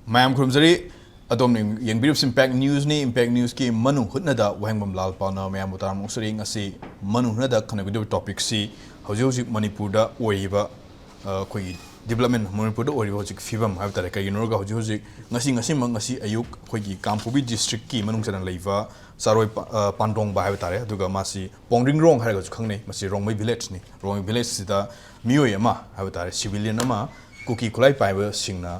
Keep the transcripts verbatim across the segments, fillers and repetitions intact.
ꯃꯌꯥꯝ ꯈꯨꯔꯨꯝꯖꯔꯤ꯫ ꯑꯗꯣꯝꯅ ꯌꯦꯡꯕꯤꯔꯤꯕꯁꯤ Impact Newsꯅꯤ꯫ Impact Newsꯀꯤ ꯃꯅꯨꯡ ꯍꯨꯠꯅꯗ ꯋꯥꯍꯦꯡꯕꯝ ꯂꯥꯜ ꯄꯥꯎꯅ ꯃꯌꯥꯝꯕꯨ ꯇꯔꯥꯝꯅ ꯑꯣꯛꯆꯔꯤ꯫ ꯉꯁꯤ ꯃꯅꯨꯡ ꯍꯨꯠꯅꯗ ꯈꯟꯅꯒꯗꯧꯔꯤꯕ topicꯁꯤ ꯍꯧꯖꯤꯛ ꯍꯧꯖꯤꯛ ꯃꯅꯤꯄꯨꯔꯗ ꯑꯣꯏꯔꯤꯕ, ꯑ, ꯑꯩꯈꯣꯏꯒꯤ development, ꯃꯅꯤꯄꯨꯔꯗ ꯑꯣꯏꯔꯤꯕ ꯍꯧꯖꯤꯛ ꯐꯤꯕꯝ ꯍꯥꯏꯕ ꯇꯥꯔꯦ꯫ ꯀꯩꯒꯤꯅꯣ ꯍꯥꯏꯔꯒ ꯍꯧꯖꯤꯛ ꯍꯧꯖꯤꯛ ꯉꯁꯤ, ꯉꯁꯤꯃꯛ, ꯉꯁꯤ ꯑꯌꯨꯛ ꯑꯩꯈꯣꯏꯒꯤ ꯀꯥꯡꯄꯣꯛꯄꯤ districtꯀꯤ ꯃꯅꯨꯡ ꯆꯟꯅ ꯂꯩꯕ ꯆꯥꯔꯣꯏ ꯄ-, ꯑ, ꯄꯥꯟꯗꯣꯡꯕ ꯍꯥꯏꯕ ꯇꯥꯔꯦ꯫ ꯑꯗꯨꯒ ꯃꯥꯁꯤ ꯄꯣꯡꯗ꯭ꯔꯤꯡꯔꯣꯡ ꯍꯥꯏꯔꯒꯁꯨ ꯈꯪꯅꯩ꯫ ꯃꯁꯤ ꯔꯣꯡꯃꯩ villageꯅꯤ꯫ ꯔꯣꯡꯃꯩ villageꯁꯤꯗ ꯃꯤꯑꯣꯏ ꯑꯃ ꯍꯥꯏꯕ ꯇꯥꯔꯦ, civilian ꯑꯃ ꯀꯨꯀꯤ ꯈꯨꯠꯂꯥꯏ ꯄꯥꯏꯕꯁꯤꯡꯅ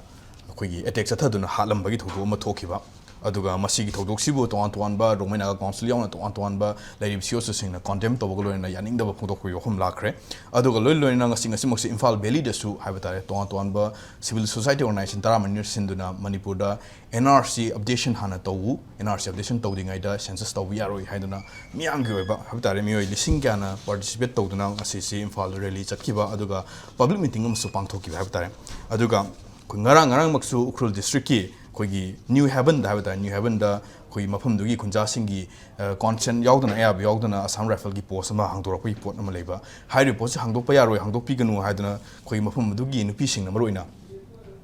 ꯑꯩꯈꯣꯏꯒꯤ attack ꯆꯠꯊꯗꯨꯅ ꯍꯥꯠꯂꯝꯕꯒꯤ ꯊꯧꯗꯣꯛ ꯑꯃ ꯊꯣꯛꯈꯤꯕ꯫ ꯑꯗꯨꯒ ꯃꯁꯤꯒꯤ ꯊꯧꯗꯣꯛꯁꯤꯕꯨ ꯇꯣꯉꯥꯟ ꯇꯣꯉꯥꯟꯕ ꯔꯣꯡꯃꯩ ꯅꯥꯒꯥ council ꯌꯥꯎꯅ ꯇꯣꯉꯥꯟ ꯇꯣꯉꯥꯟꯕ ꯂꯩꯔꯤꯕ C E Oꯁꯤꯡꯅ condemn ꯇꯧꯕꯒ ꯂꯣꯏꯅꯅ ꯌꯥꯅꯤꯡꯗꯕ ꯐꯣꯡꯗꯣꯛꯄꯒꯤ ꯋꯥꯐꯝ ꯂꯥꯛꯈ꯭ꯔꯦ꯫ ꯑꯗꯨꯒ ꯂꯣꯏ ꯂꯣꯏꯅꯅ ꯉꯁꯤ, ꯉꯁꯤꯃꯛꯁꯦ ꯏꯝꯐꯥꯜ valleyꯗꯁꯨ ꯍꯥꯏꯕ ꯇꯥꯔꯦ, ꯇꯣꯉꯥꯟ ꯇꯣꯉꯥꯟꯕ civil society organization ꯇꯔꯥꯃꯔꯤꯅ ꯁꯤꯟꯗꯨꯅ ꯃꯅꯤꯄꯨꯔꯗ N R C updation ꯍꯥꯟꯅ ꯇꯧꯎ, N R C updation ꯇꯧꯗ꯭ꯔꯤꯉꯩꯗ census ꯇꯧꯕ ꯌꯥꯔꯣꯏ ꯍꯥꯏꯗꯨꯅ ꯃꯤꯌꯥꯝꯒꯤ ꯑꯣꯏꯕ ꯍꯥꯏꯕ ꯇꯥꯔꯦ, ꯃꯤꯑꯣꯏ ꯂꯤꯁꯤꯡ ꯀꯌꯥꯅ participate ꯇꯧꯗꯨꯅ ꯉꯁꯤꯁꯤ ꯏꯝꯐꯥꯜꯗ rally ꯆꯠꯈꯤꯕ, ꯑꯗꯨꯒ public meeting ꯑꯃꯁꯨ ꯄꯥꯡꯊꯣꯛꯈꯤꯕ ꯍꯥꯏꯕ ꯇꯥꯔꯦ꯫ ꯑꯗꯨꯒ ꯑꯩꯈꯣꯏ ꯉꯔꯥꯡ, ꯉꯔꯥꯡꯃꯛꯁꯨ ꯎꯈ꯭ꯔꯨꯜ districtꯀꯤ ꯑꯩꯈꯣꯏꯒꯤ New Havenꯗ ꯍꯥꯏꯕ ꯇꯥꯔꯦ, New Havenꯗ ꯑꯩꯈꯣꯏ ꯃꯐꯝꯗꯨꯒꯤ ꯈꯨꯟꯖꯥꯁꯤꯡꯒꯤ, ꯑ, consent ꯌꯥꯎꯗꯅ, ꯑꯌꯥꯕ ꯌꯥꯎꯗꯅ Assam Rifleꯒꯤ post ꯑꯃ ꯍꯥꯡꯗꯣꯔꯛꯄꯒꯤ ꯄꯣꯠ ꯑꯃ ꯂꯩꯕ꯫ ꯍꯥꯏꯔꯤꯕ ꯄꯣꯠꯁꯤ ꯍꯥꯡꯗꯣꯛꯄ ꯌꯥꯔꯣꯏ, ꯍꯥꯡꯗꯣꯛꯄꯤꯒꯅꯨ ꯍꯥꯏꯗꯨꯅ ꯑꯩꯈꯣꯏ ꯃꯐꯝ ꯑꯗꯨꯒꯤ ꯅꯨꯄꯤꯁꯤꯡꯅ ꯃꯔꯨꯑꯣꯏꯅ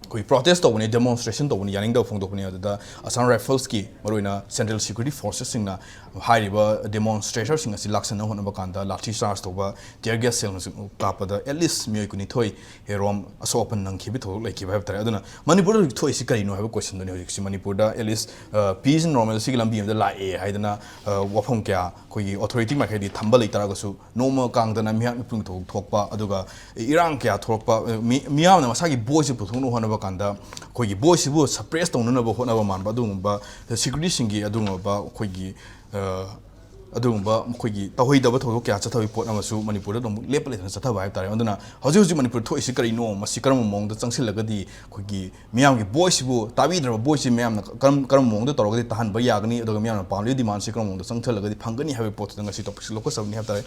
ꯑꯩꯈꯣꯏ protest ꯇꯧꯕꯅꯤ, demonstration ꯇꯧꯕꯅꯤ, ꯌꯥꯅꯤꯡꯗꯕ ꯐꯣꯡꯗꯣꯛꯄꯅꯤ꯫ ꯑꯗꯨꯗ Assam Riflesꯀꯤ ꯃꯔꯨꯑꯣꯏꯅ central security forcesꯁꯤꯡꯅ ꯍꯥꯏꯔꯤꯕ demonstratorꯁꯤꯡ ꯑꯁꯤ ꯂꯥꯛꯁꯟꯅ ꯍꯣꯠꯅꯕ ꯀꯥꯟꯗ ꯂꯥꯊꯤ charge ꯇꯧꯕ, tear gas shellꯅꯆꯤꯡꯕ ꯀꯥꯞꯄꯗ at least ꯃꯤꯑꯣꯏ ꯀꯨꯟꯅꯤꯊꯣꯏ ꯍꯦꯔꯣꯝ ꯑꯁꯣꯛ ꯑꯄꯟ ꯅꯪꯈꯤꯕ ꯊꯧꯗꯣꯛ ꯂꯩꯈꯤꯕ ꯍꯥꯏꯕ ꯇꯥꯔꯦ꯫ ꯑꯗꯨꯅ ꯃꯅꯤꯄꯨꯔꯗ ꯍꯧꯖꯤꯛ ꯊꯣꯛꯏꯁꯤ ꯀꯔꯤꯅꯣ ꯍꯥꯏꯕ questionꯗꯨꯅꯤ꯫ ꯍꯧꯖꯤꯛꯁꯤ ꯃꯅꯤꯄꯨꯔꯗ at least, ꯑ, peace and normalcyꯒꯤ ꯂꯝꯕꯤ ꯑꯃꯗ ꯂꯥꯛꯑꯦ ꯍꯥꯏꯗꯅ, ꯑ, ꯋꯥꯐꯝ ꯀꯌꯥ ꯑꯩꯈꯣꯏꯒꯤ authority ꯃꯥꯏꯀꯩꯗꯒꯤ ꯊꯝꯕ ꯂꯩꯇꯥꯔꯒꯁꯨ, ꯅꯣꯡꯃ ꯀꯥꯡꯗꯅ ꯃꯤꯍꯥꯠ ꯃꯤꯄꯨꯟ ꯊꯧꯗꯣꯛ ꯊꯣꯛꯄ, ꯑꯗꯨꯒ ꯏꯔꯥꯡ ꯀꯌꯥ ꯊꯣꯛꯂꯛꯄ, ꯃꯤ-, ꯃꯤꯌꯥꯝꯅ ꯃꯁꯥꯒꯤ voiceꯁꯦ ꯄꯨꯊꯣꯛꯅꯕ ꯍꯣꯠꯅꯕ ꯀꯥꯟꯗ ꯑꯩꯈꯣꯏꯒꯤ voiceꯁꯤꯕꯨ suppress ꯇꯧꯅꯅꯕ ꯍꯣꯠꯅꯕ ꯃꯥꯟꯕ ꯑꯗꯨꯒꯨꯝꯕ securityꯁꯤꯡꯒꯤ ꯑꯗꯨꯒꯨꯝꯂꯕ ꯑꯩꯈꯣꯏꯒꯤ, ꯑ, ꯑꯗꯨꯒꯨꯝꯕ ꯃꯈꯣꯏꯒꯤ ꯇꯧꯍꯩꯗꯕ ꯊꯧꯗꯣꯛ ꯀꯌꯥ ꯆꯠꯊꯕꯒꯤ ꯄꯣꯠ ꯑꯃꯁꯨ ꯃꯅꯤꯄꯨꯔꯗ ꯑꯗꯨꯝ ꯂꯦꯞꯄ ꯂꯩꯇꯅ ꯆꯠꯊꯕ ꯍꯥꯏꯕ ꯇꯥꯔꯦ꯫ ꯑꯗꯨꯅ ꯍꯧꯖꯤꯛ ꯍꯧꯖꯤꯛ ꯃꯅꯤꯄꯨꯔꯗ ꯊꯣꯛꯏꯁꯤ ꯀꯔꯤꯅꯣ, ꯃꯁꯤ ꯀꯔꯝꯕ ꯃꯑꯣꯡꯗ ꯆꯪꯁꯤꯜꯂꯒꯗꯤ ꯑꯩꯈꯣꯏꯒꯤ ꯃꯤꯌꯥꯝꯒꯤ voiceꯁꯤꯕꯨ, ꯇꯥꯕꯤꯗ꯭ꯔꯕ voiceꯁꯤ ꯃꯌꯥꯝꯅ ꯀꯔꯝ-, ꯀꯔꯝꯕ ꯃꯑꯣꯡꯗ ꯇꯧꯔꯒꯗꯤ ꯇꯥꯍꯟꯕ ꯌꯥꯒꯅꯤ, ꯑꯗꯨꯒ ꯃꯤꯌꯥꯝꯅ ꯄꯥꯝꯂꯤꯕ demandꯁꯤ ꯀꯔꯝꯕ ꯃꯑꯣꯡꯗ ꯆꯪꯁꯤꯜꯂꯒꯗꯤ ꯐꯪꯒꯅꯤ ꯍꯥꯏꯕꯒꯤ ꯄꯣꯠꯇꯨꯗ ꯉꯁꯤ topicꯁꯤ ꯂꯧꯈꯠꯆꯕꯅꯤ ꯍꯥꯏꯕ ꯇꯥꯔꯦ꯫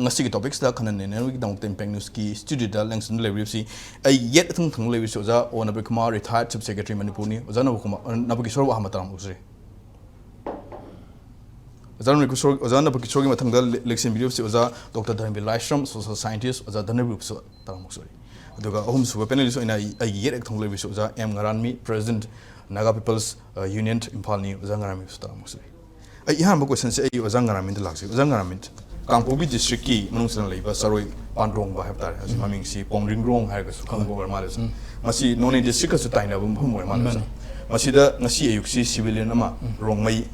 ꯉꯁꯤꯒꯤ topicꯁꯤꯗ ꯈꯟꯅ ꯅꯩꯅꯅꯕꯒꯤꯗꯃꯛꯇ Impact Newsꯀꯤ studioꯗ ꯂꯦꯡꯁꯤꯟꯗꯨꯅ ꯂꯩꯕꯤꯔꯤꯕꯁꯤ ꯑꯩ ꯌꯦꯠ ꯑꯊꯪ ꯊꯪꯅ ꯂꯩꯕꯤꯔꯤꯕꯁꯤ ꯑꯣꯖꯥ ꯑꯣ ꯅꯕꯀꯨꯃꯥꯔ, retired Chief Secretary ꯃꯅꯤꯄꯨꯔꯅꯤ꯫ ꯑꯣꯖꯥ ꯅꯕꯀꯨꯃꯥꯔ, ꯑ, ꯅꯕꯀꯤꯁꯣꯔꯕꯨ ꯑꯍꯥꯟꯕ ꯇꯔꯥꯝꯅ ꯑꯣꯛꯆꯔꯤ꯫ ꯑꯣꯖꯥ ꯅꯕꯀꯤꯁꯣꯔ, ꯑꯣꯖꯥ ꯅꯕꯀꯤꯁꯣꯔꯒꯤ ꯃꯊꯪꯗ ꯂꯦ-, ꯂꯦꯡꯁꯤꯟꯕꯤꯔꯤꯕꯁꯤ ꯑꯣꯖꯥ ꯗꯣꯛꯇꯔ ꯙꯔꯃꯕꯤꯔ ꯂꯥꯏꯁ꯭ꯔꯝ, social scientist, ꯑꯣꯖꯥ ꯙꯔꯃꯕꯤꯔꯕꯨꯁꯨ ꯇꯔꯥꯝꯅ ꯑꯣꯛꯆꯔꯤ꯫ ꯑꯗꯨꯒ ꯑꯍꯨꯝꯁꯨꯕ ꯄꯦꯅꯦꯂꯤꯁ ꯑꯣꯏꯅ ꯑꯩ ꯑꯩꯒꯤ ꯌꯦꯠ ꯍꯦꯛ ꯊꯣꯡꯗ ꯂꯩꯕꯁꯤ ꯑꯣꯖꯥ M Ngaranmi, president, Naga people's union, ꯏꯝꯐꯥꯜꯅꯤ꯫ ꯑꯣꯖꯥ ꯉꯔꯥꯟꯃꯤ ꯁꯨꯇꯥ ꯑꯃꯨꯛꯁꯨ ꯂꯩ꯫ ꯑꯩ ꯑꯍꯥꯟꯕ ꯀꯣꯏꯁꯟꯁꯦ ꯑꯩ ꯑꯣꯖꯥ ꯉꯔꯥꯟꯃꯤꯗ ꯂꯥꯛꯆꯒꯦ꯫ ꯑꯣꯖꯥ ꯉꯔꯥꯟꯃꯤ, ꯀꯥꯡꯄꯣꯛꯄꯤ ꯗꯤꯁꯇ꯭ꯔꯤꯛꯀꯤ ꯃꯅꯨꯡ ꯆꯟꯅ ꯂꯩꯕ ꯆꯔꯣꯏ ꯄꯥꯟꯗ꯭ꯔꯣꯡꯕ ꯍꯥꯏꯕ ꯇꯥꯔꯦ, ꯍꯧꯖꯤꯛ ꯃꯃꯤꯡꯁꯤ ꯄꯣꯡꯔꯤꯡꯔꯣꯡ ꯍꯥꯏꯔꯒꯁꯨ ꯈꯪꯕ ꯑꯣꯏꯔ ꯃꯥꯜꯂꯦ, ꯁꯥꯔ꯫ ꯃꯁꯤ ꯅꯣꯅꯦ ꯗꯤꯁꯇ꯭ꯔꯤꯛꯀꯁꯨ ꯇꯥꯏꯅꯕ ꯃꯐꯝ ꯑꯣꯏꯔ ꯃꯥꯜꯂꯦ, ꯁꯥꯔ꯫ ꯃꯥꯅꯤ꯫ ꯃꯁꯤꯗ ꯉꯁꯤ ꯑꯌꯨꯛꯁꯤ ꯁꯤꯚꯤꯂꯤꯌꯟ ꯑꯃ, ꯔꯣꯡꯃꯩ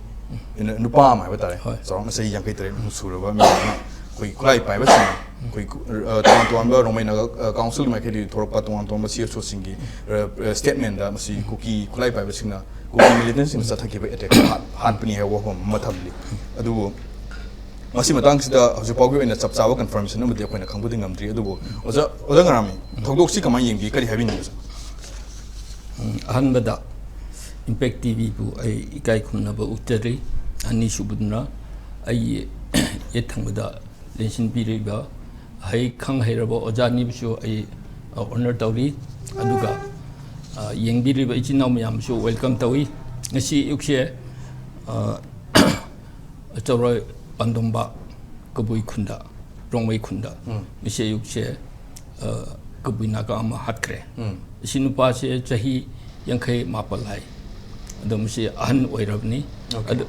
ꯅꯨꯄꯥ ꯑꯃ ꯍꯥꯏꯕ ꯇꯥꯔꯦ, ꯍꯣꯏ꯫ ꯆꯥꯎꯔꯥꯛꯅ ꯆꯍꯤ ꯌꯥꯡꯈꯩ ꯇꯔꯦꯠ ꯃꯨꯛ ꯁꯨꯔꯕ ꯃꯤ ꯑꯃ, ꯑꯩꯈꯣꯏ ꯈꯨꯠꯂꯥꯏ ꯄꯥꯏꯕꯁꯤꯡꯅ ꯑꯩꯈꯣꯏ ꯈꯨ-, ꯑ, ꯇꯣꯉꯥꯟ ꯇꯣꯉꯥꯟꯕ ꯔꯣꯡꯃꯩ ꯅꯥꯒꯥ, ꯑ, ꯀꯥꯎꯟꯁꯤꯜ ꯃꯥꯏꯀꯩꯗꯒꯤ ꯊꯣꯔꯛꯄ ꯇꯣꯉꯥꯟ ꯇꯣꯉꯥꯟꯕ ꯁꯤ ꯑꯦꯁ ꯑꯣꯁꯤꯡꯒꯤ, ꯑ, ꯑ, ꯁ꯭ꯇꯦꯠꯃꯦꯟꯗ ꯃꯁꯤ ꯀꯨꯀꯤ ꯈꯨꯠꯂꯥꯏ ꯄꯥꯏꯕꯁꯤꯡꯅ ꯀꯨꯀꯤ ꯃꯤꯂꯤꯇꯦꯟꯠꯁꯤꯡꯅ ꯆꯠꯊꯈꯤꯕ ꯑꯦꯇꯦꯛ ꯍꯥꯠ-, ꯍꯥꯠꯄꯅꯤ ꯍꯥꯏꯕ ꯋꯥꯐꯝ ꯑꯃ ꯊꯝꯂꯤ꯫ ꯑꯗꯨꯕꯨ ꯃꯁꯤ ꯃꯇꯥꯡꯁꯤꯗ ꯍꯧꯖꯤꯛ ꯐꯥꯎꯒꯤ ꯑꯣꯏꯅ ꯆꯞ ꯆꯥꯕ ꯀꯟꯐꯥꯔꯃꯦꯁꯟ ꯑꯃꯗꯤ ꯑꯩꯈꯣꯏꯅ ꯈꯪꯕꯗꯤ ꯉꯝꯗ꯭ꯔꯤ꯫ ꯑꯗꯨꯕꯨ ꯑꯣꯖꯥ, ꯑꯣꯖꯥ ꯉꯔꯥꯃꯤ, ꯊꯧꯗꯣꯛꯁꯤ ꯀꯃꯥꯏꯅ ꯌꯦꯡꯕꯤ? ꯀꯔꯤ ꯍꯥꯏꯕꯤꯅꯤꯡꯕ, ꯁꯥꯔ? ꯎꯝ, ꯑꯍꯥꯟꯕꯗ ꯏꯝꯄꯦꯛ ꯇꯤ ꯚꯤꯕꯨ ꯑꯩ ꯏꯀꯥꯏ ꯈꯨꯝꯅꯕ ꯎꯠꯆꯔꯤ꯫ ꯑꯅꯤꯁꯨꯕꯗꯨꯅ ꯑꯩꯒꯤ ꯌꯦꯠ ꯊꯪꯕꯗ ꯂꯦꯡꯁꯤꯟꯕꯤꯔꯤꯕ ꯍꯩ ꯈꯪ ꯍꯩꯔꯕ ꯑꯣꯖꯥ ꯑꯅꯤꯕꯨꯁꯨ ꯑꯩ, ꯑ, ꯑꯣꯅꯔ ꯇꯧꯔꯤ꯫ ꯑꯗꯨꯒ, ꯑ, ꯌꯦꯡꯕꯤꯔꯤꯕ ꯏꯆꯤꯟ ꯏꯅꯥꯎ ꯃꯌꯥꯝꯁꯨ ꯋꯦꯜꯀꯝ ꯇꯧꯏ꯫ ꯉꯁꯤ ꯑꯌꯨꯛꯁꯦ, ꯑ, ꯆꯧꯔꯣꯏ ꯄꯥꯟꯗꯣꯝꯕ ꯀꯕꯨꯏ ꯈꯨꯟꯗ, ꯔꯣꯡꯃꯩ ꯈꯨꯟꯗ ꯎꯝ꯫ ꯉꯁꯤ ꯑꯌꯨꯛꯁꯦ, ꯑ, ꯀꯕꯨꯏ ꯅꯥꯒꯥ ꯑꯃ ꯍꯥꯠꯈ꯭ꯔꯦ꯫ ꯎꯝ꯫ ꯑꯁꯤ ꯅꯨꯄꯥꯁꯦ ꯆꯍꯤ ꯌꯥꯡꯈꯩ ꯃꯥꯄꯜ ꯍꯥꯏ꯫ ꯑꯗꯣ ꯃꯁꯤ ꯑꯍꯟ ꯑꯣꯏꯔꯕꯅꯤ꯫ ꯑꯣꯀꯦ꯫ ꯑꯗꯨ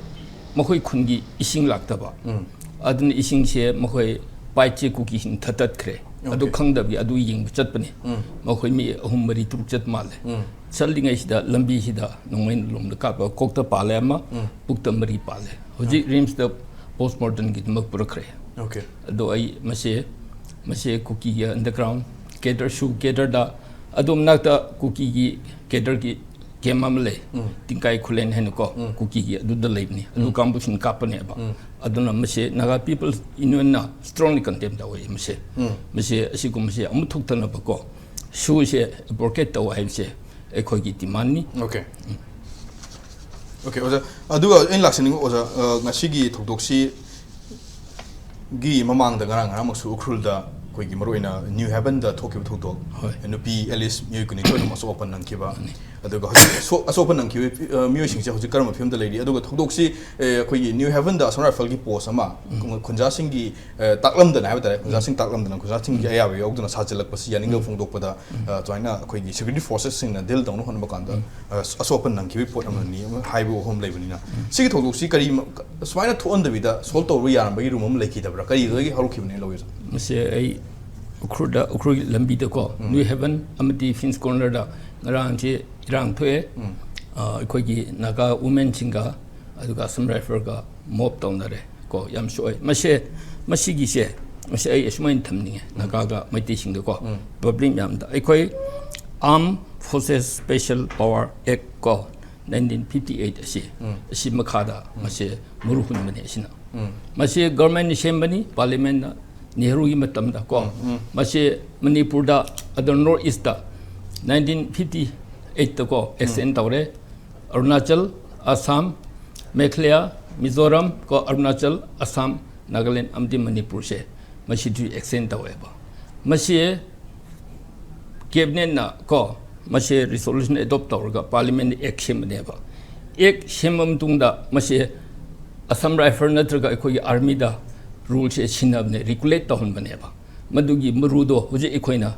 ꯃꯈꯣꯏ ꯈꯨꯟꯒꯤ ꯏꯁꯤꯡ ꯂꯥꯛꯇꯕ꯫ ꯎꯝ꯫ ꯑꯗꯨꯅ ꯏꯁꯤꯡꯁꯦ ꯃꯈꯣꯏ ꯄꯥꯏꯞꯁꯦ ꯀꯨꯀꯤꯁꯤꯡ ꯊꯠꯇꯠꯈ꯭ꯔꯦ꯫ ꯑꯗꯨ ꯑꯣꯀꯦ꯫ ꯈꯪꯗꯕꯒꯤ ꯑꯗꯨ ꯌꯦꯡꯕ ꯆꯠꯄꯅꯦ꯫ ꯎꯝ꯫ ꯃꯈꯣꯏ ꯃꯤ ꯑꯍꯨꯝ, ꯃꯔꯤ, ꯇꯔꯨꯛ ꯆꯠ ꯃꯥꯜꯂꯦ꯫ ꯎꯝ꯫ ꯆꯠꯂꯤꯉꯩꯁꯤꯗ ꯂꯝꯕꯤꯁꯤꯗ ꯅꯣꯡꯃꯩꯅ ꯂꯣꯝꯗ ꯀꯥꯞꯄ ꯀꯣꯛꯇ ꯄꯥꯜꯂꯦ ꯑꯃ, ꯎꯝ꯫ ꯄꯨꯛꯇ ꯃꯔꯤ ꯄꯥꯜꯂꯦ꯫ ꯍꯧꯖꯤꯛ ꯎꯝ꯫ ꯔꯤꯝꯁꯇ ꯄꯣꯁꯃꯣꯔꯇꯝꯒꯤꯗꯃꯛ ꯄꯨꯔꯛꯈ꯭ꯔꯦ꯫ ꯑꯣꯀꯦ꯫ ꯑꯗꯣ ꯑꯩ ꯃꯁꯦ, ꯃꯁꯦ ꯀꯨꯀꯤꯒꯤ ꯑꯟꯗꯔꯒ꯭ꯔꯥꯎꯟ ꯀꯦꯗꯔ, ꯁꯨ ꯀꯦꯗꯔꯗ, ꯑꯗꯣꯝ ꯃꯅꯥꯛꯇ ꯀꯨꯀꯤꯒꯤ ꯀꯦꯗꯔꯒꯤ ꯀꯦꯝ ꯑꯃ ꯂꯩ, ꯎꯝ꯫ ꯇꯤꯡꯀꯥꯏ ꯈꯨꯂꯦꯟ ꯍꯥꯏꯅꯀꯣ, ꯎꯝ꯫ ꯀꯨꯀꯤꯒꯤ ꯑꯗꯨꯗ ꯂꯩꯕꯅꯤ꯫ ꯑꯗꯨ ꯎꯝ꯫ ꯀꯥꯡꯕꯨꯁꯤꯡ ꯀꯥꯞꯄꯅꯦꯕ꯫ ꯎꯝ꯫ ꯑꯗꯨꯅ ꯃꯁꯦ ꯅꯥꯒꯥ ꯄꯤꯄꯜꯁ ꯌꯨꯅꯤꯌꯟꯅ ꯁ꯭ꯇꯔꯣꯡꯂꯤ ꯀꯟꯗꯦꯝ ꯇꯧꯋꯦ ꯃꯁꯦ꯫ ꯎꯝ꯫ ꯃꯁꯦ ꯑꯁꯤꯒꯨꯝꯕꯁꯦ ꯑꯃꯨꯛ ꯊꯣꯛꯇꯅꯕꯀꯣ, ꯁꯨꯁꯦ ꯑꯦꯕ꯭ꯔꯣꯀꯦꯠ ꯇꯧ ꯍꯥꯏꯕꯁꯦ ꯑꯩꯈꯣꯏꯒꯤ ꯗꯤꯃꯥꯟꯅꯤ꯫ ꯑꯣꯀꯦ꯫ ꯎꯝ꯫ ꯑꯣꯀꯦ, ꯑꯣꯖꯥ꯫ ꯑꯗꯨꯒ ꯑꯩꯅ ꯂꯥꯛꯆꯅꯤꯡꯕ, ꯑꯣꯖꯥ, ꯑ, ꯉꯁꯤꯒꯤ ꯊꯧꯗꯣꯛꯁꯤ ꯒꯤ ꯃꯃꯥꯡꯗ ꯉꯔꯥꯡ, ꯉꯔꯥꯡꯃꯛꯁꯨ ꯎꯈ꯭ꯔꯨꯜꯗ ꯑꯩꯈꯣꯏꯒꯤ ꯃꯔꯨꯑꯣꯏꯅ ꯅ꯭ꯌꯨ ꯍꯦꯕꯟꯗ ꯊꯣꯛꯈꯤꯕ ꯊꯧꯗꯣꯛ, ꯍꯣꯏ꯫ ꯅꯨꯄꯤ ꯑꯦꯂꯤꯁ ꯃꯤꯑꯣꯏ ꯀꯨꯟꯅꯤꯊꯣꯏꯅ ꯑꯃꯁꯨ ꯑꯄꯟ ꯅꯪꯈꯤꯕ꯫ ꯃꯥꯅꯤ꯫ ꯑꯗꯨꯒ ꯍꯧꯖꯤꯛ ꯑꯁꯣꯛ- ꯑꯁꯣꯛꯄ ꯅꯪꯈꯤꯕ ꯑ, ꯃꯤꯑꯣꯏꯁꯤꯡꯁꯦ ꯍꯧꯖꯤꯛ ꯀꯔꯝꯕ ꯐꯤꯕꯝꯗ ꯂꯩꯔꯤ? ꯑꯗꯨꯒ ꯊꯧꯗꯣꯛꯁꯤ ꯑ, ꯑꯩꯈꯣꯏꯒꯤ ꯅ꯭ꯌꯨ ꯍꯦꯕꯟꯗ ꯑꯁꯥꯝ ꯔꯥꯏꯐꯜꯒꯤ ꯄꯣꯁ ꯑꯃ ꯈꯨꯟꯖꯥꯁꯤꯡꯒꯤ ꯑ, ꯇꯥꯛꯂꯝꯗꯅ ꯍꯥꯏꯕ ꯇꯥꯔꯦ, ꯈꯨꯟꯖꯥꯁꯤꯡ ꯇꯥꯛꯂꯝꯗꯅ ꯈꯨꯟꯖꯥꯁꯤꯡꯒꯤ ꯑꯌꯥꯕ ꯌꯥꯎꯗꯅ ꯁꯥꯖꯤꯜꯂꯛꯄꯁꯤ ꯌꯥꯅꯤꯡꯗꯕ ꯐꯣꯡꯗꯣꯛꯄꯗ ꯑ, ꯁꯨꯃꯥꯏꯅ ꯑꯩꯈꯣꯏꯒꯤ ꯁꯦꯀ꯭ꯌꯨꯔꯤꯇꯤ ꯐꯣꯔꯁꯦꯁꯁꯤꯡꯅ ꯗꯤꯜ ꯇꯧꯅꯕ ꯍꯣꯠꯅꯕ ꯀꯥꯟꯗ ꯑ, ꯑꯁꯣꯛꯄ ꯅꯪꯈꯤꯕꯒꯤ ꯄꯣꯠ ꯑꯃꯅꯤ ꯑꯃ ꯍꯥꯏꯕ ꯋꯥꯐꯝ ꯂꯩꯕꯅꯤꯅ, ꯁꯤꯒꯤ ꯊꯧꯗꯣꯛꯁꯤ ꯀꯔꯤ ꯃ- ꯁꯨꯃꯥꯏꯅ ꯊꯣꯛꯍꯟꯗꯕꯤꯗ ꯁꯣꯜꯕ ꯇꯧꯕ ꯌꯥꯔꯝꯕꯒꯤ ꯔꯨꯝ ꯑꯃ ꯂꯩꯈꯤꯗꯕ꯭ꯔꯥ? ꯀꯔꯤꯗꯒꯤ ꯍꯧꯔꯛꯈꯤꯕꯅꯦ ꯂꯧꯔꯤꯁꯦ? ꯃꯁꯦ ꯑꯩ ꯎꯈ꯭ꯔꯨꯜꯗ, ꯎꯈ꯭ꯔꯨꯜꯒꯤ ꯂꯝꯕꯤꯗꯀꯣ, ꯅ꯭ꯌꯨ ꯍꯦꯕꯟ ꯑꯃꯗꯤ ꯐꯤꯟꯁ ꯀꯣꯔꯅꯔꯗ ꯉꯔꯥꯡꯁꯤ ꯏꯔꯥꯡ ꯊꯣꯛꯑꯦ꯫ ꯑ, ꯑꯩꯈꯣꯏꯒꯤ ꯅꯥꯒꯥ ꯋꯨꯃꯦꯟꯁꯤꯡꯒ ꯑꯗꯨꯒ ꯑꯁꯥꯝ ꯔꯥꯏꯐꯜꯒ ꯃꯣꯞ ꯇꯧꯅꯔꯦ ꯀꯣ, ꯌꯥꯝ ꯁꯣꯛꯑꯦ꯫ ꯃꯁꯦ, ꯃꯁꯤꯒꯤꯁꯦ, ꯃꯁꯦ ꯑꯩ ꯑꯁꯨꯃꯥꯏꯅ ꯊꯝꯅꯤꯡꯉꯦ ꯅꯥꯒꯥꯒ ꯃꯩꯇꯩꯁꯤꯡꯗꯀꯣ, ꯄꯕ꯭ꯂꯤꯛ ꯃꯌꯥꯝꯗ꯫ ꯑꯩꯈꯣꯏ Armed Forces Special Power Act ꯀꯣ, ꯅꯥꯏꯟꯇꯤꯟ ꯐꯤꯐꯇꯤ ꯑꯩꯠ ꯑꯁꯤ, ꯑꯁꯤ ꯃꯈꯥꯗ ꯃꯁꯦ ꯃꯔꯨ ꯍꯨꯟꯕꯅꯦ ꯑꯁꯤꯅ꯫ ꯃꯁꯤ ꯒꯚꯔꯟꯃꯦꯟꯠꯅ ꯁꯦꯝꯕꯅꯤ, ꯄꯥꯔꯂꯤꯌꯥꯃꯦꯟꯠꯅ, ꯅꯦꯍꯔꯨꯒꯤ ꯃꯇꯝꯗ ꯀꯣ꯫ ꯃꯁꯤ ꯃꯅꯤꯄꯨꯔꯗ, ꯑꯗꯣ ꯅꯣꯔꯠ ꯏꯁꯇ ꯅꯥꯏꯟꯇꯤꯟ ꯐꯤꯐꯇꯤ ꯑꯩꯠꯇ ꯀꯣ ꯑꯦꯛꯁꯇꯦꯟ ꯇꯧꯔꯦ꯫ ꯑꯔꯨꯅꯥꯆꯜ, ꯑꯁꯥꯝ, ꯃꯦꯘꯥꯂꯌꯥ, ꯃꯤꯖꯣꯔꯥꯝ ꯀꯣ, ꯑꯔꯨꯅꯥꯆꯜ, ꯑꯁꯥꯝ, ꯅꯥꯒꯥꯂꯦꯟ ꯑꯃꯗꯤ ꯃꯅꯤꯄꯨꯔꯁꯦ ꯃꯁꯤꯗꯨ ꯑꯦꯛꯁꯇꯦꯟ ꯇꯧꯋꯦꯕ꯫ ꯃꯁꯤ ꯀꯦꯕꯤꯅꯦꯠꯅ ꯀꯣ, ꯃꯁꯤ ꯔꯤꯖꯣꯂꯨꯁꯟ ꯑꯦꯗꯣꯞ ꯇꯧꯔꯒ ꯄꯥꯔꯂꯤꯌꯥꯃꯦꯟꯠ ꯑꯦꯛ ꯁꯦꯝꯕꯅꯦꯕ꯫ ꯑꯦꯛ ꯁꯦꯝꯕ ꯃꯇꯨꯡꯗ ꯃꯁꯤ ꯑꯁꯥꯝ ꯔꯥꯏꯐꯜ ꯅꯠꯇ꯭ꯔꯒ ꯑꯩꯈꯣꯏꯒꯤ ꯑꯥꯔꯃꯤꯗ ꯔꯨꯜꯁꯦ ꯁꯤꯟꯅꯕꯅꯦ, ꯔꯤꯒꯨꯂꯦꯠ ꯇꯧꯍꯟꯕꯅꯦꯕ꯫ ꯃꯗꯨꯒꯤ ꯃꯔꯨꯗꯣ ꯍꯧꯖꯤꯛ ꯑꯩꯈꯣꯏꯅ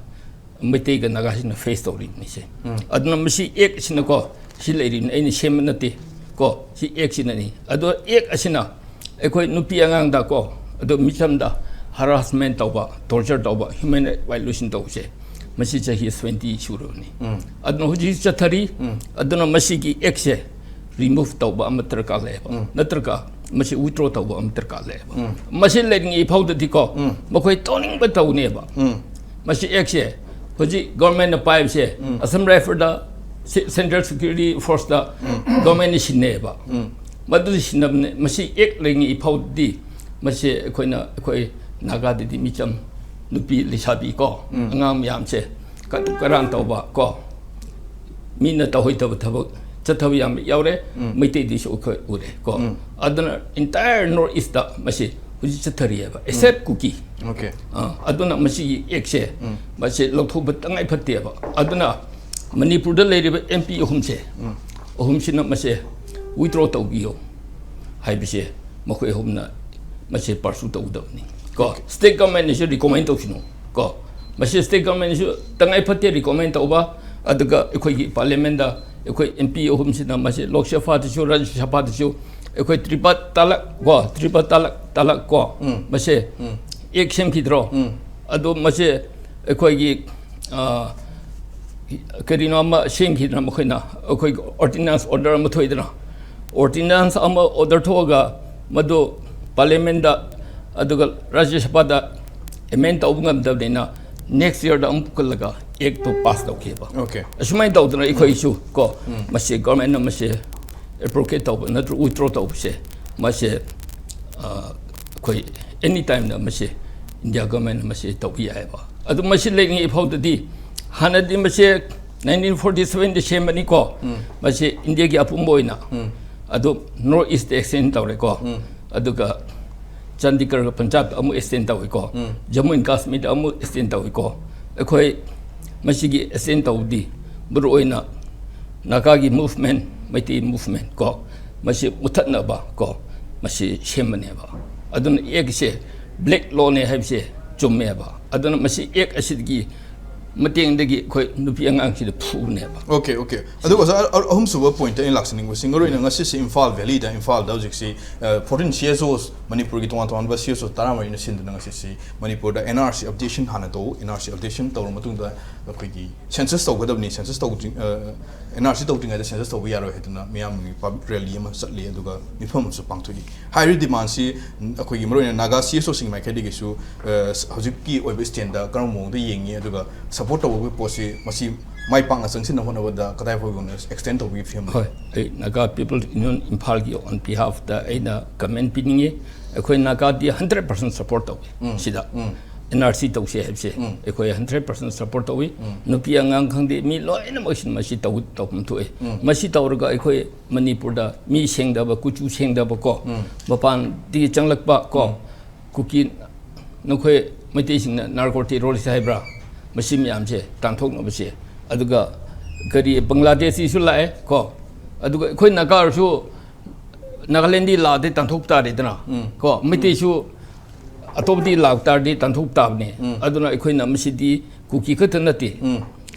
ꯃꯩꯇꯩꯒ ꯅꯥꯒꯥꯁꯤꯡꯅ ꯐꯦꯁ ꯇꯧꯔꯤꯕꯅꯤꯁꯦ꯫ ꯑꯗꯨꯅ ꯃꯁꯤ ꯑꯦꯛ ꯑꯁꯤꯅꯀꯣ, ꯁꯤ ꯂꯩꯔꯤꯕꯅꯤ, ꯑꯩꯅ ꯁꯦꯝꯕ ꯅꯠꯇꯦ ꯀꯣ, ꯁꯤ ꯑꯦꯛ ꯁꯤꯅꯅꯤ꯫ ꯑꯗꯣ ꯑꯦꯛ ꯑꯁꯤꯅ ꯑꯩꯈꯣꯏ ꯅꯨꯄꯤ ꯑꯉꯥꯡꯗ ꯀꯣ, ꯑꯗꯣ ꯃꯤꯆꯝꯗ ꯍꯔꯥꯁꯃꯦꯟ ꯇꯧꯕ, ꯇꯣꯔꯆꯔ ꯇꯧꯕ, ꯍ꯭ꯌꯨꯃꯦꯟ ꯔꯥꯏꯠ ꯚꯥꯏꯑꯣꯂꯦꯁꯟ ꯇꯧꯕꯁꯦ, ꯃꯁꯤ ꯆꯍꯤ ꯇ꯭ꯋꯦꯟꯇꯤ ꯁꯨꯔꯕꯅꯤ꯫ ꯑꯗꯨꯅ ꯍꯧꯖꯤꯛ ꯆꯠꯊꯔꯤ꯫ ꯑꯗꯨꯅ ꯃꯁꯤꯒꯤ ꯑꯦꯛꯁꯦ ꯔꯤꯃꯨꯚ ꯇꯧꯕ ꯑꯃ ꯗꯔꯀꯥꯔ ꯂꯩꯌꯦꯕ, ꯅꯠꯇ꯭ꯔꯒ ꯃꯁꯤ ꯋꯤꯗ꯭ꯔꯣ ꯇꯧꯕ ꯑꯃ ꯗꯔꯀꯥꯔ ꯂꯩꯌꯦꯕ꯫ ꯃꯁꯤ ꯂꯩꯔꯤꯉꯩ ꯐꯥꯎꯗꯗꯤꯀꯣ, ꯃꯈꯣꯏ ꯇꯧꯅꯤꯡꯕ ꯇꯧꯅꯦꯕ꯫ ꯃꯁꯤ ꯑꯦꯛꯁꯦ ꯍꯧꯖꯤꯛ ꯒꯣꯔꯃꯦꯟꯅ ꯄꯥꯏꯕꯁꯦ, ꯑꯁꯥꯝ ꯔꯥꯏꯐꯜꯗ ꯁꯦꯟꯇ꯭ꯔꯦꯜ ꯁꯦꯀ꯭ꯌꯨꯔꯤꯇꯤ ꯐꯣꯔꯁꯇ ꯒꯣꯔꯃꯦꯟꯅ ꯁꯤꯟꯅꯩꯌꯦꯕ꯫ ꯃꯗꯨꯗꯤ ꯁꯤꯟꯅꯕꯅꯦ꯫ ꯃꯁꯤ ꯑꯦꯛ ꯂꯩꯔꯤꯉꯩ ꯐꯥꯎꯗꯗꯤ ꯃꯁꯤ ꯑꯩꯈꯣꯏꯅ, ꯑꯩꯈꯣꯏ ꯅꯥꯒꯥꯗꯗꯤ ꯃꯤꯆꯝ ꯅꯨꯄꯤ ꯂꯩꯁꯥꯕꯤ ꯀꯣ, ꯑꯉꯥꯡ ꯃꯌꯥꯝꯁꯦ ꯀꯇꯨ ꯀꯔꯥꯟ ꯇꯧꯕ ꯀꯣ, ꯃꯤꯅ ꯇꯧꯍꯩꯇꯕ ꯊꯕꯛ ꯆꯠꯊꯕ ꯌꯥꯝ ꯌꯥꯎꯔꯦ꯫ ꯃꯩꯇꯩꯗꯤꯁꯨ ꯑꯩꯈꯣꯏ ꯎꯔꯦ ꯀꯣ꯫ ꯑꯗꯨꯅ ꯏꯟꯇꯥꯌꯔ ꯅꯣꯔꯠ ꯏꯁꯇ ꯃꯁꯤ ꯍꯧꯖꯤꯛ ꯆꯠꯊꯔꯤꯑꯕ, ꯑꯦꯛꯁꯦꯞ ꯀꯨꯀꯤ꯫ ꯑꯣꯀꯦ꯫ ꯑ, ꯑꯗꯨꯅ ꯃꯁꯤꯒꯤ ꯑꯦꯛꯁꯦ, ꯃꯁꯤ ꯂꯧꯊꯣꯛꯄ ꯇꯉꯥꯏ ꯐꯠꯇꯦꯕ꯫ ꯑꯗꯨꯅ ꯃꯅꯤꯄꯨꯔꯗ ꯂꯩꯔꯤꯕ ꯑꯦꯝ ꯄꯤ ꯑꯍꯨꯝꯁꯦ, ꯑꯍꯨꯝꯁꯤꯅ ꯃꯁꯦ withdraw ꯇꯧꯕꯤꯌꯣ ꯍꯥꯏꯕꯁꯦ ꯃꯈꯣꯏ ꯑꯍꯨꯝꯅ ꯃꯁꯦ pursue ꯇꯧꯒꯗꯕꯅꯤ꯫ ꯀꯣ, state governmentꯅꯁꯨ recommend ꯇꯧꯁꯤꯅꯨ꯫ ꯀꯣ, ꯃꯁꯤ state governmentꯅꯁꯨ ꯇꯉꯥꯏ ꯐꯠꯇꯦ recommend ꯇꯧꯕ, ꯑꯗꯨꯒ ꯑꯩꯈꯣꯏꯒꯤ parliamentꯗ ꯑꯩꯈꯣꯏ ꯑꯦꯝ ꯄꯤ ꯑꯍꯨꯝꯁꯤꯅ ꯃꯁꯤ ꯂꯣꯛ ꯁꯚꯥꯗꯁꯨ, ꯔꯥꯖ꯭ꯌ ꯁꯚꯥꯗꯁꯨ ꯑꯩꯈꯣꯏ triple talaq ꯀꯣ, triple talaq, talaq ꯀꯣ, ꯎꯝ꯫ ꯃꯁꯦ ꯎꯝ꯫ Act ꯁꯦꯝꯈꯤꯗ꯭ꯔꯣ? ꯎꯝ꯫ ꯑꯗꯣ ꯃꯁꯦ ꯑꯩꯈꯣꯏꯒꯤ, ꯑ, ꯀꯔꯤꯅꯣ ꯑꯃ ꯁꯦꯝꯈꯤꯗꯅ ꯃꯈꯣꯏꯅ, ꯑꯩꯈꯣꯏꯒꯤ ordinance order ꯑꯃ ꯊꯣꯛꯏꯗꯅ, ordinance ꯑꯃ order ꯊꯣꯛꯑꯒ ꯃꯗꯨ parliamentꯗ ꯑꯗꯨꯒ ꯔꯥꯖ꯭ꯌ ꯁꯚꯥꯗ amend ꯇꯧꯕ ꯉꯝꯗꯕꯅꯤꯅ next yearꯗ ꯑꯃꯨꯛ ꯄꯨꯈꯠꯂꯒ Actꯇꯣ pass ꯇꯧꯈꯤꯕ꯫ Okay꯫ ꯑꯁꯨꯃꯥꯏꯅ ꯇꯧꯗꯅ ꯑꯩꯈꯣꯏꯁꯨ ꯀꯣ, ꯎꯝ꯫ ꯃꯁꯤ governmentꯅ ꯃꯁꯤ abrogate ꯇꯧꯕ ꯅꯠꯇ꯭ꯔꯒ withdraw ꯇꯧꯕꯁꯦ, ꯃꯁꯦ, ꯑ, ꯑꯩꯈꯣꯏ any timeꯗ ꯃꯁꯤ India governmentꯅ ꯃꯁꯤ ꯇꯧꯕ ꯌꯥꯏꯑꯕ꯫ ꯑꯗꯨ ꯃꯁꯤ ꯂꯩꯔꯤꯉꯩ ꯐꯥꯎꯗꯗꯤ, ꯍꯥꯟꯅꯗꯤ ꯃꯁꯦ nineteen forty sevenꯗ ꯁꯦꯝꯕꯅꯤꯀꯣ, ꯎꯝ꯫ ꯃꯁꯤ Indiaꯒꯤ ꯑꯄꯨꯟꯕ ꯑꯣꯏꯅ꯫ ꯎꯝ꯫ ꯑꯗꯨ North East extend ꯇꯧꯔꯦꯀꯣ꯫ ꯎꯝ꯫ ꯑꯗꯨꯒ ꯆꯥꯟꯗꯤꯒꯔꯒ ꯄꯟꯖꯥꯕꯇ ꯑꯃꯨꯛ extend ꯇꯧꯏꯀꯣ꯫ ꯎꯝ꯫ Jammu and Kashmirꯗ ꯑꯃꯨꯛ extend ꯇꯧꯏꯀꯣ꯫ ꯑꯩꯈꯣꯏ ꯃꯁꯤꯒꯤ extend ꯇꯧꯕꯗꯤ ꯃꯔꯨꯑꯣꯏꯅ ꯅꯥꯒꯥꯒꯤ movement, ꯃꯩꯇꯩ movement ꯀꯣ, ꯃꯁꯤ ꯃꯨꯊꯠꯅꯕ ꯀꯣ, ꯃꯁꯤ ꯁꯦꯝꯕꯅꯦꯕ꯫ ꯑꯗꯨꯅ Actꯁꯦ black lawꯅꯦ ꯍꯥꯏꯕꯁꯦ ꯆꯨꯝꯃꯦꯕ꯫ ꯑꯗꯨꯅ ꯃꯁꯤ Act ꯑꯁꯤꯒꯤ ꯃꯇꯦꯡꯗꯒꯤ ꯑꯩꯈꯣꯏ ꯅꯨꯄꯤ ꯑꯉꯥꯡꯁꯤꯗ ꯐꯨꯕꯅꯦꯕ꯫ Okay, okay꯫ ꯑꯗꯨꯒ ꯑꯣꯖꯥ, ꯑ-, ꯑꯍꯨꯝꯁꯨꯕ pointꯇ ꯑꯩꯅ ꯂꯥꯛꯆꯅꯤꯡꯕꯁꯤ, ꯃꯔꯨꯑꯣꯏꯅ ꯉꯁꯤꯁꯦ ꯏꯝꯐꯥꯜ valleyꯗ, ꯏꯝꯐꯥꯜꯗ ꯍꯧꯖꯤꯛꯁꯤ, ꯑ, fourteen C S Os, ꯃꯅꯤꯄꯨꯔꯒꯤ ꯇꯣꯉꯥꯟ ꯇꯣꯉꯥꯟꯕ C S O ꯇꯔꯥꯃꯔꯤꯅ ꯁꯤꯟꯗꯨꯅ ꯉꯁꯤꯁꯤ ꯃꯅꯤꯄꯨꯔꯗ N R C updation ꯍꯥꯟꯅ ꯇꯧ, N R C updation ꯇꯧꯔ ꯃꯇꯨꯡꯗ ꯑꯩꯈꯣꯏꯒꯤ census ꯇꯧꯒꯗꯕꯅꯤ, census ꯇꯧꯗ꯭ꯔꯤ-, ꯑ, N R C ꯇꯧꯗ꯭ꯔꯤꯉꯩꯗ census ꯇꯧꯕ ꯌꯥꯔꯣꯏ ꯍꯥꯏꯗꯨꯅ ꯃꯤꯌꯥꯝꯒꯤ public rally ꯑꯃ ꯆꯠꯂꯤ꯫ ꯑꯗꯨꯒ ꯃꯤꯐꯝ ꯑꯃꯁꯨ ꯄꯥꯡꯊꯣꯛꯏ꯫ ꯍꯥꯏꯔꯤꯕ demandꯁꯤ ꯑꯩꯈꯣꯏꯒꯤ ꯃꯔꯨꯑꯣꯏꯅ ꯅꯥꯒꯥ C S Oꯁꯤꯡꯒꯤ ꯃꯥꯏꯀꯩꯗꯒꯤꯁꯨ, ꯑ, ꯍꯧꯖꯤꯛꯀꯤ ꯑꯣꯏꯕ standꯗ ꯀꯔꯝꯕ ꯃꯑꯣꯡꯗ ꯌꯦꯡꯉꯤ, ꯑꯗꯨꯒ support ꯇꯧꯕꯒꯤ ꯄꯣꯠꯁꯤ ꯃꯁꯤ ꯃꯥꯏ ꯄꯥꯛꯅ ꯆꯪꯁꯤꯟꯅꯕ ꯍꯣꯠꯅꯕꯗ ꯀꯗꯥꯏ ꯐꯥꯎꯕ extend ꯇꯧꯕꯒꯤ ꯐꯤꯕꯝ ꯂꯩ? ꯍꯣꯏ, ꯑꯩ Naga People Union ꯏꯝꯐꯥꯜꯒꯤ on behalfꯇ ꯑꯩꯅ comment ꯄꯤꯅꯤꯡꯉꯤ꯫ ꯑꯩꯈꯣꯏ ꯅꯥꯒꯥꯗꯤ hundred percent support ꯇꯧꯏ ꯎꯝ, ꯁꯤꯗ꯫ ꯎꯝ꯫ N R C ꯇꯧꯁꯦ ꯍꯥꯏꯕꯁꯦ ꯎꯝ꯫ ꯑꯩꯈꯣꯏ hundred percent support ꯇꯧꯏ꯫ ꯎꯝ꯫ ꯅꯨꯄꯤ ꯑꯉꯥꯡ ꯈꯪꯗꯦ, ꯃꯤ ꯂꯣꯏꯅꯃꯛꯁꯤꯅ ꯃꯁꯤ ꯇꯧ-, ꯇꯧꯐꯝ ꯊꯣꯛꯏ꯫ ꯎꯝ꯫ ꯃꯁꯤ ꯇꯧꯔꯒ ꯑꯩꯈꯣꯏ ꯃꯅꯤꯄꯨꯔꯗ ꯃꯤ ꯁꯦꯡꯗꯕ, ꯀꯨꯆꯨ ꯁꯦꯡꯗꯕ ꯀꯣ, ꯎꯝ꯫ ꯃꯄꯥꯟꯗꯒꯤ ꯆꯪꯂꯛꯄ ꯀꯣ, ꯎꯝ꯫ ꯀꯨꯀꯤ, ꯅꯈꯣꯏ ꯃꯩꯇꯩꯁꯤꯡꯅ narco terrorist ꯍꯥꯏꯕ꯭ꯔꯥ? ꯃꯁꯤ ꯃꯌꯥꯝꯁꯦ ꯇꯥꯟꯊꯣꯛꯅꯕꯁꯦ, ꯑꯗꯨꯒ ꯀꯔꯤ, ꯕꯪꯒ꯭ꯂꯥꯗꯦꯁꯤꯁꯨ ꯂꯥꯛꯑꯦ ꯀꯣ, ꯑꯗꯨꯒ ꯑꯩꯈꯣꯏ ꯅꯥꯒꯥꯁꯨ ꯅꯥꯒꯥꯂꯦꯟꯗꯤ ꯂꯥꯛꯑꯗꯤ ꯇꯥꯟꯊꯣꯛ ꯇꯥꯔꯦꯗꯅ ꯎꯝ. ꯀꯣ, ꯃꯩꯇꯩꯁꯨ ꯑꯇꯣꯞꯄꯗꯤ ꯂꯥꯛ ꯇꯥꯔꯗꯤ ꯇꯥꯟꯊꯣꯛ ꯇꯥꯕꯅꯦ. ꯎꯝ. ꯑꯗꯨꯅ ꯑꯩꯈꯣꯏꯅ ꯃꯁꯤꯗꯤ ꯀꯨꯀꯤ ꯈꯛꯇ ꯅꯠꯇꯦ, ꯎꯝ.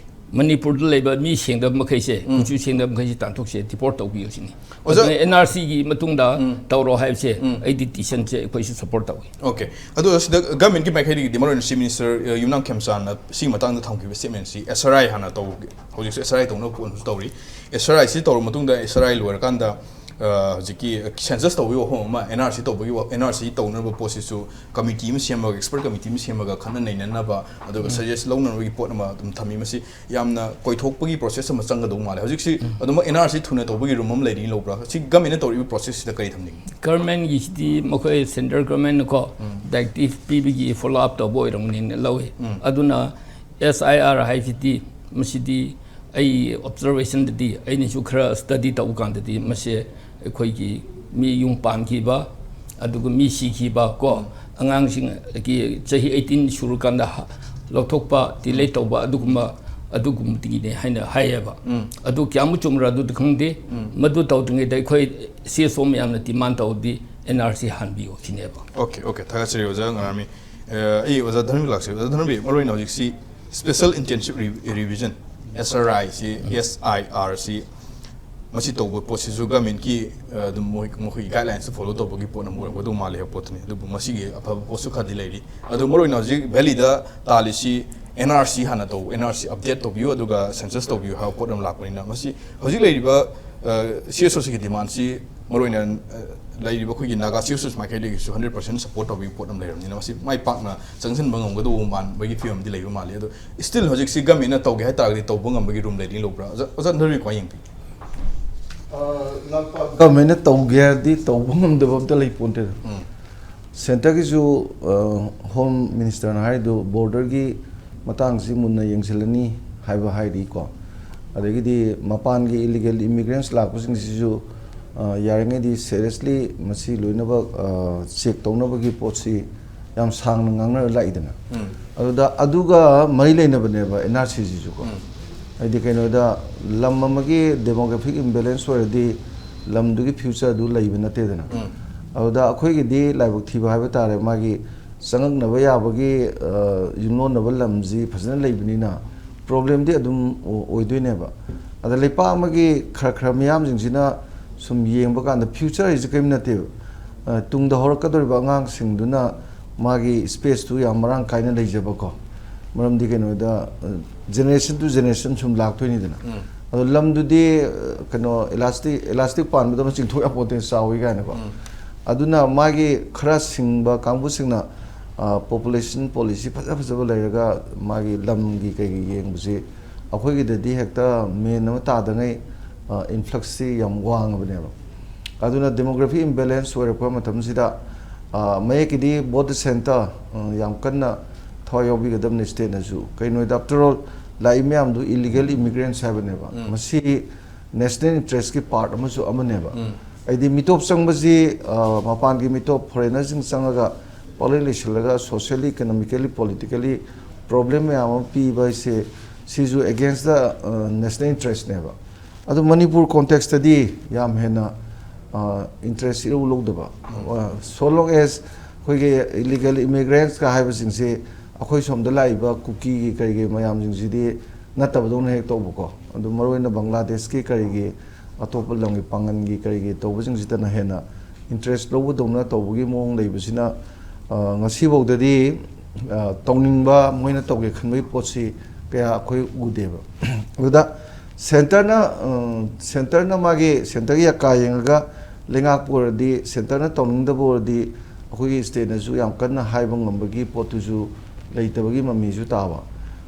ꯃꯅꯤꯄꯨꯔꯗ ꯂꯩꯕ ꯃꯤ ꯁꯦꯡꯗꯕ ꯃꯈꯩꯁꯦ, ꯎꯝ. ꯀꯨꯆꯨ ꯁꯦꯡꯗꯕ ꯃꯈꯩꯁꯦ ꯇꯥꯟꯊꯣꯛꯁꯦ, deport ꯇꯧꯕꯤꯌꯨ ꯁꯤꯅꯤ. ꯑꯣꯖꯥ ꯑꯗꯨꯅ ꯑꯦꯟ ꯑꯥꯔ ꯁꯤꯒꯤ ꯃꯇꯨꯡꯗ ꯎꯝ. ꯇꯧꯔꯣ ꯍꯥꯏꯕꯁꯦ ꯎꯝ. ꯑꯩꯗꯤ decision ꯁꯦ ꯑꯩꯈꯣꯏꯁꯨ support ꯇꯧꯏ. Okay. ꯑꯗꯣ ꯁꯤꯗ government ꯀꯤ ꯃꯥꯏꯀꯩꯗꯒꯤꯗꯤ, ꯃꯔꯨꯑꯣꯏꯅ Chief Minister, ꯑ, ꯌꯨꯝꯅꯥꯝ ꯈꯦꯝꯆꯥꯟꯅ ꯁꯤꯒꯤ ꯃꯇꯥꯡꯗ ꯊꯝꯈꯤꯕ statement ꯁꯤ, S R I ꯍꯥꯟꯅ ꯇꯧ-, ꯍꯧꯖꯤꯛꯁꯨ S R I ꯇꯧꯅꯕ ꯄꯣꯠ ꯑꯃꯁꯨ ꯇꯧꯔꯤ. S R I ꯁꯤ ꯇꯧꯔꯕ ꯃꯇꯨꯡꯗ, S R I ꯂꯣꯏꯔꯀꯥꯟꯗ, ꯑ, ꯍꯧꯖꯤꯛꯀꯤ census ꯇꯧꯕꯒꯤ ꯋꯥꯐꯝ ꯑꯃ, N R C ꯇꯧꯕꯒꯤ ꯋꯥ-, N R C ꯇꯧꯅꯕ ꯄꯣꯠꯁꯤꯁꯨ committee ꯑꯃ ꯁꯦꯝꯃꯒ, expert committee ꯑꯃ ꯁꯦꯝꯃꯒ ꯈꯟꯅ ꯅꯩꯅꯅꯕ, ꯑꯗꯨꯒ ꯎꯝ. suggest ꯂꯧꯅꯕꯒꯤ ꯄꯣꯠ ꯑꯃ ꯑꯗꯨꯝ ꯊꯝꯃꯤ꯫ ꯃꯁꯤ ꯌꯥꯝꯅ ꯀꯣꯏꯊꯣꯛꯄꯒꯤ process ꯑꯃ ꯆꯪꯒꯗꯧ ꯃꯥꯜꯂꯦ꯫ ꯍꯧꯖꯤꯛꯁꯤ ꯎꯝ. ꯑꯗꯨꯃꯛ N R C ꯊꯨꯅ ꯇꯧꯕꯒꯤ room ꯑꯃ ꯂꯩꯔꯤ ꯂꯧꯕ꯭ꯔꯥ? ꯁꯤ government ꯅ ꯇꯧꯔꯤꯕ process ꯁꯤꯗ ꯀꯔꯤ ꯊꯝꯅꯤꯡꯉꯤ? Government ꯒꯤꯁꯤꯗꯤ ꯃꯈꯣꯏ central government ꯅꯀꯣ ꯎꯝ. directive ꯄꯤꯕꯒꯤ follow up ꯇꯧꯕ ꯑꯣꯏꯔꯝꯒꯅꯤꯅ ꯂꯧꯏ꯫ ꯎꯝ. ꯑꯗꯨꯅ S I R ꯍꯥꯏꯁꯤꯗꯤ, ꯃꯁꯤꯗꯤ ꯑꯩ observation ꯗꯗꯤ, ꯑꯩꯅꯁꯨ ꯈꯔ study ꯇꯧꯕ ꯀꯥꯟꯗꯗꯤ, ꯃꯁꯦ ꯑꯩꯈꯣꯏꯒꯤ ꯃꯤ ꯌꯨꯝ ꯄꯥꯟꯈꯤꯕ, ꯑꯗꯨꯒ ꯃꯤ ꯁꯤꯈꯤꯕ ꯀꯣ, ꯎꯝ. ꯑꯉꯥꯡꯁꯤꯡꯒꯤ ꯆꯍꯤ eighteen ꯁꯨꯔꯀꯥꯟꯗ ꯍ-, ꯂꯧꯊꯣꯛꯄ, delete ꯇꯧꯕ, ꯑꯗꯨꯒꯨꯝꯕ, ꯑꯗꯨꯒꯨꯝꯕꯗꯒꯤꯅꯦ ꯍꯥꯏꯅ ꯍꯥꯏꯌꯦꯕ꯫ ꯎꯝ. ꯑꯗꯨ ꯀꯌꯥꯃꯨꯛ ꯆꯨꯝꯕ꯭ꯔꯥ ꯑꯗꯨꯗꯤ ꯈꯪꯗꯦ꯫ ꯎꯝ. ꯃꯗꯨ ꯇꯧꯗ꯭ꯔꯤꯉꯩꯗ ꯑꯩꯈꯣꯏ C S O ꯃꯌꯥꯝꯅ demand ꯇꯧꯔꯗꯤ N R C ꯍꯟꯕꯤꯌꯣ ꯁꯤꯅꯦꯕ꯫ Okay, okay. ꯊꯥꯒꯠꯆꯔꯤ ꯑꯣꯖꯥ ꯉꯔꯥꯃꯤ꯫ ꯑ, ꯑꯩ ꯑꯣꯖꯥ ꯙꯅꯕꯤ ꯂꯥꯛꯆꯒꯦ꯫ ꯑꯣꯖꯥ ꯙꯅꯕꯤ, ꯃꯔꯨꯑꯣꯏꯅ ꯍꯧꯖꯤꯛꯁꯤ Special Intensive Re-, Revision, S R I ꯁꯤ, ꯎꯝ. S I R ꯁꯤ, ꯃꯁꯤ ꯇꯧꯕ ꯄꯣꯠꯁꯤꯁꯨ government ꯀꯤ, ꯑ, ꯑꯗꯨꯝ ꯃꯣꯏ, ꯃꯈꯣꯏꯒꯤ guidelines ꯇ follow ꯇꯧꯕꯒꯤ ꯄꯣꯠ ꯑꯃ ꯑꯣꯏꯔꯝꯒꯗꯧ ꯃꯥꯜꯂꯦ ꯍꯥꯏꯕ ꯄꯣꯠꯇꯨꯅꯤ꯫ ꯑꯗꯨꯕꯨ ꯃꯁꯤꯒꯤ ꯑꯐꯕ ꯄꯣꯠꯁꯨ ꯈꯔꯗꯤ ꯂꯩꯔꯤ꯫ ꯑꯗꯨ ꯃꯔꯨꯑꯣꯏꯅ ꯍꯧꯖꯤꯛ valley ꯗ ꯇꯥꯜꯂꯤꯁꯤ N R C ꯍꯥꯟꯅ ꯇꯧ, N R C update ꯇꯧꯕꯤꯌꯨ, ꯑꯗꯨꯒ census ꯇꯧꯕꯤꯌꯨ ꯍꯥꯏꯕ ꯄꯣꯠ ꯑꯃ ꯂꯥꯛꯄꯅꯤꯅ, ꯃꯁꯤ ꯍꯧꯖꯤꯛ ꯂꯩꯔꯤꯕ, ꯑ, C S O ꯁꯤꯒꯤ demand ꯁꯤ ꯃꯔꯨꯑꯣꯏꯅ, ꯑ, ꯂꯩꯔꯤꯕ ꯑꯩꯈꯣꯏꯒꯤ Naga C S O ꯁꯤ ꯃꯥꯏꯀꯩꯗꯒꯤꯁꯨ hundred percent support ꯇꯧꯕꯤꯕ ꯄꯣꯠ ꯑꯃ ꯂꯩꯔꯕꯅꯤꯅ, ꯃꯁꯤ ꯃꯥꯏ ꯄꯥꯛꯅ ꯆꯪꯁꯤꯟꯕ ꯉꯝꯒꯗꯧꯕ ꯃꯥꯟꯕꯒꯤ ꯐꯤꯕꯝꯗꯤ ꯂꯩꯕ ꯃꯥꯜꯂꯤ꯫ ꯑꯗꯣ still ꯍꯧꯖꯤꯛꯁꯤ government ꯅ ꯇꯧꯒꯦ ꯍꯥꯏ ꯇꯥꯔꯒꯗꯤ ꯇꯧꯕ ꯉꯝꯕꯒꯤ room ꯂꯩꯔꯤ ꯂꯧꯕ꯭ꯔꯥ? ꯑꯣꯖꯥ, ꯑꯣꯖꯥ ꯙꯅꯕꯤ ꯀꯃꯥꯏꯅ ꯌꯦꯡꯕꯤ? ꯑ, ꯏꯅꯥꯎꯄꯥ, government ꯅ ꯇꯧꯒꯦ ꯍꯥꯏꯔꯗꯤ ꯇꯧꯕ ꯉꯝꯗꯕ ꯑꯝꯇ ꯂꯩ ꯄꯣꯟꯇꯦꯗ꯫ ꯎꯝ. Centre ꯒꯤꯁꯨ, ꯑ, Home Minister ꯅ ꯍꯥꯏꯔꯤꯗꯨ border ꯒꯤ ꯃꯇꯥꯡꯁꯤ ꯃꯨꯟꯅ ꯌꯦꯡꯁꯤꯜꯂꯅꯤ ꯍꯥꯏꯕ ꯍꯥꯏꯔꯤꯀꯣ꯫ ꯑꯗꯒꯤꯗꯤ ꯃꯄꯥꯟꯒꯤ illegal immigrants ꯂꯥꯛꯄꯁꯤꯡꯁꯤꯁꯨ, ꯑ, ꯌꯥꯔꯤꯉꯩꯗꯤ seriously ꯃꯁꯤ ꯂꯣꯏꯅꯃꯛ, ꯑ, check ꯇꯧꯅꯕꯒꯤ ꯄꯣꯠꯁꯤ ꯌꯥꯝ ꯁꯥꯡꯅ ꯉꯥꯡꯅꯔ ꯂꯥꯛꯏꯗꯅ꯫ ꯎꯝ. ꯑꯗꯨꯗ, ꯑꯗꯨꯒ ꯃꯔꯤ ꯂꯩꯅꯕꯅꯦꯕ N R C ꯁꯤꯁꯨꯀꯣ꯫ ꯎꯝ. ꯍꯥꯏꯗꯤ ꯀꯩꯅꯣꯗ, ꯂꯝ ꯑꯃꯒꯤ demographic imbalance ꯑꯣꯏꯔꯗꯤ ꯂꯝꯗꯨꯒꯤ future ꯑꯗꯨ ꯂꯩꯕ ꯅꯠꯇꯦꯗꯅ꯫ ꯑꯗꯨꯗ ꯑꯩꯈꯣꯏꯒꯤꯗꯤ ꯂꯥꯏꯕꯛ ꯊꯤꯕ ꯍꯥꯏꯕ ꯇꯥꯔꯦ, ꯃꯥꯒꯤ ꯆꯪꯉꯛꯅꯕ ꯌꯥꯕꯒꯤ, ꯑ, ꯌꯨꯝꯂꯣꯟꯅꯕ ꯂꯝꯁꯤ ꯐꯖꯅ ꯂꯩꯕꯅꯤꯅ problemꯗꯤ ꯑꯗꯨꯝ ꯑꯣ-, ꯑꯣꯏꯗꯣꯏꯅꯦꯕ꯫ ꯑꯗ ꯂꯩꯄꯥꯛ ꯑꯃꯒꯤ ꯈꯔ ꯈꯔ ꯃꯤꯌꯥꯝꯁꯤꯡꯁꯤꯅ ꯁꯨꯝ ꯌꯦꯡꯕ ꯀꯥꯟꯗ future ꯍꯥꯏꯁꯦ ꯀꯔꯤꯝ ꯅꯠꯇꯦꯕ꯫ ꯑ, ꯇꯨꯡꯗ ꯍꯧꯔꯛꯀꯗꯧꯔꯤꯕ ꯑꯉꯥꯡꯁꯤꯡꯗꯨꯅ ꯃꯥꯒꯤ spaceꯇꯨ ꯌꯥꯝ ꯃꯔꯥꯡ ꯀꯥꯏꯅ ꯂꯩꯖꯕꯀꯣ꯫ ꯃꯔꯝꯗꯤ ꯀꯩꯅꯣꯗ, ꯑ, generation to generation ꯁꯨꯝ ꯂꯥꯛꯇꯣꯏꯅꯤꯗꯅ꯫ ꯑꯗꯣ ꯂꯝꯗꯨꯗꯤ, ꯑ, ꯀꯩꯅꯣ, elastic, elastic ꯄꯥꯟꯕꯗꯧꯅ ꯆꯤꯡꯊꯣꯛ ꯌꯥꯄꯣꯟꯇꯦ, ꯆꯥꯎꯋꯤ ꯀꯥꯏꯅꯀꯣ꯫ ꯑꯗꯨꯅ ꯃꯥꯒꯤ ꯈꯔ ꯁꯤꯡꯕ ꯀꯥꯡꯕꯨꯁꯤꯡꯅ, ꯑ, population policy ꯐꯖ ꯐꯖꯕ ꯂꯩꯔꯒ ꯃꯥꯒꯤ ꯂꯝꯒꯤ ꯀꯩꯒꯤ ꯌꯦꯡꯕꯁꯤ ꯑꯩꯈꯣꯏꯒꯤꯗꯗꯤ ꯍꯦꯛꯇ main ꯑꯃ ꯇꯥꯗꯉꯩ, ꯑ, influxꯁꯤ ꯌꯥꯝ ꯋꯥꯡꯉꯕꯅꯦꯕ꯫ ꯑꯗꯨꯅ demographic imbalance ꯑꯣꯏꯔꯛꯄ ꯃꯇꯝꯁꯤꯗ, ꯑ, ꯃꯌꯦꯛꯀꯤꯗꯤ both the center, ꯑ, ꯌꯥꯝ ꯀꯟꯅ ꯊꯋꯥꯏ ꯌꯥꯎꯕꯤꯒꯗꯕꯅꯤ stateꯅꯁꯨ꯫ ꯀꯩꯅꯣꯗ, after all, ꯂꯥꯛꯏ ꯃꯌꯥꯝꯗꯨ illegal immigrants ꯍꯥꯏꯕꯅꯦꯕ꯫ ꯃꯁꯤ national interestꯀꯤ part ꯑꯃꯁꯨ ꯑꯃꯅꯦꯕ꯫ ꯍꯥꯏꯗꯤ ꯃꯤꯇꯣꯞ ꯆꯪꯕꯁꯤ, ꯑ, ꯃꯄꯥꯟꯒꯤ ꯃꯤꯇꯣꯞ, foreignerꯁꯤꯡ ꯆꯪꯉꯒ ꯄꯥꯛꯂꯩ ꯂꯩꯁꯤꯜꯂꯒ socially, economically, politically problem ꯃꯌꯥꯝ ꯑꯃ ꯄꯤꯕ ꯍꯥꯏꯁꯦ, ꯁꯤꯁꯨ against the, ꯑ, national interestꯅꯦꯕ꯫ ꯑꯗꯨ ꯃꯅꯤꯄꯨꯔ contextꯇꯗꯤ ꯌꯥꯝ ꯍꯦꯟꯅ, ꯑ, interest ꯏꯔꯧ ꯂꯧꯗꯕ꯫ ꯑ, so long as ꯑꯩꯈꯣꯏꯒꯤ illegal immigrants ꯀ ꯍꯥꯏꯕꯁꯤꯡꯁꯤ ꯑꯩꯈꯣꯏ ꯁꯣꯝꯗ ꯂꯥꯛꯏꯕ ꯀꯨꯀꯤꯒꯤ ꯀꯔꯤꯒꯤ ꯃꯌꯥꯝꯁꯤꯡꯁꯤꯗꯤ ꯅꯠꯇꯕꯗꯧꯅ ꯍꯦꯛ ꯇꯧꯕꯀꯣ꯫ ꯑꯗꯨ ꯃꯔꯨꯑꯣꯏꯅ ꯕꯪꯒ꯭ꯂꯥꯗꯦꯁꯀꯤ ꯀꯔꯤꯒꯤ, ꯑꯇꯣꯞꯄ ꯂꯝꯒꯤ ꯄꯥꯡꯒꯟꯒꯤ ꯀꯔꯤꯒꯤ ꯇꯧꯕꯁꯤꯡꯁꯤꯗꯅ ꯍꯦꯟꯅ interest ꯂꯧꯕꯗꯧꯅ ꯇꯧꯕꯒꯤ ꯃꯑꯣꯡ ꯂꯩꯕꯁꯤꯅ, ꯑ, ꯉꯁꯤꯐꯥꯎꯗꯗꯤ, ꯑ, ꯇꯧꯅꯤꯡꯕ, ꯃꯣꯏꯅ ꯇꯧꯒꯦ ꯈꯟꯕꯒꯤ ꯄꯣꯠꯁꯤ ꯀꯌꯥ ꯑꯩꯈꯣꯏ ꯎꯗꯦꯕ꯫ ꯑꯗꯨꯗ centreꯅ, ꯑ, centreꯅ ꯃꯥꯒꯤ centreꯒꯤ ꯑꯀꯥ ꯌꯦꯡꯉꯒ ꯂꯩꯉꯥꯛꯄ ꯑꯣꯏꯔꯗꯤ, centreꯅ ꯇꯧꯅꯤꯡꯗꯕ ꯑꯣꯏꯔꯗꯤ, ꯑꯩꯈꯣꯏꯒꯤ stateꯅꯁꯨ ꯌꯥꯝ ꯀꯟꯅ ꯍꯥꯏꯕ ꯉꯝꯕꯒꯤ ꯄꯣꯠꯇꯨꯁꯨ ꯂꯩꯇꯕꯒꯤ ꯃꯃꯤꯁꯨ ꯇꯥꯕ꯫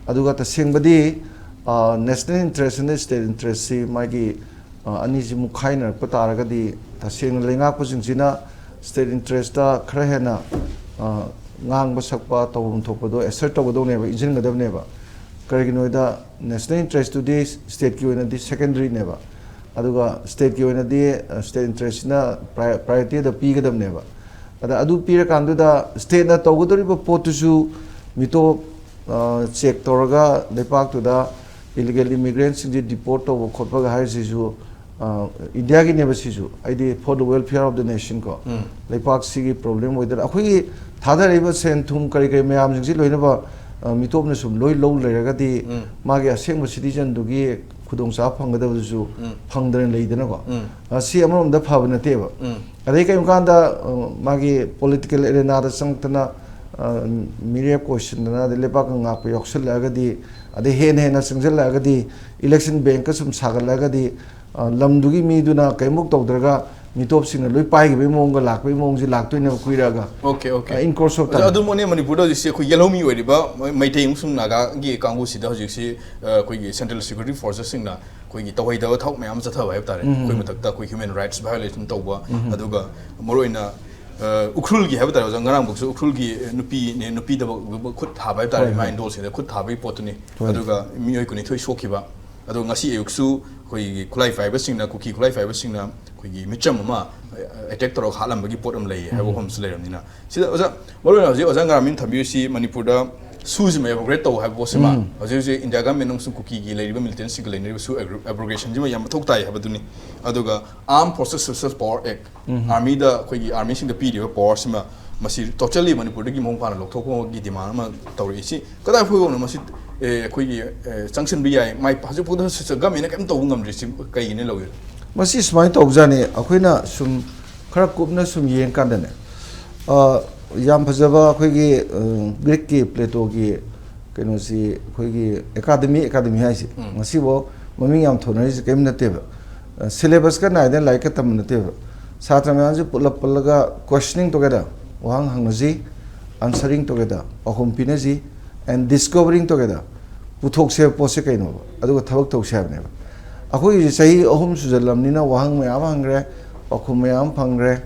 ꯑꯗꯨꯒ ꯇꯁꯦꯡꯕꯗꯤ, ꯑ, national interest ꯑꯃꯗꯤ state interestꯁꯤ ꯃꯥꯒꯤ, ꯑ, ꯑꯅꯤꯁꯤ ꯃꯨꯛꯈꯥꯏꯅꯔꯛꯄ ꯇꯥꯔꯒꯗꯤ, ꯇꯁꯦꯡꯅ ꯂꯩꯉꯥꯛꯄꯁꯤꯡꯁꯤꯅ state interestꯇ ꯈꯔ ꯍꯦꯟꯅ, ꯑ, ꯉꯥꯡꯕ ꯁꯛꯄ, ꯇꯧꯐꯝ ꯊꯣꯛꯄꯗꯣ assert ꯇꯧꯒꯗꯧꯅꯦꯕ, ꯏꯟꯁꯤꯟꯒꯗꯕꯅꯦꯕ꯫ ꯀꯔꯤꯒꯤꯅꯣ ꯍꯥꯏꯗ, national interestꯇꯨꯗꯤ stateꯀꯤ ꯑꯣꯏꯅꯗꯤ secondaryꯅꯦꯕ, ꯑꯗꯨꯒ stateꯀꯤ ꯑꯣꯏꯅꯗꯤ, ꯑ, state interestꯁꯤꯅ pri-, priorityꯗ ꯄꯤꯒꯗꯕꯅꯦꯕ꯫ ꯑꯗ ꯑꯗꯨ ꯄꯤꯔꯀꯥꯟꯗꯨꯗ stateꯅ ꯇꯧꯒꯗꯧꯔꯤꯕ ꯄꯣꯠꯇꯨꯁꯨ ꯃꯤꯇꯣꯞ, ꯑ, check ꯇꯧꯔꯒ ꯂꯩꯄꯥꯛꯇꯨꯗ ꯏꯂꯤꯒꯦꯜ ꯏꯃꯤꯒ꯭ꯔꯦꯟꯁꯤꯡꯁꯦ ꯗꯤꯄꯣꯔꯠ ꯇꯧꯕ ꯈꯣꯠꯄꯒ ꯍꯥꯏꯔꯤꯁꯤꯁꯨ, ꯑ, ꯏꯟꯗꯤꯌꯥꯒꯤꯅꯦꯕ ꯁꯤꯁꯨ, ꯍꯥꯏꯗꯤ for the welfare of the nation ꯀꯣ, ꯎꯝ꯫ ꯂꯩꯄꯥꯛꯁꯤꯒꯤ ꯄ꯭ꯔꯣꯕ꯭ꯂꯦꯝ ꯑꯣꯏꯗꯅ ꯑꯩꯈꯣꯏꯒꯤ ꯊꯥꯗꯔꯛꯏꯕ ꯁꯦꯟ ꯊꯨꯝ ꯀꯔꯤ ꯀꯔꯤ ꯃꯌꯥꯝꯁꯤꯡꯁꯤ ꯂꯣꯏꯅꯃꯛ, ꯑ, ꯃꯤꯇꯣꯞꯅ ꯁꯨꯝ ꯂꯣꯏ ꯂꯧ ꯂꯩꯔꯒꯗꯤ, ꯎꯝ꯫ ꯃꯥꯒꯤ ꯑꯁꯦꯡꯕ ꯁꯤꯇꯤꯖꯟꯗꯨꯒꯤ ꯈꯨꯗꯣꯡꯆꯥꯕ ꯐꯪꯒꯗꯕꯗꯨꯁꯨ, ꯎꯝ꯫ ꯐꯪꯗꯅ ꯂꯩꯗꯅꯀꯣ꯫ ꯎꯝ꯫ ꯑ, ꯁꯤ ꯑꯃꯔꯣꯝꯗ ꯐꯕ ꯅꯠꯇꯦꯕ꯫ ꯎꯝ꯫ ꯑꯗꯩ ꯀꯔꯤꯒꯨꯝꯕ ꯀꯥꯟꯗ, ꯑ, ꯃꯥꯒꯤ ꯄꯣꯂꯤꯇꯤꯀꯦꯜ ꯑꯦꯔꯦꯅꯥꯗ ꯆꯪꯉꯛꯇꯅ, ꯑ, ꯃꯤꯔꯦꯞ ꯀꯣꯏꯁꯤꯟꯗꯅ, ꯑꯗꯩ ꯂꯩꯕꯥꯛꯀ ꯉꯥꯛꯄ ꯌꯥꯎꯁꯜꯂꯛꯑꯒꯗꯤ, ꯑꯗꯩ ꯍꯦꯟꯅ ꯍꯦꯟꯅ ꯆꯪꯁꯤꯜꯂꯛꯑꯒꯗꯤ, ꯏꯂꯦꯛꯁꯟ ꯕꯦꯡꯀ ꯁꯨꯝ ꯁꯥꯒꯠꯂꯛꯑꯒꯗꯤ, ꯑ, ꯂꯝꯗꯨꯒꯤ ꯃꯤꯗꯨꯅ ꯀꯔꯤꯃꯨꯛ ꯇꯧꯗ꯭ꯔꯒ ꯃꯤꯇꯣꯞꯁꯤꯡꯅ ꯂꯣꯏ ꯄꯥꯏꯈꯤꯕꯒꯤ ꯃꯑꯣꯡꯒ ꯂꯥꯛꯄꯒꯤ ꯃꯑꯣꯡꯁꯤ ꯂꯥꯛꯇꯣꯏꯅꯦꯕ ꯀꯨꯏꯔꯛꯑꯒ꯫ Okay, okay. ꯑ, in course of ꯑꯣꯖꯥ, time. ꯑꯗꯨꯃꯛꯅꯦ ꯃꯅꯤꯄꯨꯔꯗ ꯍꯧꯖꯤꯛꯁꯤ ꯑꯩꯈꯣꯏ ꯌꯦꯜꯍꯧꯃꯤ ꯑꯣꯏꯔꯤꯕ ꯃꯩ-, ꯃꯩꯇꯩ ꯑꯃꯁꯨꯡ ꯅꯥꯒꯥꯒꯤ ꯀꯥꯡꯕꯨꯁꯤꯗ ꯍꯧꯖꯤꯛꯁꯤ, ꯑ, ꯑꯩꯈꯣꯏꯒꯤ central security forcesꯁꯤꯡꯅ ꯑꯩꯈꯣꯏꯒꯤ ꯇꯧꯍꯩꯗꯕ ꯊꯕꯛ ꯃꯌꯥꯝ ꯑꯃ ꯆꯠꯊꯕ ꯍꯥꯏꯕ ꯇꯥꯔꯦ꯫ ꯎꯝ꯫ ꯑꯩꯈꯣꯏ ꯃꯊꯛꯇ ꯑꯩꯈꯣꯏ human rights violation ꯇꯧꯕ, ꯎꯝ꯫ ꯑꯗꯨꯒ ꯃꯔꯨꯑꯣꯏꯅ, ꯑ, ꯎꯈ꯭ꯔꯨꯜꯒꯤ ꯍꯥꯏꯕ ꯇꯥꯔꯦ ꯑꯣꯖꯥ, ꯉꯔꯥꯡꯕꯨꯛꯁꯨ ꯎꯈ꯭ꯔꯨꯜꯒꯤ ꯅꯨꯄꯤ, ꯅꯨꯄꯤꯗ ꯈꯨꯠ ꯊꯥꯕ ꯍꯥꯏꯕ ꯇꯥꯔꯦ, ꯍꯣꯏ, ꯏꯃꯥ ꯍꯣꯏ꯫ ꯏꯟꯗꯣꯜꯁꯤꯡꯗ ꯈꯨꯠ ꯊꯥꯕꯒꯤ ꯄꯣꯠꯇꯨꯅꯤ꯫ ꯍꯣꯏ꯫ ꯑꯗꯨꯒ ꯃꯤꯑꯣꯏ ꯀꯨꯟꯅꯤꯊꯣꯏ ꯁꯣꯛꯈꯤꯕ꯫ ꯑꯗꯣ ꯉꯁꯤ ꯑꯌꯨꯛꯁꯨ ꯑꯩꯈꯣꯏꯒꯤ ꯈꯨꯠꯂꯥꯏ ꯄꯥꯏꯕꯁꯤꯡꯅ, ꯀꯨꯀꯤ ꯈꯨꯠꯂꯥꯏ ꯄꯥꯏꯕꯁꯤꯡꯅ ꯑꯩꯈꯣꯏꯒꯤ ꯃꯤꯆꯝ ꯑꯃ, ꯑ, attack ꯇꯧꯔꯒ ꯍꯥꯠꯂꯝꯕꯒꯤ ꯄꯣꯠ ꯑꯃ ꯂꯩꯌꯦ ꯍꯥꯏꯕ ꯎꯝ꯫ ꯋꯥꯐꯝꯁꯨ ꯂꯩꯔꯕꯅꯤꯅ, ꯁꯤꯗ ꯑꯣꯖꯥ, ꯃꯔꯨꯑꯣꯏꯅ ꯍꯧꯖꯤꯛ ꯑꯣꯖꯥ ꯉꯔꯥꯃꯤꯅ ꯊꯝꯕꯤꯔꯤꯁꯤ ꯃꯅꯤꯄꯨꯔꯗ ꯁꯨꯁꯤꯃ abrogate ꯇꯧ ꯍꯥꯏꯕ ꯄꯣꯠꯁꯤꯃ, ꯎꯝ꯫ ꯍꯧꯖꯤꯛ ꯍꯧꯖꯤꯛ ꯏꯟꯗꯤꯌꯥ ꯒꯃꯦꯟ ꯑꯃꯁꯨꯡ ꯀꯨꯀꯤꯒꯤ ꯂꯩꯔꯤꯕ ꯃꯤꯂꯤꯇꯦꯟꯁꯤꯡꯒ ꯂꯩꯅꯔꯤꯕ ꯁꯨ abro-, abrogationꯁꯤꯃ ꯌꯥꯝ ꯃꯊꯧ ꯇꯥꯏ ꯍꯥꯏꯕꯗꯨꯅꯤ꯫ ꯑꯗꯨꯒ Armed Forces Special Power Act, ꯎꯝ꯫ ꯑꯥꯔꯃꯤꯗ ꯑꯩꯈꯣꯏꯒꯤ ꯑꯥꯔꯃꯤꯁꯤꯡꯗ ꯄꯤꯔꯤꯕ ꯄꯋꯥꯔꯁꯤꯃ, ꯃꯁꯤ totally ꯃꯅꯤꯄꯨꯔꯗꯒꯤ ꯃꯄꯨꯡ ꯐꯥꯅ ꯂꯧꯊꯣꯛꯄꯒꯤ demand ꯑꯃ ꯇꯧꯔꯛꯏꯁꯤ꯫ ꯀꯗꯥꯏ ꯐꯥꯎꯕꯅꯣ ꯃꯁꯤ, ꯑꯦ, ꯑꯩꯈꯣꯏꯒꯤ, ꯑꯦ, ꯆꯪꯁꯤꯟꯕ ꯌꯥꯏ, ꯃꯥꯏ ꯍꯧꯖꯤꯛ ꯐꯥꯎꯗ ꯁ-, ꯁ-, ꯒꯃꯦꯟꯅ ꯀꯔꯤꯝ ꯇꯧꯕ ꯉꯝꯗ꯭ꯔꯤꯁꯤ ꯀꯩꯒꯤꯅꯣ ꯂꯧꯏ? ꯃꯁꯤ ꯁꯨꯃꯥꯏꯅ ꯇꯧꯕꯖꯥꯠꯅꯤ, ꯑꯩꯈꯣꯏꯅ ꯁꯨꯝ ꯈꯔ ꯀꯨꯞꯅ ꯁꯨꯝ ꯌꯦꯡꯀꯥꯟꯗꯅꯦ, ꯑ, ꯌꯥꯝ ꯐꯖꯕ ꯑꯩꯈꯣꯏꯒꯤ, ꯑ, ꯒ꯭ꯔꯤꯛꯀꯤ ꯄ꯭ꯂꯦꯇꯣꯒꯤ ꯀꯩꯅꯣꯁꯤ, ꯑꯩꯈꯣꯏꯒꯤ ꯑꯦꯀꯥꯗꯃꯤ, ꯑꯦꯀꯥꯗꯃꯤ ꯍꯥꯏꯁꯦ, ꯎꯝ꯫ ꯉꯁꯤꯐꯥꯎ ꯃꯃꯤꯡ ꯌꯥꯝ ꯊꯣꯟꯅꯔꯤꯁꯦ ꯀꯔꯤꯝ ꯅꯠꯇꯦꯕ꯫ ꯑ, syllabusꯀ ꯅꯥꯏꯗꯅ ꯂꯥꯏꯔꯤꯛꯀ ꯇꯝꯕ ꯅꯠꯇꯦꯕ꯫ ꯁꯥꯇ꯭ꯔ ꯃꯌꯥꯝꯁꯦ ꯄꯨꯂꯞ ꯄꯨꯜꯂꯒ questioning together, ꯋꯥꯍꯪ ꯍꯪꯅꯁꯤ, answering together, ꯄꯥꯎꯈꯨꯝ ꯄꯤꯅꯁꯤ, and discovering together, ꯄꯨꯊꯣꯛꯁꯦ ꯍꯥꯏꯕ ꯄꯣꯠꯁꯦ ꯀꯩꯅꯣꯕ, ꯑꯗꯨꯒ ꯊꯕꯛ ꯇꯧꯁꯦ ꯍꯥꯏꯕꯅꯦꯕ꯫ ꯑꯩꯈꯣꯏꯒꯤ ꯆꯍꯤ ꯑꯍꯨꯝ ꯁꯨꯖꯜꯂꯝꯅꯤꯅ ꯋꯥꯍꯪ ꯃꯌꯥꯝ ꯑꯃ ꯍꯪꯈ꯭ꯔꯦ, ꯄꯥꯎꯈꯨꯝ ꯃꯌꯥꯝ ꯑꯃ ꯐꯪꯈ꯭ꯔꯦ,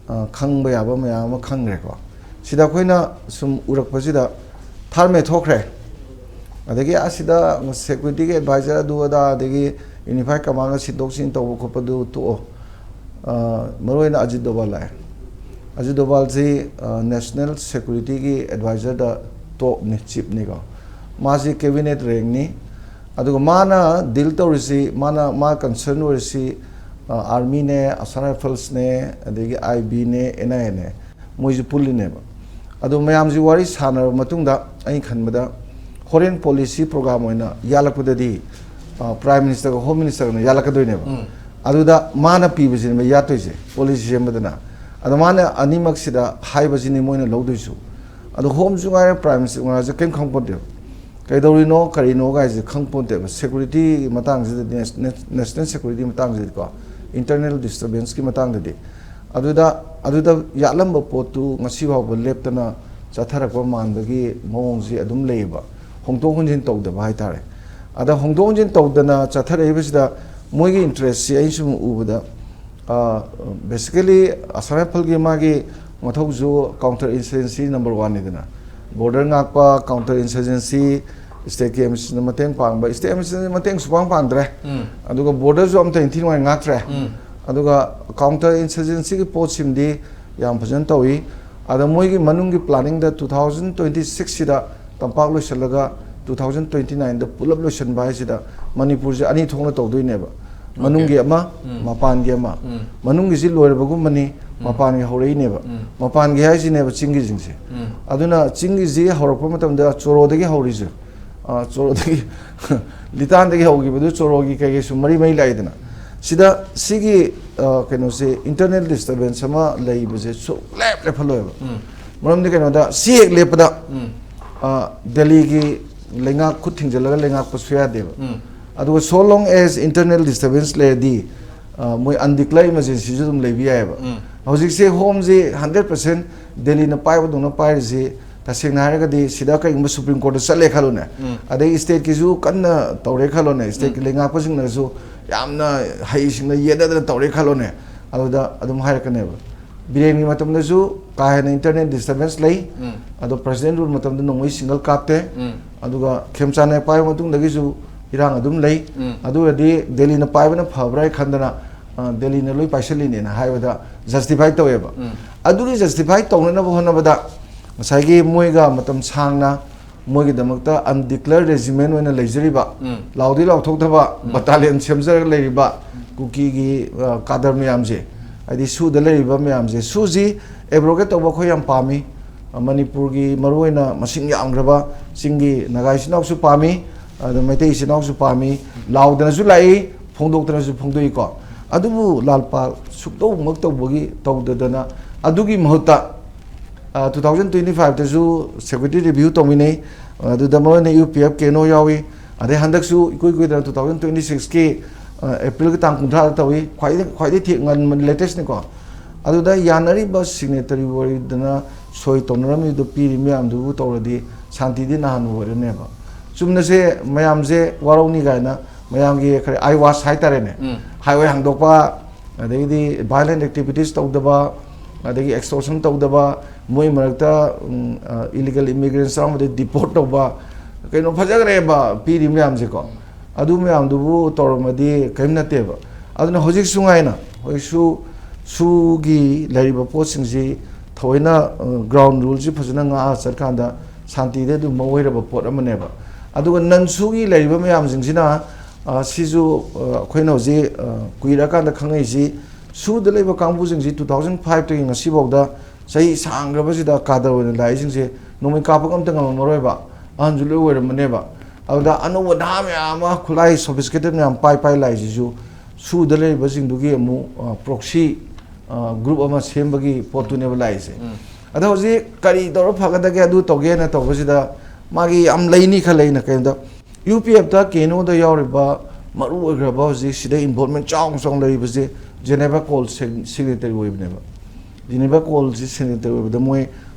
ꯑ, ꯈꯪꯕ ꯌꯥꯕ ꯃꯌꯥꯝ ꯑꯃ ꯈꯪꯈ꯭ꯔꯦꯀꯣ꯫ ꯁꯤꯗ ꯑꯩꯈꯣꯏꯅ ꯁꯨꯝ ꯎꯔꯛꯄꯁꯤꯗ ꯊꯥꯔꯃꯦ ꯊꯣꯛꯈ꯭ꯔꯦ꯫ ꯑꯗꯒꯤ ꯑꯁꯤꯗ securityꯒꯤ advisor ꯑꯗꯨ ꯑꯗꯥ, ꯑꯗꯒꯤ unified commandꯒ ꯁꯤꯟꯗꯣꯛ ꯁꯤꯟ ꯇꯧꯕ ꯈꯣꯠꯄꯗꯨ ꯇꯣꯛꯑꯣ꯫ ꯑ, ꯃꯔꯨꯑꯣꯏꯅ ꯑꯖꯤꯠ ꯗꯣꯚꯥꯜ ꯂꯥꯛꯑꯦ꯫ ꯑꯖꯤꯠ ꯗꯣꯚꯥꯜꯁꯤ, ꯑ, national securityꯒꯤ advisorꯗ topꯅꯤ, chiefꯅꯤꯀꯣ꯫ ꯃꯥꯁꯤ cabinet rankꯅꯤ꯫ ꯑꯗꯨꯒ ꯃꯥꯅ ꯗꯤꯜ ꯇꯧꯔꯤꯁꯤ, ꯃꯥꯅ, ꯃꯥ ꯀꯟꯁꯔꯟ ꯑꯣꯏꯔꯤꯁꯤ, ꯑ, ꯑꯥꯔꯃꯤꯅꯦ, ꯑꯁꯥꯝ ꯔꯥꯏꯐꯜꯁꯅꯦ, ꯑꯗꯒꯤ ꯑꯥꯏ ꯕꯤꯅꯦ, ꯑꯦꯟ ꯑꯥꯏ ꯑꯦꯅꯦ, ꯃꯣꯏꯁꯨ ꯄꯨꯜꯂꯤꯅꯦꯕ꯫ ꯑꯗꯣ ꯃꯌꯥꯝꯁꯤ ꯋꯥꯔꯤ ꯁꯥꯟꯅꯔꯕ ꯃꯇꯨꯡꯗ, ꯑꯩꯅ ꯈꯟꯕꯗ ꯍꯣꯔꯦꯟ ꯄꯣꯂꯤꯁꯤ ꯄ꯭ꯔꯣꯒ꯭ꯔꯥꯝ ꯑꯣꯏꯅ ꯌꯥꯜꯂꯛꯄꯗꯗꯤ, ꯑ, ꯄ꯭ꯔꯥꯏꯝ ꯃꯤꯅꯤꯁꯇꯔꯒ ꯍꯣꯝ ꯃꯤꯅꯤꯁꯇꯔꯒꯅ ꯌꯥꯜꯂꯛꯀꯗꯣꯏꯅꯦꯕ꯫ ꯎꯝ꯫ ꯑꯗꯨꯗ ꯃꯥꯅ ꯄꯤꯕꯁꯤꯅꯦꯕ ꯌꯥꯠꯇꯣꯏꯁꯦ, ꯄꯣꯂꯤꯁꯤ ꯁꯦꯝꯕꯗꯅ꯫ ꯑꯗꯣ ꯃꯥꯅ ꯑꯅꯤꯃꯛꯁꯤꯗ ꯍꯥꯏꯕꯁꯤꯅꯤ ꯃꯣꯏꯅ ꯂꯧꯗꯣꯏꯁꯨ꯫ ꯑꯗꯣ ꯍꯣꯝꯁꯨ ꯉꯥꯏꯔꯦ, ꯄ꯭ꯔꯥꯏꯝ ꯃꯤꯅꯤꯁꯇꯔꯁꯨ ꯉꯥꯏꯔꯦ, ꯀꯔꯤꯝ ꯈꯪꯄꯣꯟꯇꯦꯕ꯫ ꯀꯩꯗꯧꯔꯤꯅꯣ, ꯀꯔꯤꯅꯣ ꯒꯥꯏꯁꯦ ꯈꯪꯄꯣꯟꯇꯦꯕ꯫ ꯁꯦꯀ꯭ꯌꯨꯔꯤꯇꯤꯒꯤ ꯃꯇꯥꯡꯁꯤꯗꯗꯤ, ꯅꯦꯁ-, ꯅꯦꯁ-, ꯅꯦꯁꯅꯦꯜ ꯁꯦꯀ꯭ꯌꯨꯔꯤꯇꯤꯒꯤ ꯃꯇꯥꯡꯁꯤꯗꯤꯀꯣ, ꯏꯟꯇꯔꯅꯦꯜ ꯗꯤꯁꯇꯔꯕꯦꯟꯁꯀꯤ ꯃꯇꯥꯡꯗꯗꯤ꯫ ꯑꯗꯨꯗ, ꯑꯗꯨꯗ ꯌꯥꯠꯂꯝꯕ ꯄꯣꯠꯇꯨ ꯉꯁꯤ ꯐꯥꯎꯕ ꯂꯦꯞꯇꯅ ꯆꯠꯊꯔꯛꯄ ꯃꯥꯟꯕꯒꯤ ꯃꯑꯣꯡꯁꯤ ꯑꯗꯨꯝ ꯂꯩꯌꯦꯕ, ꯍꯣꯡꯗꯣꯛ ꯍꯣꯡꯖꯤꯟ ꯇꯧꯗꯕ ꯍꯥꯏꯇꯥꯔꯦ꯫ ꯑꯗ ꯍꯣꯡꯗꯣꯛ ꯍꯣꯡꯖꯤꯟ ꯇꯧꯗꯅ ꯆꯠꯊꯔꯛꯏꯕꯁꯤꯗ ꯃꯣꯏꯒꯤ ꯏꯟꯇꯔꯦꯁꯁꯤ ꯑꯩꯅ ꯁꯨꯝ ꯎꯕꯗ, ꯑ, ꯕꯦꯁꯤꯀꯦꯂꯤ ꯑꯁꯥꯝ ꯔꯥꯏꯐꯜꯒꯤ ꯃꯥꯒꯤ ꯃꯊꯧꯁꯨ ꯀꯥꯎꯟꯇꯔ ꯏꯟꯁꯔꯖꯦꯟꯁꯤ ꯅꯝꯕꯔ ꯋꯥꯟꯅꯤꯗꯅ, ꯕꯣꯔꯗꯔ ꯉꯥꯛꯄ, ꯀꯥꯎꯟꯇꯔ ꯏꯟꯁꯔꯖꯦꯟꯁꯤ, ꯁ꯭ꯇꯦꯠꯀꯤ ꯑꯦꯝ ꯑꯦꯁ ꯁꯤꯅ ꯃꯇꯦꯡ ꯄꯥꯡꯕ, ꯁ꯭ꯇꯦꯠ ꯑꯦꯝ ꯑꯦꯁ ꯁꯤꯅ ꯃꯇꯦꯡ ꯁꯨꯄꯥꯡ ꯄꯥꯡꯗ꯭ꯔꯦ꯫ ꯎꯝ꯫ ꯑꯗꯨꯒ ꯕꯣꯔꯗꯔꯁꯨ ꯑꯝꯇ ꯏꯟꯊꯤ ꯅꯨꯡꯉꯥꯏ ꯉꯥꯛꯇ꯭ꯔꯦ꯫ ꯎꯝ꯫ ꯑꯗꯨꯒ ꯀꯥꯎꯟꯇꯔ ꯏꯟꯁꯔꯖꯦꯟꯁꯤꯒꯤ ꯄꯣꯠꯁꯤꯃꯗꯤ ꯌꯥꯝ ꯐꯖꯅ ꯇꯧꯏ꯫ ꯑꯗ ꯃꯣꯏꯒꯤ ꯃꯅꯨꯡꯒꯤ ꯄ꯭ꯂꯥꯅꯤꯡꯗ two thousand twenty sixꯁꯤꯗ ꯇꯝꯄꯥꯛ ꯂꯣꯏꯁꯤꯜꯂꯒ two thousand twenty nineꯗ ꯄꯨꯂꯞ ꯂꯣꯏꯁꯤꯟꯕ ꯍꯥꯏꯁꯤꯗ ꯃꯅꯤꯄꯨꯔꯁꯦ ꯑꯅꯤ ꯊꯣꯛꯅ ꯇꯧꯗꯣꯏꯅꯦꯕ꯫ ꯃꯅꯨꯡꯒꯤ ꯑꯃ, ꯎꯝ꯫ ꯃꯄꯥꯟꯒꯤ ꯑꯃ꯫ ꯎꯝ꯫ ꯃꯅꯨꯡꯒꯤꯁꯤ ꯂꯣꯏꯔꯕꯒꯨꯝꯕꯅꯤ, ꯎꯝ꯫ ꯃꯄꯥꯟꯒꯤ ꯍꯧꯔꯛꯏꯅꯦꯕ꯫ ꯎꯝ꯫ ꯃꯄꯥꯟꯒꯤ ꯍꯥꯏꯁꯤꯅꯦꯕ ꯆꯤꯡꯒꯤꯁꯤꯡꯁꯦ꯫ ꯎꯝ꯫ ꯑꯗꯨꯅ ꯆꯤꯡꯒꯤꯁꯤ ꯍꯧꯔꯛꯄ ꯃꯇꯝꯗ ꯆꯣꯔꯣꯗꯒꯤ ꯍꯧꯔꯤꯁꯦ꯫ ꯑ, ꯆꯣꯔꯣꯗꯒꯤ, ꯂꯤꯇꯥꯟꯗꯒꯤ ꯍꯧꯈꯤꯕꯗꯨ ꯆꯣꯔꯣꯒꯤ ꯀꯩꯀꯩꯁꯨ ꯃꯔꯤ ꯃꯔꯤ ꯂꯥꯛꯏꯗꯅ꯫ ꯁꯤꯗ ꯁꯤꯒꯤ, ꯑ, ꯀꯩꯅꯣꯁꯦ, ꯏꯟꯇꯔꯅꯦꯜ ꯗꯤꯁꯇꯔꯕꯦꯟꯁ ꯑꯃ ꯂꯩꯕꯁꯦ ꯁꯨꯛꯂꯦꯞ ꯂꯦꯞꯍꯜꯂꯣꯏꯕ꯫ ꯎꯝ꯫ ꯃꯔꯝꯗꯤ ꯀꯩꯅꯣꯗ, ꯁꯤ ꯍꯦꯛ ꯂꯦꯞꯄꯗ, ꯎꯝ꯫ ꯑ, ꯗꯦꯜꯂꯤꯒꯤ ꯂꯩꯉꯥꯛ ꯈꯨꯠ ꯊꯤꯡꯖꯤꯜꯂꯒ ꯂꯩꯉꯥꯛꯄꯁꯨ ꯌꯥꯗꯦꯕ꯫ ꯎꯝ꯫ ꯑꯗꯨꯒ so long as internal disturbance ꯂꯩꯔꯗꯤ, ꯑ, ꯃꯣꯏ undeclared emergencyꯁꯨ ꯑꯗꯨꯝ ꯂꯩꯕ ꯌꯥꯏꯑꯕ꯫ ꯎꯝ꯫ ꯍꯧꯖꯤꯛꯁꯦ ꯍꯣꯝꯁꯤ hundred percent ꯗꯦꯜꯂꯤꯅ ꯄꯥꯏꯕꯗꯧꯅ ꯄꯥꯏꯔꯤꯁꯤ, ꯇꯁꯦꯡꯅ ꯍꯥꯏꯔꯒꯗꯤ ꯁꯤꯗ ꯀꯩꯒꯨꯝꯕ ꯁꯨꯄ꯭ꯔꯤꯝ ꯀꯣꯔꯠꯇ ꯆꯠꯂꯦ ꯈꯜꯂꯣꯅꯦ, ꯎꯝ꯫ ꯑꯗꯩ ꯁ꯭ꯇꯦꯠꯀꯤꯁꯨ ꯀꯟꯅ ꯇꯧꯔꯦ ꯈꯜꯂꯣꯅꯦ, ꯁ꯭ꯇꯦꯠꯀꯤ ꯎꯝ꯫ ꯂꯩꯉꯥꯛꯄꯁꯤꯡꯅꯁꯨ ꯌꯥꯝꯅ ꯍꯩꯁꯤꯡꯅ ꯌꯦꯠꯅꯗꯅ ꯇꯧꯔꯦ ꯈꯜꯂꯣꯅꯦ, ꯑꯗꯨꯗ ꯑꯗꯨꯝ ꯍꯥꯏꯔꯛꯀꯅꯦꯕ꯫ ꯕꯤꯔꯦꯟꯒꯤ ꯃꯇꯝꯗꯁꯨ ꯀꯥ ꯍꯦꯟꯅ ꯏꯟꯇꯔꯅꯦꯜ ꯗꯤꯁꯇꯔꯕꯦꯟꯁ ꯂꯩ, ꯎꯝ꯫ ꯑꯗꯣ ꯄ꯭ꯔꯁꯤꯗꯦꯟ ꯔꯨꯜ ꯃꯇꯝꯗ ꯅꯣꯡꯃꯩ ꯁꯤꯡꯒꯜ ꯀꯥꯞꯇꯦ, ꯎꯝ꯫ ꯑꯗꯨꯒ ꯈꯦꯝꯆꯥꯟꯅ ꯄꯥꯏꯕ ꯃꯇꯨꯡꯗꯒꯤꯁꯨ ꯏꯔꯥꯡ ꯑꯗꯨꯝ ꯂꯩ, ꯎꯝ꯫ ꯑꯗꯨ ꯑꯣꯏꯔꯗꯤ ꯗꯦꯜꯂꯤꯅ ꯄꯥꯏꯕꯅ ꯐꯕ꯭ꯔꯥ ꯍꯥꯏ ꯈꯟꯗꯅ, ꯑ, ꯗꯦꯜꯂꯤꯅ ꯂꯣꯏ ꯄꯥꯏꯁꯜꯂꯤꯅꯦꯅ ꯍꯥꯏꯕꯗ ꯖꯁꯇꯤꯐꯥꯏ ꯇꯧꯋꯦꯕ꯫ ꯎꯝ꯫ ꯑꯗꯨꯒꯤ ꯖꯁꯇꯤꯐꯥꯏ ꯇꯧꯅꯅꯕ ꯍꯣꯠꯅꯕꯗ ꯉꯁꯥꯏꯒꯤ ꯃꯣꯏꯒ ꯃꯇꯝ ꯁꯥꯡꯅ ꯃꯣꯏꯒꯤꯗꯃꯛꯇ undeclared regiment ꯑꯣꯏꯅ ꯂꯩꯖꯔꯤꯕ, ꯎꯝ꯫ ꯂꯥꯎꯗꯤ ꯂꯥꯎꯊꯣꯛꯇꯕ, ꯎꯝ꯫ Battalion ꯁꯦꯝꯖꯔꯒ ꯂꯩꯔꯤꯕ ꯀꯨꯀꯤꯒꯤ, ꯑ, cadre ꯃꯌꯥꯝꯁꯦ, ꯍꯥꯏꯗꯤ ꯁꯨꯗ ꯂꯩꯔꯤꯕ ꯃꯌꯥꯝꯁꯦ, ꯁꯨꯁꯤ abrogate ꯇꯧꯕ ꯑꯩꯈꯣꯏ ꯌꯥꯝ ꯄꯥꯝꯃꯤ꯫ ꯑ, ꯃꯅꯤꯄꯨꯔꯒꯤ ꯃꯔꯨꯑꯣꯏꯅ ꯃꯁꯤꯡ ꯌꯥꯝꯈ꯭ꯔꯕ ꯆꯤꯡꯒꯤ ꯅꯥꯒꯥ ꯏꯆꯤꯟ ꯏꯅꯥꯎꯁꯨ ꯄꯥꯝꯃꯤ, ꯑꯗ ꯃꯩꯇꯩ ꯏꯆꯤꯟ ꯏꯅꯥꯎꯁꯨ ꯄꯥꯝꯃꯤ, ꯂꯥꯎꯗꯅꯁꯨ ꯂꯥꯛꯏ, ꯐꯣꯡꯗꯣꯛꯇꯅꯁꯨ ꯐꯣꯡꯗꯣꯛꯏꯀꯣ꯫ ꯑꯗꯨꯕꯨ ꯂꯥꯜꯄꯥ ꯁꯨꯛꯇꯧꯃꯛ ꯇꯧꯕꯒꯤ, ꯇꯧꯗꯗꯅ, ꯑꯗꯨꯒꯤ ꯃꯍꯨꯠꯇ, ꯑ, two thousand twenty five ꯇꯁꯨ security review ꯇꯧꯃꯤꯟꯅꯩ꯫ ꯑꯗꯨꯗ ꯃꯔꯨꯑꯣꯏꯅ U P F K N O ꯌꯥꯎꯏ꯫ ꯑꯗꯩ ꯍꯟꯗꯛꯁꯨ ꯏꯀꯨꯏ ꯀꯨꯏꯗꯅ two thousand twenty six ꯀꯤ, ꯑ, April ꯒꯤ ꯇꯥꯡ ꯀꯨꯟꯊ꯭ꯔꯥꯗ ꯇꯧꯏ꯫ ꯈ꯭ꯋꯥꯏꯗꯒꯤ, ꯈ꯭ꯋꯥꯏꯗꯒꯤ ꯊꯦꯡ-, ꯉꯟꯕ latest ꯅꯤꯀꯣ꯫ ꯑꯗꯨꯗ ꯌꯥꯅꯔꯤꯕ signatory ꯑꯣꯏꯗꯅ ꯁꯣꯏ ꯇꯧꯅꯔꯝꯃꯤꯗꯨ ꯄꯤꯔꯤ ꯃꯌꯥꯝꯗꯨꯕꯨ ꯇꯧꯔꯗꯤ ꯁꯥꯟꯇꯤꯗꯤ ꯅꯍꯥꯟ ꯑꯣꯏꯔꯅꯦꯕ꯫ ꯆꯨꯝꯅꯁꯦ ꯃꯌꯥꯝꯁꯦ ꯋꯥꯔꯧꯅꯤ ꯀꯥꯏꯅ ꯃꯌꯥꯝꯒꯤ ꯈꯔ eyewash ꯍꯥꯏꯇꯥꯔꯦꯅꯦ꯫ ꯎꯝ꯫ Highway ꯍꯥꯡꯗꯣꯛꯄ, ꯑꯗꯒꯤꯗꯤ violent activities ꯇꯧꯗꯕ, ꯑꯗꯒꯤ extortion ꯇꯧꯗꯕ, ꯃꯣꯏ ꯃꯔꯛꯇ, ꯎꯝ, ꯑ, illegal immigrants ꯌꯥꯎꯔꯝꯕꯗꯤ deport ꯇꯧꯕ, ꯀꯩꯅꯣ ꯐꯖꯈ꯭ꯔꯦꯕ ꯄꯤꯔꯤ ꯃꯌꯥꯝꯁꯦꯀꯣ꯫ ꯑꯗꯨ ꯃꯌꯥꯝꯗꯨꯕꯨ ꯇꯧꯔꯝꯃꯗꯤ ꯀꯔꯤꯝ ꯅꯠꯇꯦꯕ꯫ ꯑꯗꯨꯅ ꯍꯧꯖꯤꯛꯁꯨ ꯉꯥꯏꯅ, ꯍꯧꯖꯤꯛꯁꯨ ꯁꯨꯒꯤ ꯂꯩꯔꯤꯕ ꯄꯣꯠꯁꯤꯡꯁꯤ ꯊꯑꯣꯏꯅ, ꯑ, ground ruleꯁꯤ ꯐꯖꯅ ꯉꯥꯛꯑ ꯆꯠꯀꯥꯟꯗ ꯁꯥꯟꯇꯤꯗꯤ ꯑꯗꯨꯝ ꯃꯑꯣꯏꯔꯕ ꯄꯣꯠ ꯑꯃꯅꯦꯕ꯫ ꯑꯗꯨꯒ non ꯁꯨꯒꯤ ꯂꯩꯔꯤꯕ ꯃꯌꯥꯝꯁꯤꯡꯁꯤꯅ, ꯑ, ꯁꯤꯁꯨ, ꯑ, ꯑꯩꯈꯣꯏꯅ ꯍꯧꯖꯤꯛ, ꯑ, ꯀꯨꯏꯔꯛꯑꯀꯥꯟꯗ ꯈꯪꯉꯛꯏꯁꯤ, ꯁꯨꯗ ꯂꯩꯕ ꯀꯥꯡꯕꯨꯁꯤꯡꯁꯤ two thousand five ꯇꯒꯤ ꯉꯁꯤꯐꯥꯎꯗ ꯆꯍꯤ ꯁꯥꯡꯈ꯭ꯔꯕꯁꯤꯗ cadre ꯑꯣꯏꯅ ꯂꯥꯛꯏꯁꯤꯡꯁꯦ ꯅꯣꯡꯃꯩ ꯀꯥꯞꯄꯒ ꯑꯝꯇ ꯉꯝꯃꯝꯃꯔꯣꯏꯕ, ꯑꯍꯟꯁꯨ ꯂꯣꯏ ꯑꯣꯏꯔꯝꯃꯅꯦꯕ꯫ ꯑꯗꯨꯗ ꯑꯅꯧꯕ ꯅꯍꯥ ꯃꯌꯥꯝ ꯑꯃ ꯈꯨꯠꯂꯥꯏ sophisticated ꯃꯌꯥꯝ ꯄꯥꯏ ꯄꯥꯏ ꯂꯥꯛꯏꯁꯤꯁꯨ ꯁꯨꯗ ꯂꯩꯔꯤꯕꯁꯤꯡꯗꯨꯒꯤ ꯑꯃꯨꯛ, ꯑ, proxy, ꯑ, group ꯑꯃ ꯁꯦꯝꯕꯒꯤ ꯄꯣꯠꯇꯨꯅꯦꯕ ꯂꯥꯛꯏꯁꯦ꯫ ꯎꯝ꯫ ꯑꯗꯣ ꯍꯧꯖꯤꯛ ꯀꯔꯤ ꯇꯧꯔ ꯐꯒꯗꯒꯦ ꯑꯗꯨ ꯇꯧꯒꯦꯅ ꯇꯧꯕꯁꯤꯗ ꯃꯥꯒꯤ ꯌꯥꯝ ꯂꯩꯅꯤ ꯈꯜꯂꯦ ꯑꯩꯅ ꯀꯩꯅꯣꯗ UPFꯇ KNOꯗ ꯌꯥꯎꯔꯤꯕ ꯃꯔꯨ ꯑꯣꯏꯈ꯭ꯔꯕ ꯍꯧꯖꯤꯛ ꯁꯤꯗ involvement ꯆꯥꯎꯅ ꯆꯥꯎꯅ ꯂꯩꯔꯤꯕꯁꯦ Geneva Call sig-, signatory ꯑꯣꯏꯕꯅꯦꯕ꯫ Geneva Callꯁꯤ signatory ꯑꯣꯏꯕꯗ ꯃꯣꯏ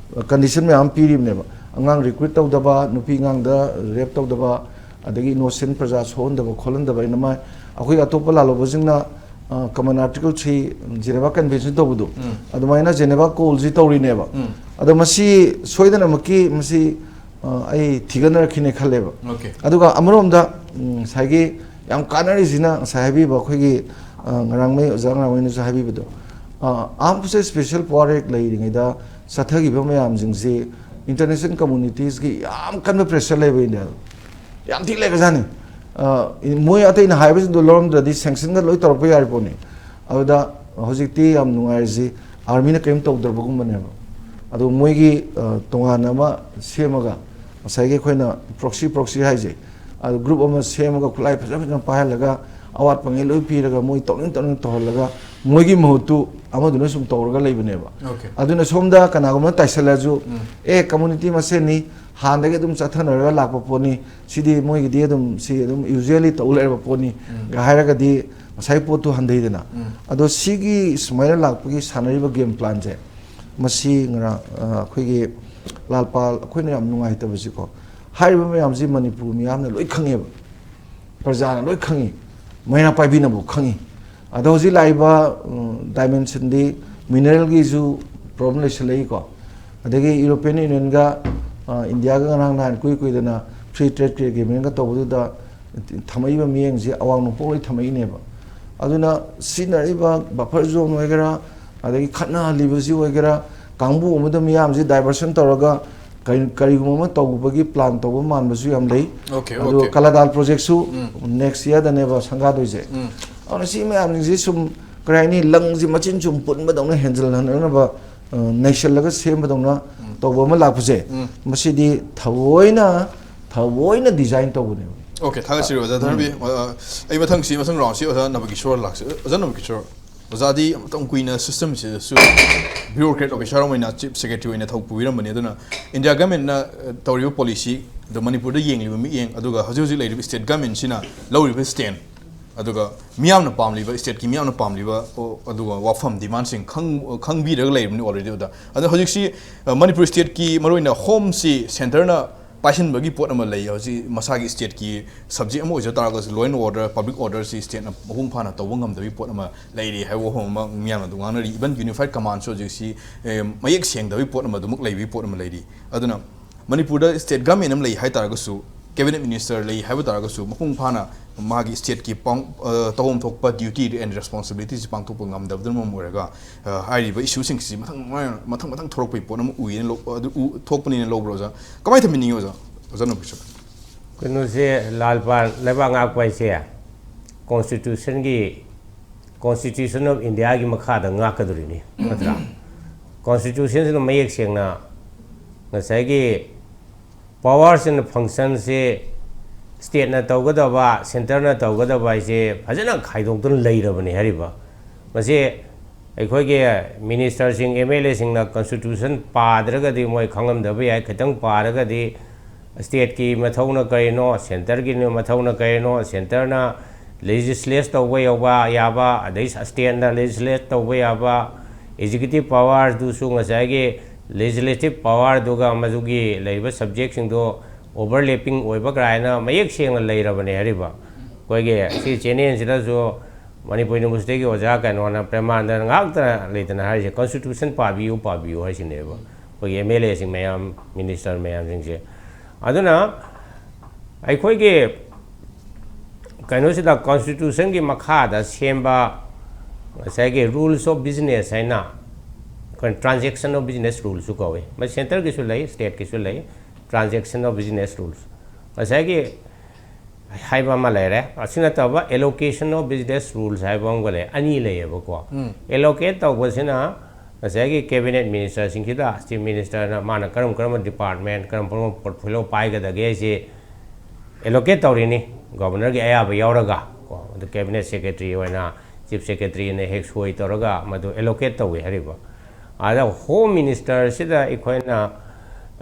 condition ꯃꯌꯥꯝ ꯄꯤꯔꯤꯕꯅꯦꯕ꯫ ꯑꯉꯥꯡ recruit ꯇꯧꯗꯕ, ꯅꯨꯄꯤ ꯑꯉꯥꯡꯗ rape ꯇꯧꯗꯕ, ꯑꯗꯒꯤ innocent ꯄ꯭ꯔꯖꯥ ꯁꯣꯛꯍꯟꯗꯕ ꯈꯣꯠꯍꯟꯗꯕ ꯍꯥꯏꯅ ꯃꯥ-, ꯑꯩꯈꯣꯏ ꯑꯇꯣꯞꯄ ꯂꯥꯜꯍꯧꯕꯁꯤꯡꯅ, ꯑ, common article three Geneva Convention ꯇꯧꯕꯗꯣ, ꯎꯝ꯫ ꯑꯗꯨꯃꯥꯏꯅ Geneva Callꯁꯤ ꯇꯧꯔꯤꯅꯦꯕ꯫ ꯎꯝ꯫ ꯑꯗꯣ ꯃꯁꯤ ꯁꯣꯏꯗꯅꯃꯛꯀꯤ ꯃꯁꯤ, ꯑ, ꯑꯩ ꯊꯤꯒꯠꯅꯔꯛꯈꯤꯅꯦ ꯈꯜꯂꯦꯕ꯫ Okay꯫ ꯑꯗꯨꯒ ꯑꯃꯔꯣꯝꯗ, ꯎꯝ, ꯉꯁꯥꯏꯒꯤ ꯌꯥꯝ ꯀꯥꯟꯅꯔꯤꯁꯤꯅ ꯉꯁꯥꯏ ꯍꯥꯏꯕꯤꯕ ꯑꯩꯈꯣꯏꯒꯤ, ꯑ, ꯉꯔꯥꯡꯃꯩ, ꯑꯣꯖꯥ ꯉꯔꯥꯡꯃꯩꯅꯁꯨ ꯍꯥꯏꯕꯤꯕꯗꯣ, ꯑ, Armed Forces Special Power Act ꯂꯩꯔꯤꯉꯩꯗ ꯆꯠꯊꯈꯤꯕ ꯃꯌꯥꯝꯁꯤꯡꯁꯤ, ꯏꯟꯇꯔꯅꯦꯁꯅꯦꯜ ꯀꯝꯃꯨꯅꯤꯇꯤꯁꯀꯤ ꯌꯥꯝ ꯀꯟꯕ ꯄ꯭ꯔꯦꯁꯔ ꯂꯩꯕ ꯏꯟꯗꯤꯌꯥꯗ꯫ ꯌꯥꯝ ꯊꯤ ꯂꯩꯈ꯭ꯔꯖꯥꯠꯅꯤ꯫ ꯑ, ꯃꯣꯏ ꯑꯇꯩꯅ ꯍꯥꯏꯕꯁꯤꯡꯗꯣ ꯂꯧꯔꯝꯗ꯭ꯔꯗꯤ ꯁꯦꯡꯁꯟꯒ ꯂꯣꯏ ꯇꯧꯔꯛꯄ ꯌꯥꯔꯤ ꯄꯣꯠꯅꯤ꯫ ꯑꯗꯨꯗ ꯍꯧꯖꯤꯛꯇꯤ ꯌꯥꯝ ꯅꯨꯡꯉꯥꯏꯔꯤꯁꯤ ꯑꯥꯔꯃꯤꯅ ꯀꯔꯤꯝ ꯇꯧꯗ꯭ꯔꯕꯒꯨꯝꯕꯅꯦꯕ꯫ ꯑꯗꯨ ꯃꯣꯏꯒꯤ, ꯑ, ꯇꯣꯉꯥꯟꯅ ꯑꯃ ꯁꯦꯝꯃꯒ, ꯉꯁꯥꯏꯒꯤ ꯑꯩꯈꯣꯏꯅ ꯄ꯭ꯔꯣꯛꯁꯤ, ꯄ꯭ꯔꯣꯛꯁꯤ ꯍꯥꯏꯁꯦ, ꯑꯗꯨ ꯒ꯭ꯔꯨꯞ ꯑꯃ ꯁꯦꯝꯃꯒ ꯈꯨꯠꯂꯥꯏ ꯐꯖ ꯐꯖꯅ ꯄꯥꯏꯍꯜꯂꯒ ꯑꯋꯥꯠꯄꯉꯩ ꯂꯣꯏ ꯄꯤꯔꯒ ꯃꯣꯏ ꯇꯧꯅꯤꯡ ꯇꯧꯅꯤꯡ ꯇꯧꯍꯜꯂꯒ ꯃꯣꯏꯒꯤ ꯃꯍꯨꯠꯇꯨ ꯑꯃꯗꯨꯅ ꯁꯨꯝ ꯇꯧꯔꯒ ꯂꯩꯕꯅꯦꯕ꯫ Okay. ꯑꯗꯨꯅ ꯁꯣꯝꯗ ꯀꯅꯥꯒꯨꯝꯕꯅ ꯇꯥꯏꯁꯜꯂꯁꯨ, ꯎꯝ. "ꯑꯦ, ꯀꯝꯃꯨꯅꯤꯇꯤ ꯃꯁꯦꯟꯅꯤ, ꯍꯥꯟꯅꯗꯒꯤ ꯑꯗꯨꯝ ꯆꯠꯊꯅꯔꯒ ꯂꯥꯛꯄ ꯄꯣꯠꯅꯤ, ꯁꯤꯗꯤ ꯃꯣꯏꯒꯤꯗꯤ ꯑꯗꯨꯝ, ꯁꯤ ꯑꯗꯨꯝ ꯌꯨꯖ꯭ꯋꯦꯂꯤ ꯇꯧ ꯂꯩꯔꯕ ꯄꯣꯠꯅꯤ" ꯎꯝ. ꯒ ꯍꯥꯏꯔꯒꯗꯤ ꯉꯁꯥꯏ ꯄꯣꯠꯇꯨ ꯍꯟꯊꯩꯗꯅ꯫ ꯎꯝ. ꯑꯗꯣ ꯁꯤꯒꯤ ꯁꯨꯃꯥꯏꯅ ꯂꯥꯛꯄꯒꯤ ꯁꯥꯟꯅꯔꯤꯕ ꯒꯦꯝ ꯄ꯭ꯂꯥꯟꯁꯦ, ꯃꯁꯤ ꯉꯔꯥꯡ, ꯑ, ꯑꯩꯈꯣꯏꯒꯤ ꯂꯥꯜꯄꯥꯜ, ꯑꯩꯈꯣꯏꯅ ꯌꯥꯝ ꯅꯨꯡꯉꯥꯏꯇꯕꯁꯤꯀꯣ, ꯍꯥꯏꯔꯤꯕ ꯃꯌꯥꯝꯁꯤ ꯃꯅꯤꯄꯨꯔ ꯃꯤꯌꯥꯝꯅ ꯂꯣꯏ ꯈꯪꯉꯦꯕ, ꯄ꯭ꯔꯖꯥꯅ ꯂꯣꯏ ꯈꯪꯉꯤ, ꯃꯩꯔꯥ ꯄꯥꯏꯕꯤꯅꯕꯨ ꯈꯪꯉꯤ꯫ ꯑꯗꯣ ꯍꯧꯖꯤꯛ ꯂꯥꯛꯏꯕ, ꯎꯝ, ꯗꯥꯏꯃꯦꯟꯁꯟꯗꯤ ꯃꯤꯅꯔꯦꯜꯒꯤꯁꯨ ꯄ꯭ꯔꯣꯕ꯭ꯂꯦꯝ ꯂꯩꯁꯜꯂꯛꯏꯀꯣ, ꯑꯗꯒꯤ ꯌꯨꯔꯣꯄꯤꯌꯟ ꯌꯨꯅꯤꯌꯟꯒ, ꯑ, ꯏꯟꯗꯤꯌꯥꯒ ꯉꯔꯥꯡ ꯅꯍꯥꯟ ꯀꯨꯏ ꯀꯨꯏꯗꯅ ꯐ꯭ꯔꯤ ꯇ꯭ꯔꯦꯗ ꯑꯦꯒ꯭ꯔꯤꯃꯦꯟꯒ ꯇꯧꯕꯗꯨꯗ ꯊꯝꯃꯛꯏꯕ ꯃꯤꯠꯌꯦꯡꯁꯦ ꯑꯋꯥꯡ ꯅꯣꯡꯄꯣꯛ ꯂꯣꯏ ꯊꯝꯃꯛꯏꯅꯦꯕ꯫ ꯑꯗꯨꯅ ꯁꯤꯖꯤꯟꯅꯔꯤꯕ ꯕꯐꯔ ꯖꯣꯟ ꯑꯣꯏꯒꯦꯔꯥ, ꯑꯗꯒꯤ ꯈꯠꯅꯍꯜꯂꯤꯕꯁꯤ ꯑꯣꯏꯒꯦꯔꯥ, ꯀꯥꯡꯕꯨ ꯑꯃꯗ ꯃꯤꯌꯥꯝꯁꯤ ꯗꯥꯏꯚꯔꯁꯟ ꯇꯧꯔꯒ ꯀꯔꯤ-, ꯀꯔꯤꯒꯨꯝꯕ ꯑꯃ ꯇꯧꯕꯒꯤ ꯄ꯭ꯂꯥꯟ ꯇꯧꯕ ꯃꯥꯟꯕꯁꯨ ꯌꯥꯝ ꯂꯩ꯫ Okay, ꯑꯗꯨ okay. ꯀꯂꯥꯗꯥꯜ ꯄ꯭ꯔꯣꯖꯦꯛꯁꯨ ꯎꯝ. ꯅꯦꯛꯁ ꯌꯔꯗꯅꯦꯕ ꯁꯪꯒꯥꯗꯣꯏꯁꯦ꯫ ꯎꯝ. ꯑꯗꯨꯅ ꯁꯤ ꯃꯌꯥꯝꯁꯤꯡꯁꯤ ꯁꯨꯝ, ꯀꯔꯤ ꯍꯥꯏꯅꯤ, ꯂꯪꯁꯤ ꯃꯆꯤꯟ ꯁꯨꯝ ꯄꯨꯟꯕꯗꯧꯅ ꯍꯦꯟꯖꯜꯍꯟꯅꯅꯕ, ꯑ, ꯅꯩꯁꯜꯂꯒ ꯁꯦꯝꯕꯗꯧꯅ ꯇꯧꯕ ꯑꯃ ꯂꯥꯛꯄꯁꯦ, ꯎꯝ. ꯃꯁꯤꯗꯤ ꯊꯑꯣꯏꯅ, ꯊꯑꯣꯏꯅ ꯗꯤꯖꯥꯏꯟ ꯇꯧꯕꯅꯦꯕ꯫ Okay, ꯊꯥꯒꯠꯆꯔꯤ ꯑꯣꯖꯥ ꯙꯔꯃꯕꯤꯔ꯫ ꯑ, ꯑꯩ ꯃꯊꯪꯁꯤ, ꯃꯊꯪ ꯔꯥꯎꯟꯁꯤ ꯑꯣꯖꯥ ꯅꯕꯀꯤꯁꯣꯔ ꯂꯥꯛꯁꯤ꯫ ꯑꯣꯖꯥ ꯅꯕꯀꯤꯁꯣꯔ, ꯑꯣꯖꯥꯗꯤ ꯃꯇꯝ ꯀꯨꯏꯅ ꯁꯤꯁꯇꯦꯝꯁꯤꯗꯁꯨ ꯕ꯭ꯌꯨꯔꯣꯀ꯭ꯔꯦꯠ ꯑꯣꯐꯤꯁꯔ ꯑꯣꯏꯅ, ꯆꯤꯐ ꯁꯦꯀ꯭ꯔꯦꯇꯔꯤ ꯑꯣꯏꯅ ꯊꯕꯛ ꯄꯨꯕꯤꯔꯝꯕꯅꯤ꯫ ꯑꯗꯨꯅ ꯏꯟꯗꯤꯌꯥ ꯒꯃꯦꯟꯅ, ꯑ, ꯇꯧꯔꯤꯕ ꯄꯣꯂꯤꯁꯤ, ꯑꯗꯣ ꯃꯅꯤꯄꯨꯔꯗ ꯌꯦꯡꯂꯤꯕ ꯃꯤꯠꯌꯦꯡ, ꯑꯗꯨꯒ ꯍꯧꯖꯤꯛ ꯍꯧꯖꯤꯛ ꯂꯩꯔꯤꯕ ꯁ꯭ꯇꯦꯠ ꯒꯃꯦꯟꯁꯤꯅ ꯂꯧꯔꯤꯕ ꯁ꯭ꯇꯦꯟ, ꯑꯗꯨꯒ ꯃꯤꯌꯥꯝꯅ ꯄꯥꯝꯂꯤꯕ, ꯁ꯭ꯇꯦꯠꯀꯤ ꯃꯤꯌꯥꯝꯅ ꯄꯥꯝꯂꯤꯕ, ꯑꯣ, ꯑꯗꯨꯒ ꯋꯥꯐꯝ, ꯗꯤꯃꯥꯟꯁꯤꯡ ꯈꯪ-, ꯈꯪꯕꯤꯔꯒ ꯂꯩꯔꯕꯅꯤ already ꯑꯣꯖꯥ꯫ ꯑꯗꯣ ꯍꯧꯖꯤꯛꯁꯤ, ꯑ, ꯃꯅꯤꯄꯨꯔ ꯁ꯭ꯇꯦꯠꯀꯤ ꯃꯔꯨꯑꯣꯏꯅ ꯍꯣꯝꯁꯤ ꯁꯦꯟꯇꯔꯅ ꯄꯥꯏꯁꯤꯟꯕꯒꯤ ꯄꯣꯠ ꯑꯃ ꯂꯩ꯫ ꯍꯧꯖꯤꯛ ꯃꯁꯥꯒꯤ ꯁ꯭ꯇꯦꯠꯀꯤ ꯁꯕꯖꯦꯛ ꯑꯃ ꯑꯣꯏꯖ ꯇꯥꯔꯒꯁꯨ, law and order, public order ꯁꯤ ꯁ꯭ꯇꯦꯠꯅ ꯃꯄꯨꯡ ꯐꯥꯅ ꯇꯧꯕ ꯉꯝꯗꯕꯒꯤ ꯄꯣꯠ ꯑꯃ ꯂꯩꯔꯤ ꯍꯥꯏꯕ ꯋꯥꯐꯝ ꯑꯃ ꯃꯤꯌꯥꯝꯅ ꯑꯗꯨꯝ ꯉꯥꯡꯅꯔꯤ꯫ Even unified command ꯁꯨ ꯍꯧꯖꯤꯛꯁꯤ, ꯑꯦ, ꯃꯌꯦꯛ ꯁꯦꯡꯗꯕꯒꯤ ꯄꯣꯠ ꯑꯃ ꯑꯗꯨꯃꯛ ꯂꯩꯕꯒꯤ ꯄꯣꯠ ꯑꯃ ꯂꯩꯔꯤ꯫ ꯑꯗꯨꯅ ꯃꯅꯤꯄꯨꯔꯗ ꯁ꯭ꯇꯦꯠ ꯒꯃꯦꯟ ꯑꯃ ꯂꯩ ꯍꯥꯏ ꯇꯥꯔꯒꯁꯨ, ꯀꯦꯕꯤꯅꯦꯠ ꯃꯤꯅꯤꯁꯇꯔ ꯂꯩ ꯍꯥꯏꯕ ꯇꯥꯔꯒꯁꯨ, ꯃꯄꯨꯡ ꯐꯥꯅ ꯃꯥꯒꯤ ꯁ꯭ꯇꯦꯠꯀꯤ ꯄꯥꯡ-, ꯑ, ꯇꯧꯐꯝ ꯊꯣꯛꯄ duty and responsibilityꯁꯤ ꯄꯥꯡꯊꯣꯛꯄ ꯉꯝꯗꯕꯗꯨꯅ ꯃꯔꯝ ꯑꯣꯏꯔꯒ, ꯑ, ꯍꯥꯏꯔꯤꯕ issueꯁꯤꯡꯁꯤ ꯃꯊꯪ ꯃꯊꯪ, ꯃꯊꯪ ꯃꯊꯪ ꯊꯣꯛꯂꯛꯄꯒꯤ ꯄꯣꯠ ꯑꯃ ꯎꯏꯌꯦꯅ ꯂꯧ-, ꯑꯗꯨ ꯎ-, ꯊꯣꯛꯄꯅꯤꯅ ꯂꯧꯕ꯭ꯔꯣ, ꯑꯣꯖꯥ? ꯀꯃꯥꯏꯅ ꯊꯝꯕꯤꯅꯤꯡꯉꯤ, ꯑꯣꯖꯥ? ꯑꯣꯖꯥ ꯅꯣꯕꯤꯁ꯫ ꯀꯩꯅꯣꯁꯦ, ꯂꯥꯜꯄꯥꯟ, ꯂꯩꯕꯥꯛ ꯉꯥꯛꯄ ꯍꯥꯏꯁꯦ Constitution of Indiaꯒꯤ ꯃꯈꯥꯗ ꯉꯥꯛꯀꯗꯧꯔꯤꯅꯤ, ꯅꯠꯇ꯭ꯔꯥ? Constitutionꯁꯤꯅ ꯃꯌꯦꯛ ꯁꯦꯡꯅ ꯉꯁꯥꯏꯒꯤ powers and functionꯁꯦ stateꯅ ꯇꯧꯒꯗꯕ, centreꯅ ꯇꯧꯒꯗꯕ ꯍꯥꯏꯁꯦ ꯐꯖꯅ ꯈꯥꯏꯗꯣꯛꯇꯨꯅ ꯂꯩꯔꯕꯅꯦ ꯍꯥꯏꯔꯤꯕ꯫ ꯃꯁꯤ ꯑꯩꯈꯣꯏꯒꯤ ministerꯁꯤꯡ, MLAꯁꯤꯡꯅ Constitution ꯄꯥꯗ꯭ꯔꯒꯗꯤ ꯃꯣꯏ ꯈꯪꯉꯝꯗꯕ ꯌꯥꯏ, ꯈꯤꯇꯪ ꯄꯥꯔꯒꯗꯤ stateꯀꯤ ꯃꯊꯧꯅ ꯀꯔꯤꯅꯣ, centreꯒꯤ ꯃꯊꯧꯅ ꯀꯔꯤꯅꯣ, centreꯅ legislate ꯇꯧꯕ ꯌꯧꯕ ꯌꯥꯕ, ꯑꯗꯩ stateꯅ legislate ꯇꯧꯕ ꯌꯥꯕ, executive powerꯗꯨꯁꯨ ꯉꯁꯥꯏꯒꯤ legislative powerꯗꯨꯒ ꯃꯗꯨꯒꯤ ꯂꯩꯔꯤꯕ subjectꯁꯤꯡꯗꯣ overlapping ꯑꯣꯏꯕ ꯀꯥꯏꯅ ꯃꯌꯦꯛ ꯁꯦꯡꯅ ꯂꯩꯔꯕꯅꯦ ꯍꯥꯏꯔꯤꯕ꯫ ꯑꯩꯈꯣꯏꯒꯤ ꯁꯤ channelꯁꯤꯗꯁꯨ ꯃꯅꯤꯄꯨꯔ Universityꯒꯤ ꯑꯣꯖꯥ ꯀꯩꯅꯣꯅ ꯄ꯭ꯔꯦꯃꯥꯅꯟꯗꯅ ꯉꯥꯛꯇ ꯂꯩꯗꯅ ꯍꯥꯏꯔꯤꯁꯦ, Constitution ꯄꯥꯕꯤꯌꯨ, ꯄꯥꯕꯤꯌꯨ ꯍꯥꯏꯁꯤꯅꯦꯕ꯫ ꯑꯩꯈꯣꯏꯒꯤ MLAꯁꯤꯡ ꯃꯌꯥꯝ, minister ꯃꯌꯥꯝꯁꯤꯡꯁꯦ꯫ ꯑꯗꯨꯅ ꯑꯩꯈꯣꯏꯒꯤ ꯀꯩꯅꯣꯁꯤꯗ, Constitutionꯒꯤ ꯃꯈꯥꯗ ꯁꯦꯝꯕ ꯉꯁꯥꯏꯒꯤ rules of business ꯍꯥꯏꯅ, ꯑꯩꯈꯣꯏꯅ transaction of business rulesꯁꯨ ꯀꯧꯏ꯫ ꯃꯁꯤ centreꯒꯤꯁꯨ ꯂꯩ, stateꯀꯤꯁꯨ ꯂꯩ, transaction of business rules꯫ ꯉꯁꯥꯏꯒꯤ ꯍꯥꯏꯕ ꯑꯃ ꯂꯩꯔꯦ꯫ ꯑꯁꯤ ꯅꯠꯇꯕ allocation of business rules ꯍꯥꯏꯕ ꯑꯃꯒ ꯂꯩ꯫ ꯑꯅꯤ ꯂꯩꯌꯦꯕꯀꯣ꯫ Allocate ꯇꯧꯕꯁꯤꯅ ꯉꯁꯥꯏꯒꯤ cabinet ministerꯁꯤꯡꯁꯤꯗ chief ministerꯅ ꯃꯥꯅ ꯀꯔꯝ ꯀꯔꯝꯕ department, ꯀꯔꯝ ꯀꯔꯝꯕ portfolio ꯄꯥꯏꯒꯗꯒꯦ ꯍꯥꯏꯁꯤ allocate ꯇꯧꯔꯤꯅꯤ, governorꯒꯤ ꯑꯌꯥꯕ ꯌꯥꯎꯔꯒ ꯀꯣ꯫ ꯑꯗꯨ cabinet secretary ꯑꯣꯏꯅ chief secretaryꯅ ꯍꯦꯛ ꯁꯣꯏ ꯇꯧꯔꯒ ꯃꯗꯨ allocate ꯇꯧꯏ ꯍꯥꯏꯔꯤꯕ꯫ ꯑꯗ home ministerꯁꯤꯗ ꯑꯩꯈꯣꯏꯅ,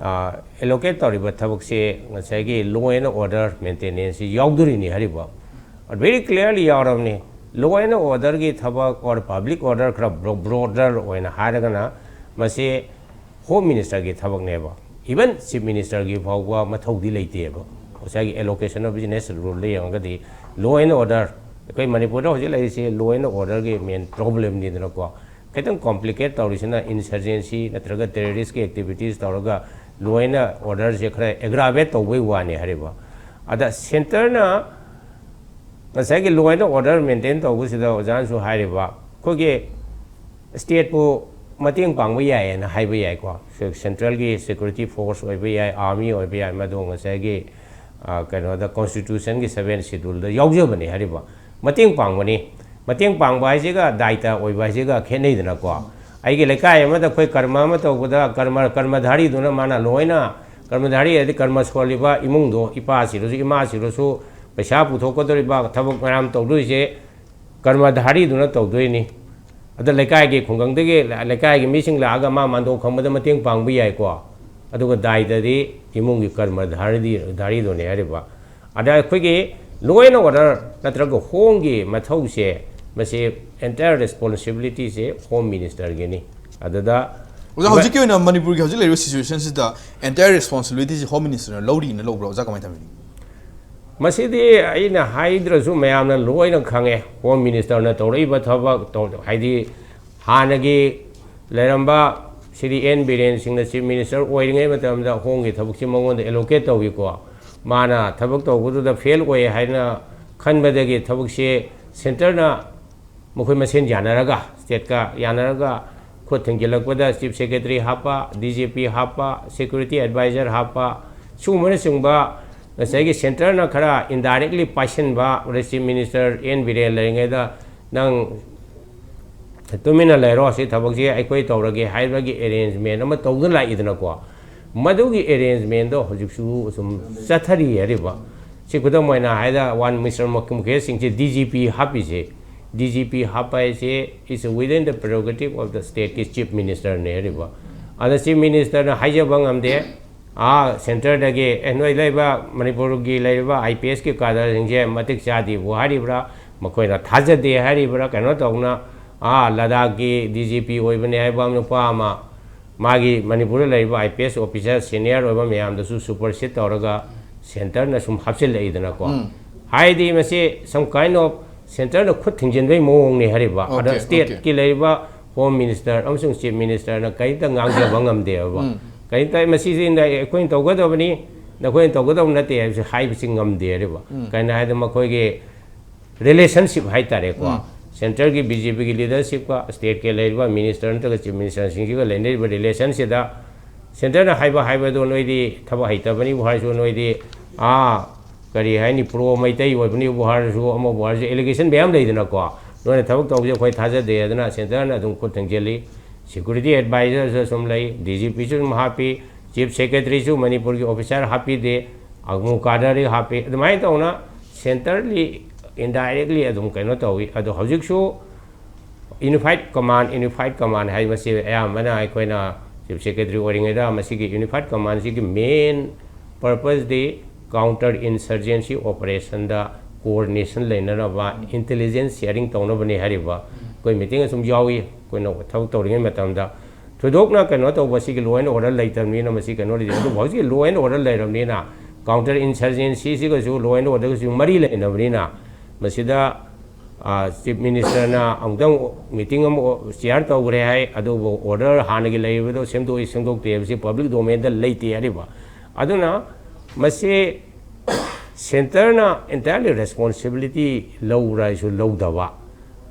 ꯑ, allocate ꯇꯧꯔꯤꯕ ꯊꯕꯛꯁꯦ ꯉꯁꯥꯏꯒꯤ law and order maintenanceꯁꯤ ꯌꯥꯎꯗꯣꯔꯤꯅꯤ ꯍꯥꯏꯔꯤꯕ꯫ Very clearly ꯌꯥꯎꯔꯕꯅꯤ꯫ Law and orderꯒꯤ ꯊꯕꯛ or public order ꯈꯔ bro-, broader ꯑꯣꯏꯅ ꯍꯥꯏꯔꯒꯅ ꯃꯁꯤ home ministerꯒꯤ ꯊꯕꯛꯅꯦꯕ꯫ Even chief ministerꯒꯤ ꯐꯥꯎꯕ ꯃꯊꯧꯗꯤ ꯂꯩꯇꯦꯕ꯫ ꯉꯁꯥꯏꯒꯤ allocation of business ruleꯗ ꯌꯦꯡꯉꯒꯗꯤ law and order, ꯑꯩꯈꯣꯏ ꯃꯅꯤꯄꯨꯔꯗ ꯍꯧꯖꯤꯛ ꯂꯩꯔꯤꯁꯤ law and orderꯒꯤ main problemꯅꯤꯗꯅꯀꯣ꯫ ꯈꯤꯇꯪ complicate ꯇꯧꯔꯤꯁꯤꯅ insurgency ꯅꯠꯇ꯭ꯔꯒ terroristꯀꯤ activities ꯇꯧꯔꯒ law and orderꯁꯦ ꯈꯔ aggravate ꯇꯧꯕꯩ ꯋꯥꯅꯤ ꯍꯥꯏꯔꯤꯕ꯫ ꯑꯗ centreꯅ ꯉꯁꯥꯏꯒꯤ law and order maintain ꯇꯧꯕꯁꯤꯗ ꯑꯣꯖꯥꯅꯁꯨ ꯍꯥꯏꯔꯤꯕ, ꯑꯩꯈꯣꯏꯒꯤ stateꯄꯨ ꯃꯇꯦꯡ ꯄꯥꯡꯕ ꯌꯥꯏꯌꯦꯅ ꯍꯥꯏꯕ ꯌꯥꯏꯀꯣ꯫ Centralꯒꯤ security force ꯑꯣꯏꯕ ꯌꯥꯏ, army ꯑꯣꯏꯕ ꯌꯥꯏ, ꯃꯗꯨ ꯉꯁꯥꯏꯒꯤ, ꯑ, ꯀꯩꯅꯣꯗ, constitutionꯒꯤ seventh scheduleꯗ ꯌꯥꯎꯖꯕꯅꯤ ꯍꯥꯏꯔꯤꯕ꯫ ꯃꯇꯦꯡ ꯄꯥꯡꯕꯅꯤ꯫ ꯃꯇꯦꯡ ꯄꯥꯡꯕ ꯍꯥꯏꯁꯤꯒ ꯗꯥꯏꯇ ꯑꯣꯏꯕ ꯍꯥꯏꯁꯤꯒ ꯈꯦꯠꯅꯩꯗꯅꯀꯣ꯫ ꯑꯩꯒꯤ ꯂꯩꯀꯥꯏ ꯑꯃꯗ ꯑꯩꯈꯣꯏ ꯀꯔꯃ ꯑꯃ ꯇꯧꯕꯗ ꯀꯔꯃ, ꯀꯔꯃꯙꯥꯔꯤꯗꯨꯅ ꯃꯥꯅ ꯂꯣꯏꯅ, ꯀꯔꯃꯙꯥꯔꯤ ꯍꯥꯏꯗꯤ ꯀꯔꯃ ꯁꯣꯜꯂꯤꯕ ꯏꯃꯨꯡꯗꯣ, ꯏꯄꯥ ꯁꯤꯔꯁꯨ ꯏꯃꯥ ꯁꯤꯔꯁꯨ, ꯄꯩꯁꯥ ꯄꯨꯊꯣꯛꯀꯗꯧꯔꯤꯕ, ꯊꯕꯛ ꯃꯌꯥꯝ ꯇꯧꯗꯣꯏꯁꯦ ꯀꯔꯃꯙꯥꯔꯤꯗꯨꯅ ꯇꯧꯗꯣꯏꯅꯤ꯫ ꯑꯗ ꯂꯩꯀꯥꯏꯒꯤ ꯈꯨꯡꯒꯪꯗꯒꯤ ꯂ-, ꯂꯩꯀꯥꯏꯒꯤ ꯃꯤꯁꯤꯡ ꯂꯥꯛꯑꯒ ꯃꯥ ꯃꯥꯟꯗꯣꯞ ꯈꯪꯕꯗ ꯃꯇꯦꯡ ꯄꯥꯡꯕ ꯌꯥꯏꯀꯣ꯫ ꯑꯗꯨꯒ ꯗꯥꯏꯇꯗꯤ ꯏꯃꯨꯡꯒꯤ ꯀꯔꯃ ꯙꯥꯔꯤꯗꯤ-, ꯙꯥꯔꯤꯗꯨꯅꯦ ꯍꯥꯏꯔꯤꯕ꯫ ꯑꯗ ꯑꯩꯈꯣꯏꯒꯤ law and order ꯅꯠꯇ꯭ꯔꯒ homeꯒꯤ ꯃꯊꯧꯁꯦ, ꯃꯁꯤ entire responsibilityꯁꯦ Home Ministerꯒꯤꯅꯤ꯫ ꯑꯗꯨꯗ ꯑꯣꯖꯥ, ꯍꯧꯖꯤꯛꯀꯤ ꯑꯣꯏꯅ ꯃꯅꯤꯄꯨꯔꯒꯤ ꯍꯧꯖꯤꯛ ꯂꯩꯔꯤꯕ situationꯁꯤꯗ entire responsibilityꯁꯤ Home Ministerꯅ ꯂꯧꯔꯤꯅ ꯂꯧꯕ꯭ꯔꯥ? ꯑꯣꯖꯥ, ꯀꯃꯥꯏꯅ ꯇꯧꯕꯤꯅꯤ? ꯃꯁꯤꯗꯤ ꯑꯩꯅ ꯍꯥꯏꯗ꯭ꯔꯁꯨ ꯃꯌꯥꯝꯅ ꯂꯣꯏꯅ ꯈꯪꯉꯦ꯫ Home Ministerꯅ ꯇꯧꯔꯛꯏꯕ ꯊꯕꯛ ꯇꯧ-, ꯍꯥꯏꯗꯤ ꯍꯥꯟꯅꯒꯤ ꯂꯩꯔꯝꯕ ꯁ꯭ꯔꯤ ꯑꯦꯟ ꯕꯤꯔꯦꯟ ꯁꯤꯡꯅ Chief Minister ꯑꯣꯏꯔꯤꯉꯩ ꯃꯇꯝꯗ homeꯒꯤ ꯊꯕꯛꯁꯤ ꯃꯉꯣꯟꯗ allocate ꯇꯧꯈꯤꯀꯣ꯫ ꯃꯥꯅ ꯊꯕꯛ ꯇꯧꯕꯗꯨꯗ fail ꯑꯣꯏ ꯍꯥꯏꯅ ꯈꯟꯕꯗꯒꯤ ꯊꯕꯛꯁꯤ centreꯅ ꯃꯈꯣꯏ ꯃꯁꯦꯟ ꯌꯥꯅꯔꯒ, stateꯀ ꯌꯥꯅꯔꯒ ꯈꯨꯠ ꯊꯤꯡꯖꯤꯜꯂꯛꯄꯗ Chief Secretary ꯍꯥꯞꯄ, D G P ꯍꯥꯞꯄ, security advisor ꯍꯥꯞꯄ, ꯁꯤꯒꯨꯝꯕꯅꯆꯤꯡꯕ ꯉꯁꯥꯏꯒꯤ centreꯅ ꯈꯔ indirectly ꯄꯥꯏꯁꯤꯟꯕ, ꯑꯗꯩ Chief Minister ꯑꯦꯟ ꯕꯤꯔꯦꯟ ꯂꯩꯔꯤꯉꯩꯗ ꯅꯪ ꯇꯨꯃꯤꯟꯅ ꯂꯩꯔꯣ, ꯁꯤ ꯊꯕꯛꯁꯤ ꯑꯩꯈꯣꯏ ꯇꯧꯔꯒꯦ ꯍꯥꯏꯕꯒꯤ arrangement ꯑꯃ ꯇꯧꯗꯨꯅ ꯂꯥꯛꯏꯗꯅꯀꯣ꯫ ꯃꯗꯨꯒꯤ arrangementꯗꯣ ꯍꯧꯖꯤꯛꯁꯨ ꯁꯨꯝ ꯆꯠꯊꯔꯤ ꯍꯥꯏꯔꯤꯕ꯫ ꯁꯤ ꯈꯨꯗꯝ ꯑꯣꯏꯅ ꯍꯥꯏꯗ, ꯋꯥꯟ ꯃꯤꯁꯇꯔ ꯃꯨꯈꯦꯁ ꯁꯤꯡꯁꯦ D G P ꯍꯥꯞꯄꯤꯁꯦ, D G P ꯍꯥꯞꯄ ꯍꯥꯏꯁꯦ is within the prerogative of the stateꯀꯤ Chief Ministerꯅꯦ ꯍꯥꯏꯔꯤꯕ꯫ ꯑꯗ Chief Ministerꯅ ꯍꯥꯏꯖꯕ ꯉꯝꯗꯦ, ꯑꯥ centreꯗꯒꯤ, "ꯑꯦ, ꯅꯣꯏ ꯂꯩꯕ ꯃꯅꯤꯄꯨꯔꯒꯤ ꯂꯩꯔꯤꯕ IPSꯀꯤ cadreꯁꯤꯡꯁꯦ ꯃꯇꯤꯛ ꯆꯥꯗꯦꯕꯨ ꯍꯥꯏꯔꯤꯕ꯭ꯔꯥ, ꯃꯈꯣꯏꯅ ꯊꯥꯖꯗꯦ ꯍꯥꯏꯔꯤꯕ꯭ꯔꯥ, ꯀꯩꯅꯣ ꯇꯧꯅ, ꯑꯥ ꯂꯗꯥꯛꯀꯤ D G P ꯑꯣꯏꯕꯅꯦ ꯍꯥꯏꯕ ꯅꯨꯄꯥ ꯑꯃ, ꯃꯥꯒꯤ ꯃꯅꯤꯄꯨꯔꯗ ꯂꯩꯔꯤꯕ IPS officer senior ꯑꯣꯏꯕ ꯃꯌꯥꯝꯗꯁꯨ supersede ꯇꯧꯔꯒ centreꯅ ꯁꯨꯝ ꯍꯥꯞꯆꯤꯜꯂꯛꯏꯗꯅꯀꯣ"꯫ ꯎꯝ꯫ ꯍꯥꯏꯗꯤ ꯃꯁꯤ some kind of centreꯅ ꯈꯨꯠ ꯊꯤꯡꯖꯤꯟꯕꯒꯤ ꯃꯑꯣꯡꯅꯤ ꯍꯥꯏꯔꯤꯕ꯫ ꯑꯗ Okay, okay꯫ Stateꯀꯤ ꯂꯩꯔꯤꯕ Home Minister ꯑꯃꯁꯨꯡ Chief Ministerꯅ ꯀꯔꯤꯝꯇ ꯉꯥꯡꯖꯕ ꯉꯝꯗꯦꯕ꯫ ꯎꯝ꯫ ꯀꯔꯤꯝꯇ ꯃꯁꯤꯁꯤ ꯑꯩꯈꯣꯏꯅ ꯇꯧꯒꯗꯕꯅꯤ꯫ ꯅꯈꯣꯏꯅ ꯇꯧꯒꯗꯧꯕ ꯅꯠꯇꯦ ꯍꯥꯏꯕꯁꯤ ꯍꯥꯏꯕꯁꯤ ꯉꯝꯗꯦ ꯍꯥꯏꯔꯤꯕ꯫ ꯀꯩꯅꯣ ꯍꯥꯏꯗ ꯃꯈꯣꯏꯒꯤ ꯔꯤꯂꯦꯁꯟꯁꯤꯞ ꯍꯥꯏꯇꯥꯔꯦꯀꯣ, ꯁꯦꯟꯇꯔꯒꯤ ꯕꯤ ꯖꯦ ꯄꯤꯒꯤ ꯂꯤꯗꯔꯁꯤꯞꯀ ꯁ꯭ꯇꯦꯠꯀꯤ ꯂꯩꯔꯤꯕ ꯃꯤꯅꯤꯁꯇꯔ ꯅꯠꯇ꯭ꯔꯒ ꯆꯤꯐ ꯃꯤꯅꯤꯁꯇꯔꯁꯤꯡꯁꯤꯒ ꯂꯩꯅꯔꯤꯕ ꯔꯤꯂꯦꯁꯟꯁꯤꯗ ꯁꯦꯟꯇꯔꯅ ꯍꯥꯏꯕ ꯍꯥꯏꯕꯗꯣ ꯅꯣꯏꯗꯤ ꯊꯕꯛ ꯍꯩꯇꯕꯅꯤꯕꯨ ꯍꯥꯏꯔꯁꯨ, ꯅꯣꯏꯗꯤ ꯑꯥ ꯀꯔꯤ ꯍꯥꯏꯅꯤ, ꯄ꯭ꯔꯣ ꯃꯩꯇꯩ ꯑꯣꯏꯕꯅꯤꯕꯨ ꯍꯥꯏꯔꯁꯨ, ꯑꯃꯕꯨ ꯍꯥꯏꯔꯁꯨ, ꯑꯦꯂꯤꯒꯦꯁꯟ ꯃꯌꯥꯝ ꯂꯩꯗꯅꯀꯣ꯫ ꯅꯣꯏꯅ ꯊꯕꯛ ꯇꯧꯕꯁꯦ ꯑꯩꯈꯣꯏ ꯊꯥꯖꯗꯦ ꯑꯗꯨꯅ ꯁꯦꯟꯇꯔꯅ ꯑꯗꯨꯝ ꯈꯨꯠ ꯊꯤꯡꯖꯤꯜꯂꯤ꯫ ꯁꯦꯀ꯭ꯌꯨꯔꯤꯇꯤ ꯑꯦꯗꯚꯥꯏꯖꯔꯁꯨ ꯁꯨꯝ ꯂꯩ, ꯗꯤ ꯖꯤ ꯄꯤꯁꯨ ꯑꯗꯨꯝ ꯍꯥꯞꯄꯤ, ꯆꯤꯐ ꯁꯦꯀ꯭ꯔꯦꯇꯔꯤꯁꯨ ꯃꯅꯤꯄꯨꯔꯒꯤ ꯑꯣꯐꯤꯁꯥꯔ ꯍꯥꯞꯄꯤꯗꯦ, ꯑꯃꯨꯛ ꯀꯥꯗꯔꯗꯤ ꯍꯥꯞꯄꯤ꯫ ꯑꯗꯨꯃꯥꯏꯅ ꯇꯧꯅ ꯁꯦꯟꯇꯔꯂꯤ ꯏꯟꯗꯥꯏꯔꯦꯛꯂꯤ ꯑꯗꯨꯝ ꯀꯩꯅꯣ ꯇꯧꯏ꯫ ꯑꯗꯣ ꯍꯧꯖꯤꯛꯁꯨ ꯌꯨꯅꯤꯐꯥꯏꯠ ꯀꯃꯥꯟ, ꯌꯨꯅꯤꯐꯥꯏꯠ ꯀꯃꯥꯟ ꯍꯥꯏꯕꯁꯤ ꯑꯌꯥꯝꯕꯅ ꯑꯩꯈꯣꯏꯅ ꯆꯤꯐ ꯁꯦꯀ꯭ꯔꯦꯇꯔꯤ ꯑꯣꯏꯔꯤꯉꯩꯗ ꯃꯁꯤꯒꯤ ꯌꯨꯅꯤꯐꯥꯏꯠ ꯀꯃꯥꯟꯁꯤꯒꯤ ꯃꯦꯟ ꯄꯔꯄꯁꯇꯤ ꯀꯥꯎꯟꯇꯔ ꯏꯟꯁꯔꯖꯦꯟꯁꯤ ꯑꯣꯄꯔꯦꯁꯟꯗ ꯀꯣꯑꯣꯔꯗꯤꯅꯦꯁꯟ ꯂꯩꯅꯅꯕ, ꯏꯟꯇꯦꯂꯤꯖꯦꯟꯁ ꯁꯤꯌꯥꯔꯤꯡ ꯇꯧꯅꯕꯅꯤ ꯍꯥꯏꯔꯤꯕ꯫ ꯑꯩꯈꯣꯏ ꯃꯤꯇꯤꯡ ꯑꯁꯨꯝ ꯌꯥꯎꯏ, ꯑꯩꯈꯣꯏꯅ ꯊꯕꯛ ꯇꯧꯔꯤꯉꯩ ꯃꯇꯝꯗ ꯊꯣꯏꯗꯣꯛꯅ ꯀꯩꯅꯣ ꯇꯧꯕ ꯁꯤꯒꯤ ꯂꯣ ꯑꯦꯟ ꯑꯣꯔꯗꯔ ꯂꯩꯇꯕꯅꯤꯅ ꯃꯁꯤ ꯀꯩꯅꯣ ꯂꯩꯇꯦ꯫ ꯑꯗꯨꯕꯨ ꯍꯧꯖꯤꯛꯀꯤ ꯂꯣ ꯑꯦꯟ ꯑꯣꯔꯗꯔ ꯂꯩꯔꯕꯅꯤꯅ ꯀꯥꯎꯟꯇꯔ ꯏꯟꯁꯔꯖꯦꯟꯁꯤꯁꯤꯒꯁꯨ ꯂꯣ ꯑꯦꯟ ꯑꯣꯔꯗꯔꯒꯁꯨ ꯃꯔꯤ ꯂꯩꯅꯕꯅꯤꯅ ꯃꯁꯤꯗ ꯆꯤꯐ ꯃꯤꯅꯤꯁꯇꯔꯅ ꯑꯃꯨꯛꯇꯪ ꯃꯤꯇꯤꯡ ꯑꯃ ꯆꯤꯌꯥꯔ ꯇꯧꯈ꯭ꯔꯦ ꯍꯥꯏ, ꯑꯗꯨꯕꯨ ꯑꯣꯔꯗꯔ ꯍꯥꯟꯅꯒꯤ ꯂꯩꯔꯤꯕꯗꯣ ꯁꯦꯝꯗꯣꯛꯏ ꯁꯦꯝꯗꯣꯛꯇꯦ ꯍꯥꯏꯕꯁꯤ ꯄꯕ꯭ꯂꯤꯛ ꯗꯣꯃꯦꯟꯗ ꯂꯩꯇꯦ ꯍꯥꯏꯔꯤꯕ꯫ ꯑꯗꯨꯅ ꯃꯁꯤ ꯁꯦꯟꯇꯔꯅ ꯑꯦꯟꯇꯥꯌꯔꯂꯤ ꯔꯦꯁꯄꯣꯟꯁꯤꯕꯤꯂꯤꯇꯤ ꯂꯧꯕ꯭ꯔꯥ ꯍꯥꯏꯁꯨ ꯂꯧꯗꯕ,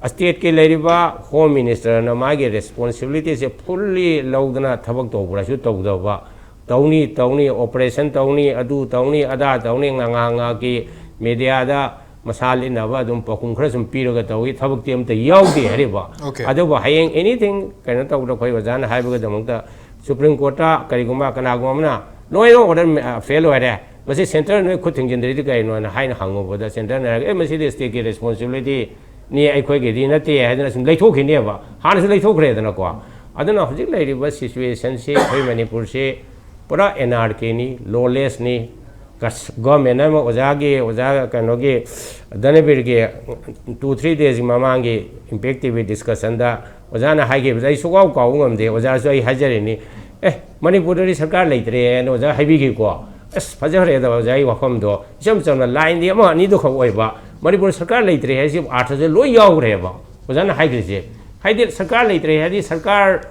ꯁ꯭ꯇꯦꯠꯀꯤ ꯂꯩꯔꯤꯕ ꯍꯣꯝ ꯃꯤꯅꯤꯁꯇꯔꯅ ꯃꯥꯒꯤ ꯔꯦꯁꯄꯣꯟꯁꯤꯕꯤꯂꯤꯇꯤꯁꯦ ꯐꯨꯜꯂꯤ ꯂꯧꯗꯅ ꯊꯕꯛ ꯇꯧꯕ꯭ꯔꯥꯁꯨ ꯇꯧꯗꯕ, ꯇꯧꯅꯤ ꯇꯧꯅꯤ, ꯑꯣꯄꯔꯦꯁꯟ ꯇꯧꯅꯤ, ꯑꯗꯨ ꯇꯧꯅꯤ, ꯑꯗꯥ ꯇꯧꯅꯤ, ꯉꯥꯉꯥ ꯉꯥꯒꯤ ꯃꯦꯗꯤꯌꯥꯗ ꯃꯁꯥ ꯂꯤꯠꯅꯕ ꯑꯗꯨꯝ ꯄꯥꯎꯈꯨꯝ ꯈꯔ ꯁꯨꯝ ꯄꯤꯔꯒ ꯇꯧꯏ, ꯊꯕꯛꯇꯤ ꯑꯝꯇ ꯌꯥꯎꯗꯦ ꯍꯥꯏꯔꯤꯕ꯫ Okay. ꯑꯗꯨꯕꯨ ꯍꯌꯦꯡ ꯑꯦꯅꯤꯊꯤꯡ ꯀꯩꯅꯣ ꯇꯧꯕꯗ ꯑꯩꯈꯣꯏ ꯑꯣꯖꯥꯅ ꯍꯥꯏꯕꯒꯤꯗꯃꯛꯇ ꯁꯨꯄ꯭ꯔꯤꯝ ꯀꯣꯔꯠꯇ ꯀꯔꯤꯒꯨꯝꯕ ꯀꯅꯥꯒꯨꯝꯕ ꯑꯃꯅ ꯂꯣꯏꯅ ꯑꯣꯔꯗꯔ ꯐꯦꯜ ꯑꯣꯏꯔꯦ, ꯃꯁꯤ ꯁꯦꯟꯇꯔ ꯅꯣꯏ ꯈꯨꯠ ꯊꯤꯡꯖꯤꯟꯗ꯭ꯔꯗꯤ ꯀꯩꯅꯣꯅ ꯍꯥꯏꯅ ꯍꯪꯉꯨꯕꯗ ꯁꯦꯟꯇꯔꯅ ꯍꯥꯏꯔꯒ, "ꯑꯦ, ꯃꯁꯤꯗꯤ ꯁ꯭ꯇꯦꯠꯀꯤ ꯔꯦꯁꯄꯣꯟꯁꯤꯕꯤꯂꯤꯇꯤꯅꯤ, ꯑꯩꯈꯣꯏꯒꯤꯗꯤ ꯅꯠꯇꯦ" ꯍꯥꯏꯗꯅ ꯁꯨꯝ ꯂꯩꯊꯣꯛꯈꯤꯅꯦꯕ, ꯍꯥꯟꯅꯁꯨ ꯂꯩꯊꯣꯛꯈ꯭ꯔꯦꯗꯅꯀꯣ꯫ ꯑꯗꯨꯅ ꯍꯧꯖꯤꯛ ꯂꯩꯔꯤꯕ ꯁꯤꯆꯨꯋꯦꯁꯟꯁꯤ ꯑꯩꯈꯣꯏ ꯃꯅꯤꯄꯨꯔꯁꯤ ꯄꯨꯔꯥ ꯑꯦꯅꯥꯔꯀꯤꯅꯤ, ꯂꯣꯂꯦꯁꯅꯤ꯫ ꯒꯚꯔꯟꯃꯦꯟ ꯑꯃ ꯑꯣꯖꯥꯒꯤ, ꯑꯣꯖꯥ ꯀꯩꯅꯣꯒꯤ, ꯙꯅꯕꯤꯔꯒꯤ ꯇꯨ ꯊ꯭ꯔꯤ ꯗꯦꯖꯀꯤ ꯃꯃꯥꯡꯒꯤ ꯏꯝꯄꯦꯛ ꯇꯤ ꯚꯤ ꯗꯤꯁꯀꯁꯟꯗ ꯑꯣꯖꯥꯅ ꯍꯥꯏꯈꯤꯕꯁꯦ ꯑꯩ ꯁꯨꯛꯀꯥꯎ ꯀꯥꯎꯕ ꯉꯝꯗꯦ꯫ ꯑꯣꯖꯥꯁꯨ ꯑꯩ ꯍꯥꯏꯖꯔꯤꯅꯤ, "ꯑꯦ, ꯃꯅꯤꯄꯨꯔꯗꯗꯤ ꯁꯔꯀꯥꯔ ꯂꯩꯇ꯭ꯔꯦꯅ" ꯑꯣꯖꯥ ꯍꯥꯏꯕꯤꯈꯤꯀꯣ꯫ ꯑꯁ, ꯐꯖꯈ꯭ꯔꯦꯗ ꯑꯣꯖꯥꯒꯤ ꯋꯥꯐꯝꯗꯣ꯫ ꯏꯆꯝ ꯆꯝꯅ ꯂꯥꯏꯟꯗꯤ ꯑꯃ ꯑꯅꯤꯗꯨ ꯈꯛ ꯑꯣꯏꯕ, ꯃꯅꯤꯄꯨꯔ ꯁꯔꯀꯥꯔ ꯂꯩꯇ꯭ꯔꯦ ꯍꯥꯏꯁꯤ ꯑꯥꯔꯊꯁꯦ ꯂꯣꯏ ꯌꯥꯎꯈ꯭ꯔꯦꯕ ꯑꯣꯖꯥꯅ ꯍꯥꯏꯈ꯭ꯔꯤꯁꯦ꯫ ꯍꯥꯏꯗꯤ ꯁꯔꯀꯥꯔ ꯂꯩꯇ꯭ꯔꯦ ꯍꯥꯏꯗꯤ ꯁꯔꯀꯥꯔ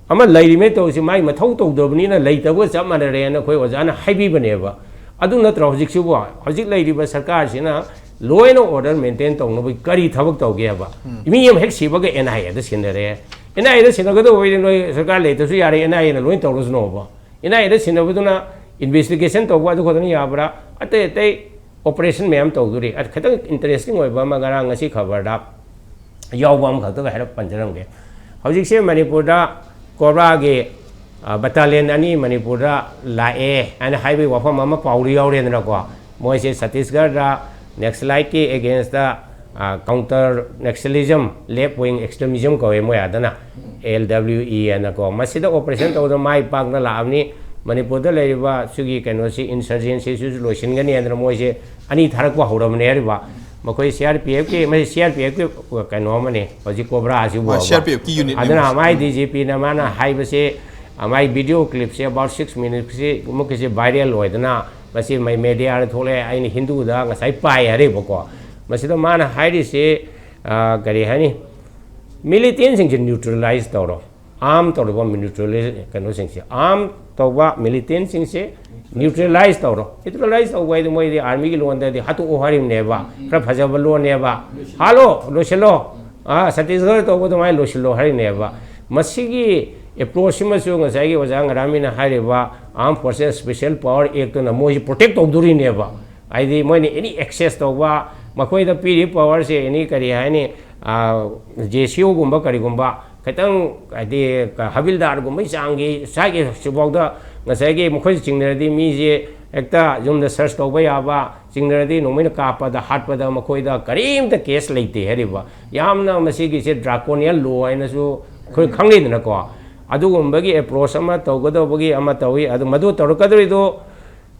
ꯑꯃ ꯂꯩꯔꯤꯉꯩ ꯇꯧꯔꯤꯁꯤ ꯃꯥꯏ ꯃꯊꯧ ꯇꯧꯗꯕꯅꯤꯅ ꯂꯩꯇꯕꯒ ꯆꯞ ꯃꯥꯟꯅꯔꯦꯅ ꯑꯩꯈꯣꯏ ꯑꯣꯖꯥꯅ ꯍꯥꯏꯕꯤꯕꯅꯦꯕ꯫ ꯑꯗꯨ ꯅꯠꯇ꯭ꯔꯣ ꯍꯧꯖꯤꯛꯁꯤꯕꯨ? ꯍꯧꯖꯤꯛ ꯂꯩꯔꯤꯕ ꯁꯔꯀꯥꯔꯁꯤꯅ law and order maintain ꯇꯧꯅꯕꯒꯤ ꯀꯔꯤ ꯊꯕꯛ ꯇꯧꯒꯦꯕ? ꯃꯤ ꯑꯃ ꯍꯦꯛ ꯁꯤꯕꯒ NIAꯗ ꯁꯤꯟꯅꯔꯦ꯫ NIAꯗ ꯁꯤꯟꯅꯒꯗꯧꯕ ꯑꯣꯏꯗꯤ ꯅꯣꯏ ꯁꯔꯀꯥꯔ ꯂꯩꯇ꯭ꯔꯁꯨ ꯌꯥꯔꯦ, NIAꯅ ꯂꯣꯏ ꯇꯧꯔꯁꯅꯣꯕ꯫ NIAꯗ ꯁꯤꯟꯅꯕꯗꯨꯅ investigation ꯇꯧꯕ ꯑꯗꯨ ꯈꯛꯇꯅ ꯌꯥꯕ꯭ꯔꯥ? ꯑꯇꯩ ꯑꯇꯩ operation ꯃꯌꯥꯝ ꯇꯧꯗꯣꯔꯤ꯫ ꯑ, ꯈꯤꯇꯪ interesting ꯑꯣꯏꯕ ꯑꯃ ꯉꯔꯥꯡ ꯉꯁꯤ ꯈꯕꯔꯗ ꯌꯥꯎꯕ ꯑꯃꯈꯛꯇꯒ ꯍꯥꯏꯔꯞ ꯄꯟꯖꯔꯝꯒꯦ꯫ ꯍꯧꯖꯤꯛꯁꯦ ꯃꯅꯤꯄꯨꯔꯗ COBRAꯒꯤ, ꯑ, battalion ꯑꯅꯤ ꯃꯅꯤꯄꯨꯔꯗ ꯂꯥꯛꯑꯦ ꯍꯥꯏꯅ ꯍꯥꯏꯕꯒꯤ ꯋꯥꯐꯝ ꯑꯃ ꯄꯥꯎꯗ ꯌꯥꯎꯔꯦꯗꯅꯀꯣ꯫ ꯃꯣꯏꯁꯦ ꯁꯠꯇꯤꯁꯒꯔꯗ Naxaliteꯀꯤ againstꯇ, ꯑ, counter Naxalism, left wing extremism ꯀꯧꯋꯦ ꯃꯣꯏ ꯑꯗꯅ, LWE ꯍꯥꯏꯅꯀꯣ꯫ ꯃꯁꯤꯗ operation ꯇꯧꯕꯗ ꯃꯥꯏ ꯄꯥꯛꯅ ꯂꯥꯛꯑꯕꯅꯤ꯫ ꯃꯅꯤꯄꯨꯔꯗ ꯂꯩꯔꯤꯕ ꯁꯤꯒꯤ ꯀꯩꯅꯣꯁꯤ, insurgencyꯁꯤꯁꯨ ꯂꯣꯏꯁꯤꯟꯒꯅꯤ ꯍꯥꯏꯗꯅ ꯃꯣꯏꯁꯦ ꯑꯅꯤ ꯊꯥꯔꯛꯄ ꯍꯧꯔꯕꯅꯦ ꯍꯥꯏꯔꯤꯕ꯫ ꯃꯈꯣꯏ CRPFꯀꯤ, ꯃꯁꯤ CRPFꯀꯤ ꯀꯩꯅꯣ ꯑꯃꯅꯤ ꯍꯧꯖꯤꯛ COBRAꯁꯤꯕꯨ꯫ ꯑ, CRPFꯀꯤ unitꯅꯤ ꯑꯗꯨꯅ ꯃꯣꯏꯁꯦ꯫ ꯃꯥꯏ DGPꯅ ꯃꯥꯅ ꯍꯥꯏꯕꯁꯦ, ꯑ, ꯃꯥꯏ video clipꯁꯦ about six minutesꯁꯤ ꯃꯨꯛꯀꯤꯁꯦ viral ꯑꯣꯏꯗꯅ ꯃꯁꯤ ꯃꯩ mediaꯗ ꯊꯣꯛꯂꯛꯑꯦ꯫ ꯑꯩꯅ ꯍꯤꯟꯗꯨꯗ ꯉꯁꯥꯏ ꯄꯥꯏ ꯍꯥꯏꯔꯤꯕꯀꯣ꯫ ꯃꯁꯤꯗ ꯃꯥꯅ ꯍꯥꯏꯔꯤꯁꯤ, ꯑ, ꯀꯔꯤ ꯍꯥꯏꯅꯤ, militantꯁꯤꯡꯁꯦ neutralize ꯇꯧꯔꯣ꯫ Arm ꯇꯧꯔꯤꯕ neutralize ꯀꯩꯅꯣꯁꯤꯡꯁꯦ, arm ꯇꯧꯕ militantꯁꯤꯡꯁꯦ neutralize ꯇꯧꯔꯣ꯫ Neutralize ꯇꯧꯕ ꯍꯥꯏꯗꯤ ꯃꯣꯏꯗꯤ armyꯒꯤ ꯂꯣꯟꯗꯗꯤ ꯍꯥꯠꯇꯣꯛꯑꯣ ꯍꯥꯏꯔꯤꯕꯅꯦꯕ꯫ ꯈꯔ ꯐꯖꯕ ꯂꯣꯟꯅꯦꯕ꯫ ꯍꯥꯠꯂꯣ, ꯂꯣꯏꯁꯤꯜꯂꯣ꯫ ꯑꯥ, ꯁꯠꯇꯤꯁꯒꯔ ꯇꯧꯕ ꯑꯗꯨꯃꯥꯏꯅ ꯂꯣꯏꯁꯤꯜꯂꯣ ꯍꯥꯏꯔꯤꯅꯦꯕ꯫ ꯃꯁꯤꯒꯤ approachꯁꯤꯃꯁꯨ ꯉꯁꯥꯏꯒꯤ ꯑꯣꯖꯥ ꯉꯔꯥꯃꯤꯅ ꯍꯥꯏꯔꯤꯕ Armed Forces Special Power Actꯅ ꯃꯣꯏꯁꯤ protect ꯇꯧꯗꯣꯔꯤꯅꯦꯕ꯫ ꯍꯥꯏꯗꯤ ꯃꯣꯏꯅ any access ꯇꯧꯕ, ꯃꯈꯣꯏꯗ ꯄꯤꯔꯤꯕ powerꯁꯦ any ꯀꯔꯤ ꯍꯥꯏꯅꯤ, ꯑꯥ, JCOꯒꯨꯝꯕ ꯀꯔꯤꯒꯨꯝꯕ ꯈꯤꯇꯪ ꯍꯥꯏꯗꯤ ꯍꯕꯤꯜꯗꯥꯔꯒꯨꯝꯕꯒꯤ ꯆꯥꯡꯒꯤ ꯁ꯭ꯋꯥꯏꯒꯤ ꯁꯤꯐꯥꯎꯗ ꯉꯁꯥꯏꯒꯤ ꯃꯈꯣꯏꯁꯤ ꯆꯤꯡꯅꯔꯗꯤ ꯃꯤꯁꯦ ꯍꯦꯛꯇ ꯌꯨꯝꯗ search ꯇꯧꯕ ꯌꯥꯕ, ꯆꯤꯡꯅꯔꯗꯤ ꯅꯣꯡꯃꯩꯅ ꯀꯥꯞꯄꯗ ꯍꯥꯠꯄꯗ ꯃꯈꯣꯏꯗ ꯀꯔꯤꯝꯇ case ꯂꯩꯇꯦ ꯍꯥꯏꯔꯤꯕ꯫ ꯌꯥꯝꯅ ꯃꯁꯤꯒꯤꯁꯦ draconian law ꯍꯥꯏꯅꯁꯨ ꯑꯩꯈꯣꯏ ꯈꯪꯅꯩꯗꯅꯀꯣ꯫ ꯑꯗꯨꯒꯨꯝꯕꯒꯤ approach ꯑꯃ ꯇꯧꯒꯗꯧꯕꯒꯤ ꯑꯃ ꯇꯧꯏ꯫ ꯑꯗꯨ ꯃꯗꯨ ꯇꯧꯔꯛꯀꯗꯧꯔꯤꯗꯣ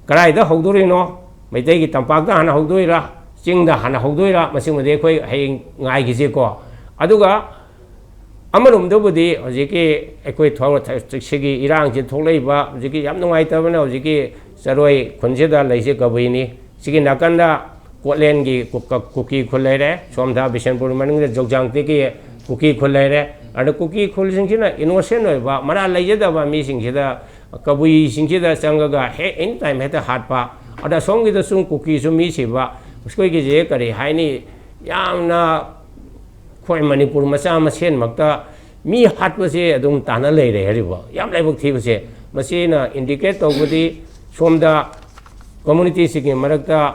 ꯀꯗꯥꯏꯗ ꯍꯧꯗꯣꯔꯤꯅꯣ? ꯃꯩꯇꯩꯒꯤ ꯇꯝꯄꯥꯛꯇ ꯍꯥꯟꯅ ꯍꯧꯗꯣꯏꯔꯥ, ꯆꯤꯡꯗ ꯍꯥꯟꯅ ꯍꯧꯗꯣꯏꯔꯥ? ꯃꯁꯤꯃꯗꯤ ꯑꯩꯈꯣꯏ ꯍꯌꯦꯡ ꯉꯥꯏꯈꯤꯁꯤꯀꯣ꯫ ꯑꯗꯨꯒ ꯑꯃꯔꯣꯝꯗꯕꯨꯗꯤ ꯍꯧꯖꯤꯛꯀꯤ ꯑꯩꯈꯣꯏ ꯊꯧ-, ꯁꯤꯒꯤ ꯏꯔꯥꯡꯁꯤ ꯊꯣꯛꯂꯛꯏꯕ ꯍꯧꯖꯤꯛꯀꯤ ꯌꯥꯝ ꯅꯨꯡꯉꯥꯏꯇꯕꯅ ꯍꯧꯖꯤꯛꯀꯤ ꯆꯔꯣꯏ ꯈꯨꯟꯁꯤꯗ ꯂꯩꯁꯦ ꯀꯕꯨꯏꯅꯤ꯫ ꯁꯤꯒꯤ ꯅꯥꯀꯟꯗ ꯀꯣꯠꯂꯦꯟꯒꯤ ꯀꯨ-, ꯀ-, ꯀꯨꯀꯤ ꯈꯨꯜ ꯂꯩꯔꯦ, ꯁꯣꯝꯗ ꯕꯤꯁꯦꯟꯄꯨꯔ ꯃꯅꯤꯡꯗ ꯖꯧꯖꯥꯡꯇꯤꯒꯤ ꯀꯨꯀꯤ ꯈꯨꯜ ꯂꯩꯔꯦ꯫ ꯑꯗ ꯀꯨꯀꯤ ꯈꯨꯜꯁꯤꯡꯁꯤꯅ innocent ꯑꯣꯏꯕ, ꯃꯔꯥꯜ ꯂꯩꯖꯗꯕ ꯃꯤꯁꯤꯡꯁꯤꯗ, ꯀꯕꯨꯏꯁꯤꯡꯁꯤꯗ ꯆꯪꯉꯒ ꯍꯦꯛ any time ꯍꯦꯛꯇ ꯍꯥꯠꯄ꯫ ꯑꯗ ꯑꯁꯣꯝꯒꯤꯗꯁꯨ ꯀꯨꯀꯤꯁꯨ ꯃꯤ ꯁꯤꯕ꯫ ꯑꯩꯈꯣꯏꯒꯤꯁꯦ ꯀꯔꯤ ꯍꯥꯏꯅꯤ, ꯌꯥꯝꯅ ꯑꯩꯈꯣꯏ ꯃꯅꯤꯄꯨꯔ ꯃꯆꯥ ꯃꯁꯦꯟꯃꯛꯇ ꯃꯤ ꯍꯥꯠꯄꯁꯦ ꯑꯗꯨꯝ ꯇꯥꯅ ꯂꯩꯔꯦ ꯍꯥꯏꯔꯤꯕ, ꯌꯥꯝ ꯂꯥꯏꯕꯛ ꯊꯤꯕꯁꯦ꯫ ꯃꯁꯤꯅ indicate ꯇꯧꯕꯗꯤ ꯁꯣꯝꯗ communityꯁꯤꯡꯒꯤ ꯃꯔꯛꯇ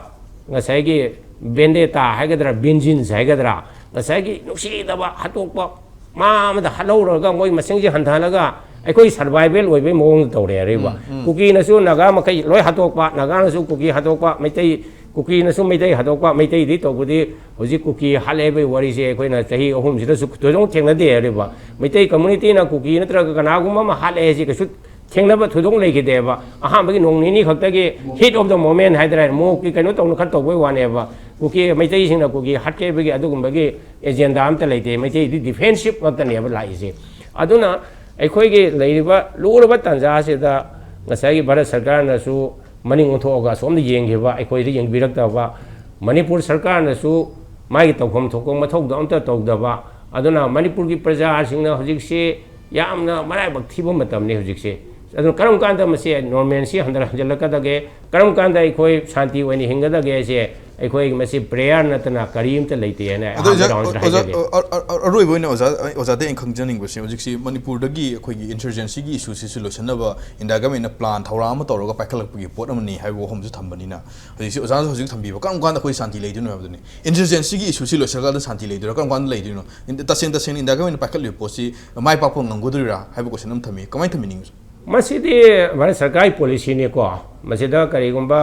ꯉꯁꯥꯏꯒꯤ vendetta ꯍꯥꯏꯒꯗ꯭ꯔꯥ, vengeance ꯍꯥꯏꯒꯗ꯭ꯔꯥ, ꯉꯁꯥꯏꯒꯤ ꯅꯨꯡꯁꯤꯗꯕ ꯍꯥꯠꯇꯣꯛꯄ, ꯃꯥ ꯑꯃꯗ ꯍꯥꯠꯍꯧꯔꯒ ꯃꯣꯏ ꯃꯁꯤꯡꯁꯦ ꯍꯟꯊꯍꯜꯂꯒ ꯑꯩꯈꯣꯏ survival ꯑꯣꯏꯕꯒꯤ ꯃꯑꯣꯡꯗ ꯇꯧꯔꯦ ꯍꯥꯏꯔꯤꯕ꯫ ꯎꯝ, ꯎꯝ꯫ ꯀꯨꯀꯤꯅꯁꯨ ꯅꯥꯒꯥ ꯃꯈꯩ ꯂꯣꯏ ꯍꯥꯠꯇꯣꯛꯄ, ꯅꯥꯒꯥꯅꯁꯨ ꯀꯨꯀꯤ ꯍꯥꯠꯇꯣꯛꯄ, ꯃꯩꯇꯩ, ꯀꯨꯀꯤꯅꯁꯨ ꯃꯩꯇꯩ ꯍꯥꯠꯇꯣꯛꯄ, ꯃꯩꯇꯩꯗꯤ ꯇꯧꯕꯗꯤ ꯍꯧꯖꯤꯛ ꯀꯨꯀꯤ ꯍꯥꯠꯂꯦ ꯍꯥꯏꯕꯒꯤ ꯋꯥꯔꯤꯁꯦ ꯑꯩꯈꯣꯏꯅ ꯆꯍꯤ ꯑꯍꯨꯝꯁꯤꯗꯁꯨ ꯊꯣꯏꯗꯣꯛ ꯊꯦꯡꯅꯗꯦ ꯍꯥꯏꯔꯤꯕ꯫ ꯃꯩꯇꯩ communityꯅ ꯀꯨꯀꯤ ꯅꯠꯇ꯭ꯔꯒ ꯀꯅꯥꯒꯨꯝꯕ ꯑꯃ ꯍꯥꯠꯂꯦ ꯍꯥꯏꯁꯦ ꯀꯩꯁꯨ ꯊꯦꯡꯅꯕ ꯊꯣꯏꯗꯣꯛ ꯂꯩꯈꯤꯗꯦꯕ꯫ ꯑꯍꯥꯟꯕꯒꯤ ꯅꯣꯡ ꯅꯤꯅꯤ ꯈꯛꯇꯒꯤ heat of the moment ꯍꯥꯏꯗ꯭ꯔꯥ, ꯃꯣꯛꯀꯤ ꯀꯩꯅꯣ ꯇꯧꯅ ꯈꯔ ꯇꯧꯕꯩ ꯋꯥꯅꯦꯕ꯫ ꯀꯨꯀꯤ, ꯃꯩꯇꯩꯁꯤꯡꯅ ꯀꯨꯀꯤ ꯍꯥꯠꯀꯦ ꯍꯥꯏꯕꯒꯤ ꯑꯗꯨꯒꯨꯝꯕꯒꯤ agenda ꯑꯝꯇ ꯂꯩꯇꯦ꯫ ꯃꯩꯇꯩꯗꯤ defensive ꯉꯥꯛꯇꯅꯦꯕ ꯂꯥꯛꯏꯁꯦ꯫ ꯑꯗꯨꯅ ꯑꯩꯈꯣꯏꯒꯤ ꯂꯩꯔꯤꯕ ꯂꯨꯔꯕ ꯇꯥꯟꯖꯥ ꯑꯁꯤꯗ ꯉꯁꯥꯏꯒꯤ ꯚꯥꯔꯠ ꯁꯔꯀꯥꯔꯅꯁꯨ ꯃꯅꯤꯡ ꯑꯣꯟꯊꯣꯛꯑꯒ ꯑꯁꯣꯝꯗ ꯌꯦꯡꯈꯤꯕ, ꯑꯩꯈꯣꯏꯗ ꯌꯦꯡꯕꯤꯔꯛꯇꯕ, ꯃꯅꯤꯄꯨꯔ ꯁꯔꯀꯥꯔꯅꯁꯨ ꯃꯥꯒꯤ ꯇꯧꯐꯝ ꯊꯣꯛꯄ ꯃꯊꯧꯗꯣ ꯑꯝꯇ ꯇꯧꯗꯕ, ꯑꯗꯨꯅ ꯃꯅꯤꯄꯨꯔꯒꯤ ꯄ꯭ꯔꯖꯥꯁꯤꯡꯅ ꯍꯧꯖꯤꯛꯁꯤ ꯌꯥꯝꯅ ꯃꯔꯥꯏꯕꯛ ꯊꯤꯕ ꯃꯇꯝꯅꯤ ꯍꯧꯖꯤꯛꯁꯦ꯫ ꯑꯗꯨꯅ ꯀꯔꯝ ꯀꯥꯟꯗ ꯃꯁꯤ normalcy ꯍꯟꯗ-, ꯍꯟꯖꯤꯜꯂꯛꯀꯗꯒꯦ, ꯀꯔꯝ ꯀꯥꯟꯗ ꯑꯩꯈꯣꯏ ꯁꯥꯟꯇꯤ ꯑꯣꯏꯅ ꯍꯤꯡꯒꯗꯒꯦꯁꯦ, ꯑꯩꯈꯣꯏ ꯃꯁꯤ prayer ꯅꯠꯇꯅ ꯀꯔꯤꯝꯇ ꯂꯩꯇꯦ ꯍꯥꯏꯅ ꯑꯗꯣ ꯑꯍꯥꯟꯕ ꯑꯣꯖꯥ, roundꯁꯤꯗ ꯑꯣꯖꯥ, ꯍꯥꯏꯖꯒꯦ꯫ ꯑ-, ꯑ-, ꯑ-, ꯑꯔꯣꯏꯕ ꯑꯣꯏꯅ ꯑꯣꯖꯥ, ꯑꯩ ꯑꯣꯖꯥꯗ ꯑꯩꯅ ꯈꯪꯖꯅꯤꯡꯕꯁꯦ, ꯍꯧꯖꯤꯛꯁꯤ ꯃꯅꯤꯄꯨꯔꯗꯒꯤ ꯑꯩꯈꯣꯏꯒꯤ insurgencyꯒꯤ issueꯁꯤꯁꯨ ꯂꯣꯏꯁꯤꯟꯅꯕ India governmentꯅ plan ꯊꯧꯔꯥꯡ ꯑꯃ ꯇꯧꯔꯒ ꯄꯥꯏꯈꯠꯂꯛꯄꯒꯤ ꯄꯣꯠ ꯑꯃꯅꯤ ꯍꯥꯏꯕ ꯋꯥꯐꯝꯁꯨ ꯊꯝꯕꯅꯤꯅ, ꯍꯧꯖꯤꯛꯁꯤ ꯑꯣꯖꯥꯅꯁꯨ ꯍꯧꯖꯤꯛ ꯊꯝꯕꯤꯕ, ꯀꯔꯝ ꯀꯥꯟꯗ ꯑꯩꯈꯣꯏ ꯁꯥꯟꯇꯤ ꯂꯩꯗꯣꯏꯅꯣ ꯍꯥꯏꯕꯗꯨꯅꯤ꯫ Insurgencyꯒꯤ issueꯁꯤ ꯂꯣꯏꯁꯤꯜꯂꯀꯥꯟꯗ ꯁꯥꯟꯇꯤ ꯂꯩꯗꯣꯏꯔꯥ, ꯀꯔꯝ ꯀꯥꯟꯗ ꯂꯩꯗꯣꯏꯅꯣ? ꯏꯟ-, ꯇꯁꯦꯡ ꯇꯁꯦꯡꯅ India governmentꯅ ꯄꯥꯏꯈꯠꯂꯤꯕ ꯄꯣꯠꯁꯤ ꯃꯥꯏ ꯄꯥꯛꯄ ꯉꯝꯒꯗꯣꯔꯤꯕ꯭ꯔꯥ ꯍꯥꯏꯕ question ꯑꯃ ꯊꯝꯃꯤ꯫ ꯀꯃꯥꯏꯅ ꯊꯝꯕꯤꯅꯤꯡꯉꯤ? ꯃꯁꯤꯗꯤ ꯚꯥꯔꯠ ꯁꯔꯀꯥꯔꯒꯤ policyꯅꯤꯀꯣ꯫ ꯃꯁꯤꯗ ꯀꯔꯤꯒꯨꯝꯕ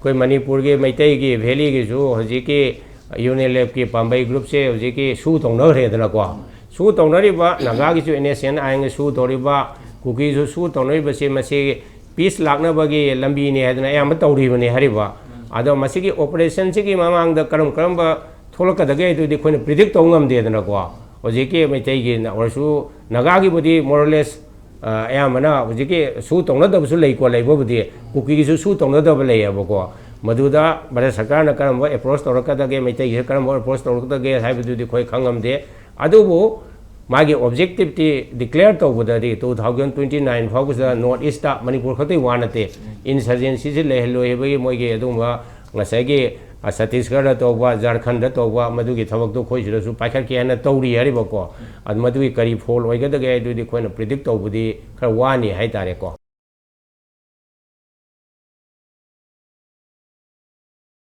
ꯑꯩꯈꯣꯏ ꯃꯅꯤꯄꯨꯔꯒꯤ ꯃꯩꯇꯩꯒꯤ valleyꯒꯤꯁꯨ ꯍꯧꯖꯤꯛꯀꯤ UNLFꯀꯤ ꯄꯥꯝꯕꯩ groupꯁꯦ ꯍꯧꯖꯤꯛꯀꯤ sue ꯇꯧꯅꯈ꯭ꯔꯦꯗꯅꯀꯣ꯫ Sue ꯇꯧꯅꯔꯤꯕ, ꯅꯥꯒꯥꯒꯤꯁꯨ NSCN INꯒ sue ꯇꯧꯔꯤꯕ, ꯀꯨꯀꯤꯁꯨ sue ꯇꯧꯅꯔꯤꯕꯁꯦ ꯃꯁꯤ peace ꯂꯥꯛꯅꯕꯒꯤ ꯂꯝꯕꯤꯅꯤ ꯍꯥꯏꯗꯅ ꯑꯌꯥꯝꯕ ꯇꯧꯔꯤꯕꯅꯤ ꯍꯥꯏꯔꯤꯕ꯫ ꯑꯗꯣ ꯃꯁꯤꯒꯤ operationꯁꯤꯒꯤ ꯃꯃꯥꯡꯗ ꯀꯔꯝ ꯀꯔꯝꯕ ꯊꯣꯛꯂꯛꯀꯗꯒꯦ ꯍꯥꯏꯗꯨꯗꯤ ꯑꯩꯈꯣꯏꯅ predict ꯇꯧꯕ ꯉꯝꯗꯦꯗꯅꯀꯣ꯫ ꯍꯧꯖꯤꯛꯀꯤ ꯃꯩꯇꯩꯒꯤ ꯑꯣꯏꯔꯁꯨ, ꯅꯥꯒꯥꯒꯤꯕꯨꯗꯤ more or less ꯑ, ꯑꯌꯥꯝꯕꯅ ꯍꯧꯖꯤꯛꯀꯤ sue ꯇꯧꯅꯗꯕꯁꯨ ꯂꯩꯀꯣ, ꯂꯩꯕꯕꯨꯗꯤ꯫ ꯀꯨꯀꯤꯒꯤꯁꯨ sue ꯇꯧꯅꯗꯕ ꯂꯩꯌꯦꯕꯀꯣ꯫ ꯃꯗꯨꯗ ꯚꯥꯔꯠ ꯁꯔꯀꯥꯔꯅ ꯀꯔꯝꯕ approach ꯇꯧꯔꯛꯀꯗꯒꯦ, ꯃꯩꯇꯩꯒꯤꯁꯨ ꯀꯔꯝꯕ approach ꯇꯧꯔꯛꯀꯗꯒꯦ ꯍꯥꯏꯕꯗꯨꯗꯤ ꯑꯩꯈꯣꯏ ꯈꯪꯉꯝꯗꯦ꯫ ꯑꯗꯨꯕꯨ ꯃꯥꯒꯤ ꯑꯣꯕꯖꯦꯛꯇꯤꯞꯇꯤ ꯗꯤꯀ꯭ꯂꯦꯌꯔ ꯇꯧꯕꯗꯗꯤ ꯇꯨ ꯊꯥꯎꯖꯟ ꯇ꯭ꯋꯦꯟꯇꯤ ꯅꯥꯏꯟ ꯐꯥꯎꯕꯁꯤꯗ ꯅꯣꯔꯠ ꯏꯁꯇ, ꯃꯅꯤꯄꯨꯔ ꯈꯛꯇꯒꯤ ꯋꯥ ꯅꯠꯇꯦ, ꯏꯟꯁꯔꯖꯦꯟꯁꯤꯁꯤ ꯂꯩꯍꯜꯂꯣꯏ ꯍꯥꯏꯕꯒꯤ ꯃꯣꯏꯒꯤ ꯑꯗꯨꯒꯨꯝꯕ ꯉꯁꯥꯏꯒꯤ, ꯑ, ꯆꯇꯤꯁꯒꯔꯗ ꯇꯧꯕ, ꯖꯥꯔꯈꯟꯗ ꯇꯧꯕ, ꯃꯗꯨꯒꯤ ꯊꯕꯛꯇꯨ ꯑꯩꯈꯣꯏ ꯁꯤꯗꯁꯨ ꯄꯥꯏꯈꯠꯀꯦ ꯍꯥꯏꯅ ꯇꯧꯔꯤ ꯍꯥꯏꯔꯤꯕꯀꯣ꯫ ꯑꯗꯨ ꯃꯗꯨꯒꯤ ꯀꯔꯤ ꯐꯣꯜ ꯑꯣꯏꯒꯗꯒꯦ ꯍꯥꯏꯗꯨꯗꯤ ꯑꯩꯈꯣꯏꯅ ꯄ꯭ꯔꯤꯗꯤꯛ ꯇꯧꯕꯗꯤ ꯈꯔ ꯋꯥꯅꯤ ꯍꯥꯏꯇꯥꯔꯦꯀꯣ꯫